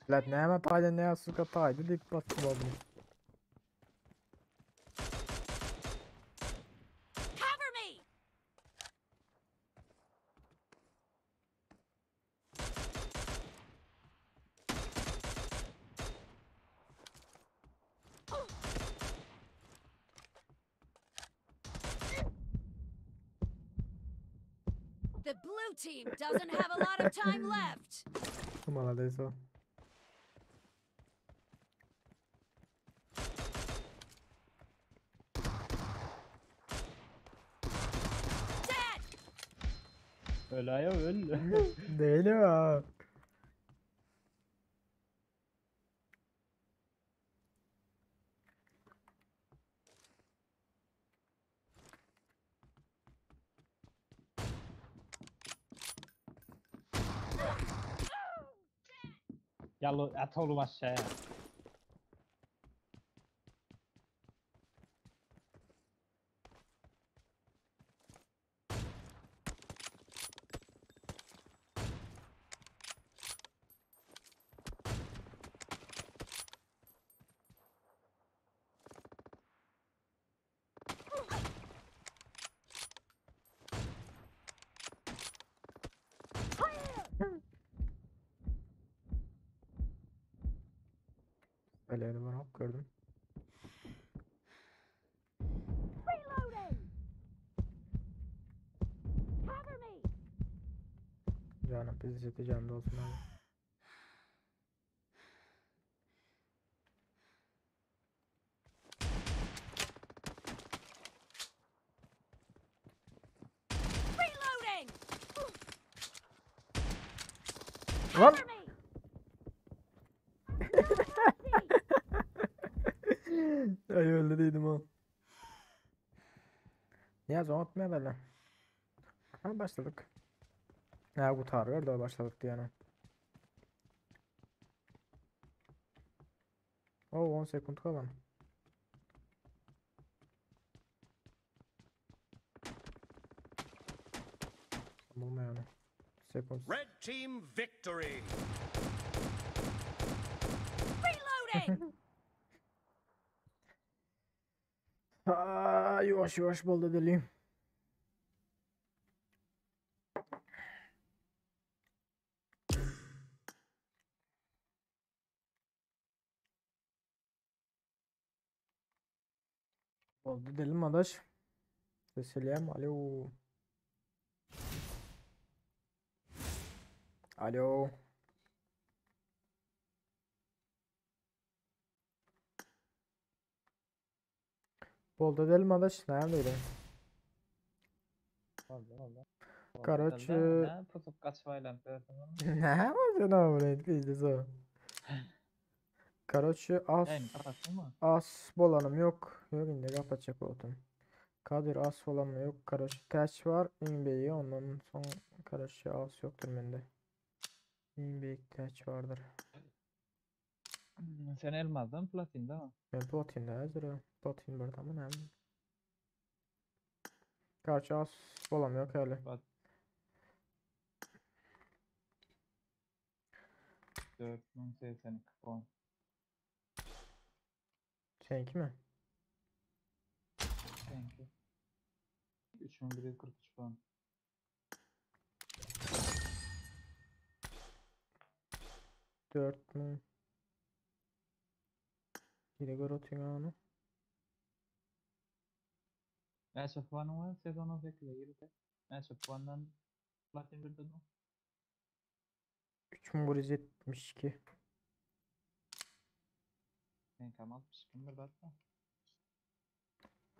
Blet näme taýda näme suka taýdy diýip basdy boldy. Cover me! The blue team doesn't have a lot of time left. Malades o. Öl aýa öl. Değil mi? Yallo at oğlum aşağıya. Öyle ben hop gördüm. Reloading! Cover me! Canım pizza canım da olsun abi. Reloading! Lan! Cover me! Ay öyle değildim ha. Niye zon atmaya da lan. Ha başladık. Ne kurtarıyor da başladık diye. Oh 10 sekund kalan. Tamam yani. Sekund. Red team victory. Reloading! Aa, yavaş yavaş bol edelim. Bol edelim adaş. Selam alo. Alo. Bol edelim adaş. Nerede? Oldu oldu. Короче- Ne pusup kaçmayla gördüm onu. Ne yapıyorsun abi? Pizdes o. Короче as Yayını kapattın mı? as bolanım yok. Yok indi kapatacak oldum. Kadir as bolanım yok. Короче taç var. İnbeyi ondan son короче as yoktur bende. İnbeyik taç vardır. Sen elmasdan platinde mi? Ben platinde hazır. Platin var tamam hem. Короче as bolam yok öyle. Bak. 4082 puan. Seninki mi? Seninki. 3143 puan. 4 mü? Yine gör atıyor onu. Näçe puanın var? Sezon 18'e girdi. Näçe puandan platin bir dedim. 3172. Seninki ama 62 bir hatta.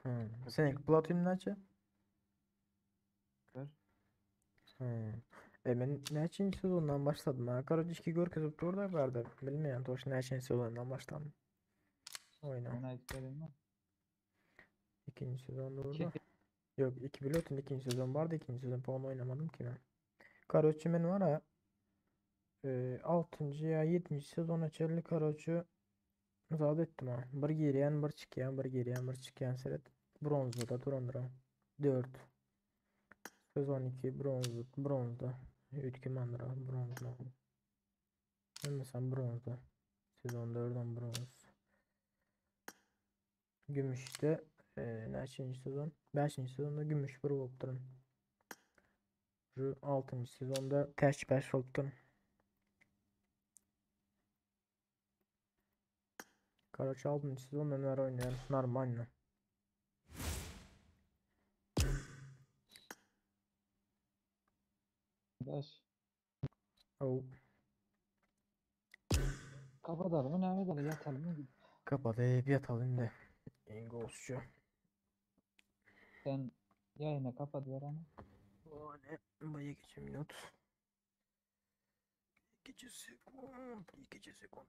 Hmm. Seninki platin neçe? Bir. Hmm. E ben neçinci sezondan başladım ha? Короче iki görkezip durdu vardı. Bilmeyen toş neçinci sezondan başladım. Oyna. Onu ayıp mi? İkinci sezonda orada. Yok iki biliyordun ikinci sezon vardı ikinci sezon puan oynamadım ki ben. Короче men var ha e, 6. ya 7. sezona çelli короче zat ettim ha. Bir girýän, bir çykýan, bir girýän, bir çykýan seret. Bronzda durandyr 4. Sezon 2 bronz bronzda. Ütki mandyr bronzda. Mesela bronzda. Sezon 4'den bronz. Gümüşte e, neçinci sezon? 5. sezonda gümüş bir bolupdyryn. Şu 6. sezonda täç 5 bolupdyryn. Короче, 6. sezonda neler oynayan нормально. Daş. Oh. Kapatalım mı? Ne edelim? Yatalım mı? Kapatıp yatalım da. En gowusy. Sen yayını kapat ver ama. O ne? Bu 2 minut. 2 sekund. 2 sekund.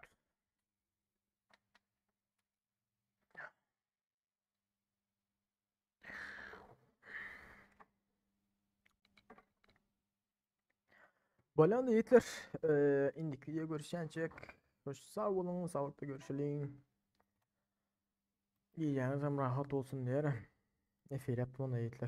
Bolýan ýigitler, eee, indiki video görüşýänçek. Hoş sag boluň, saglykda görüşeliň. Gijäňiz hem rahat bolsun diýerin. Efir ýapdym onda ýigitler.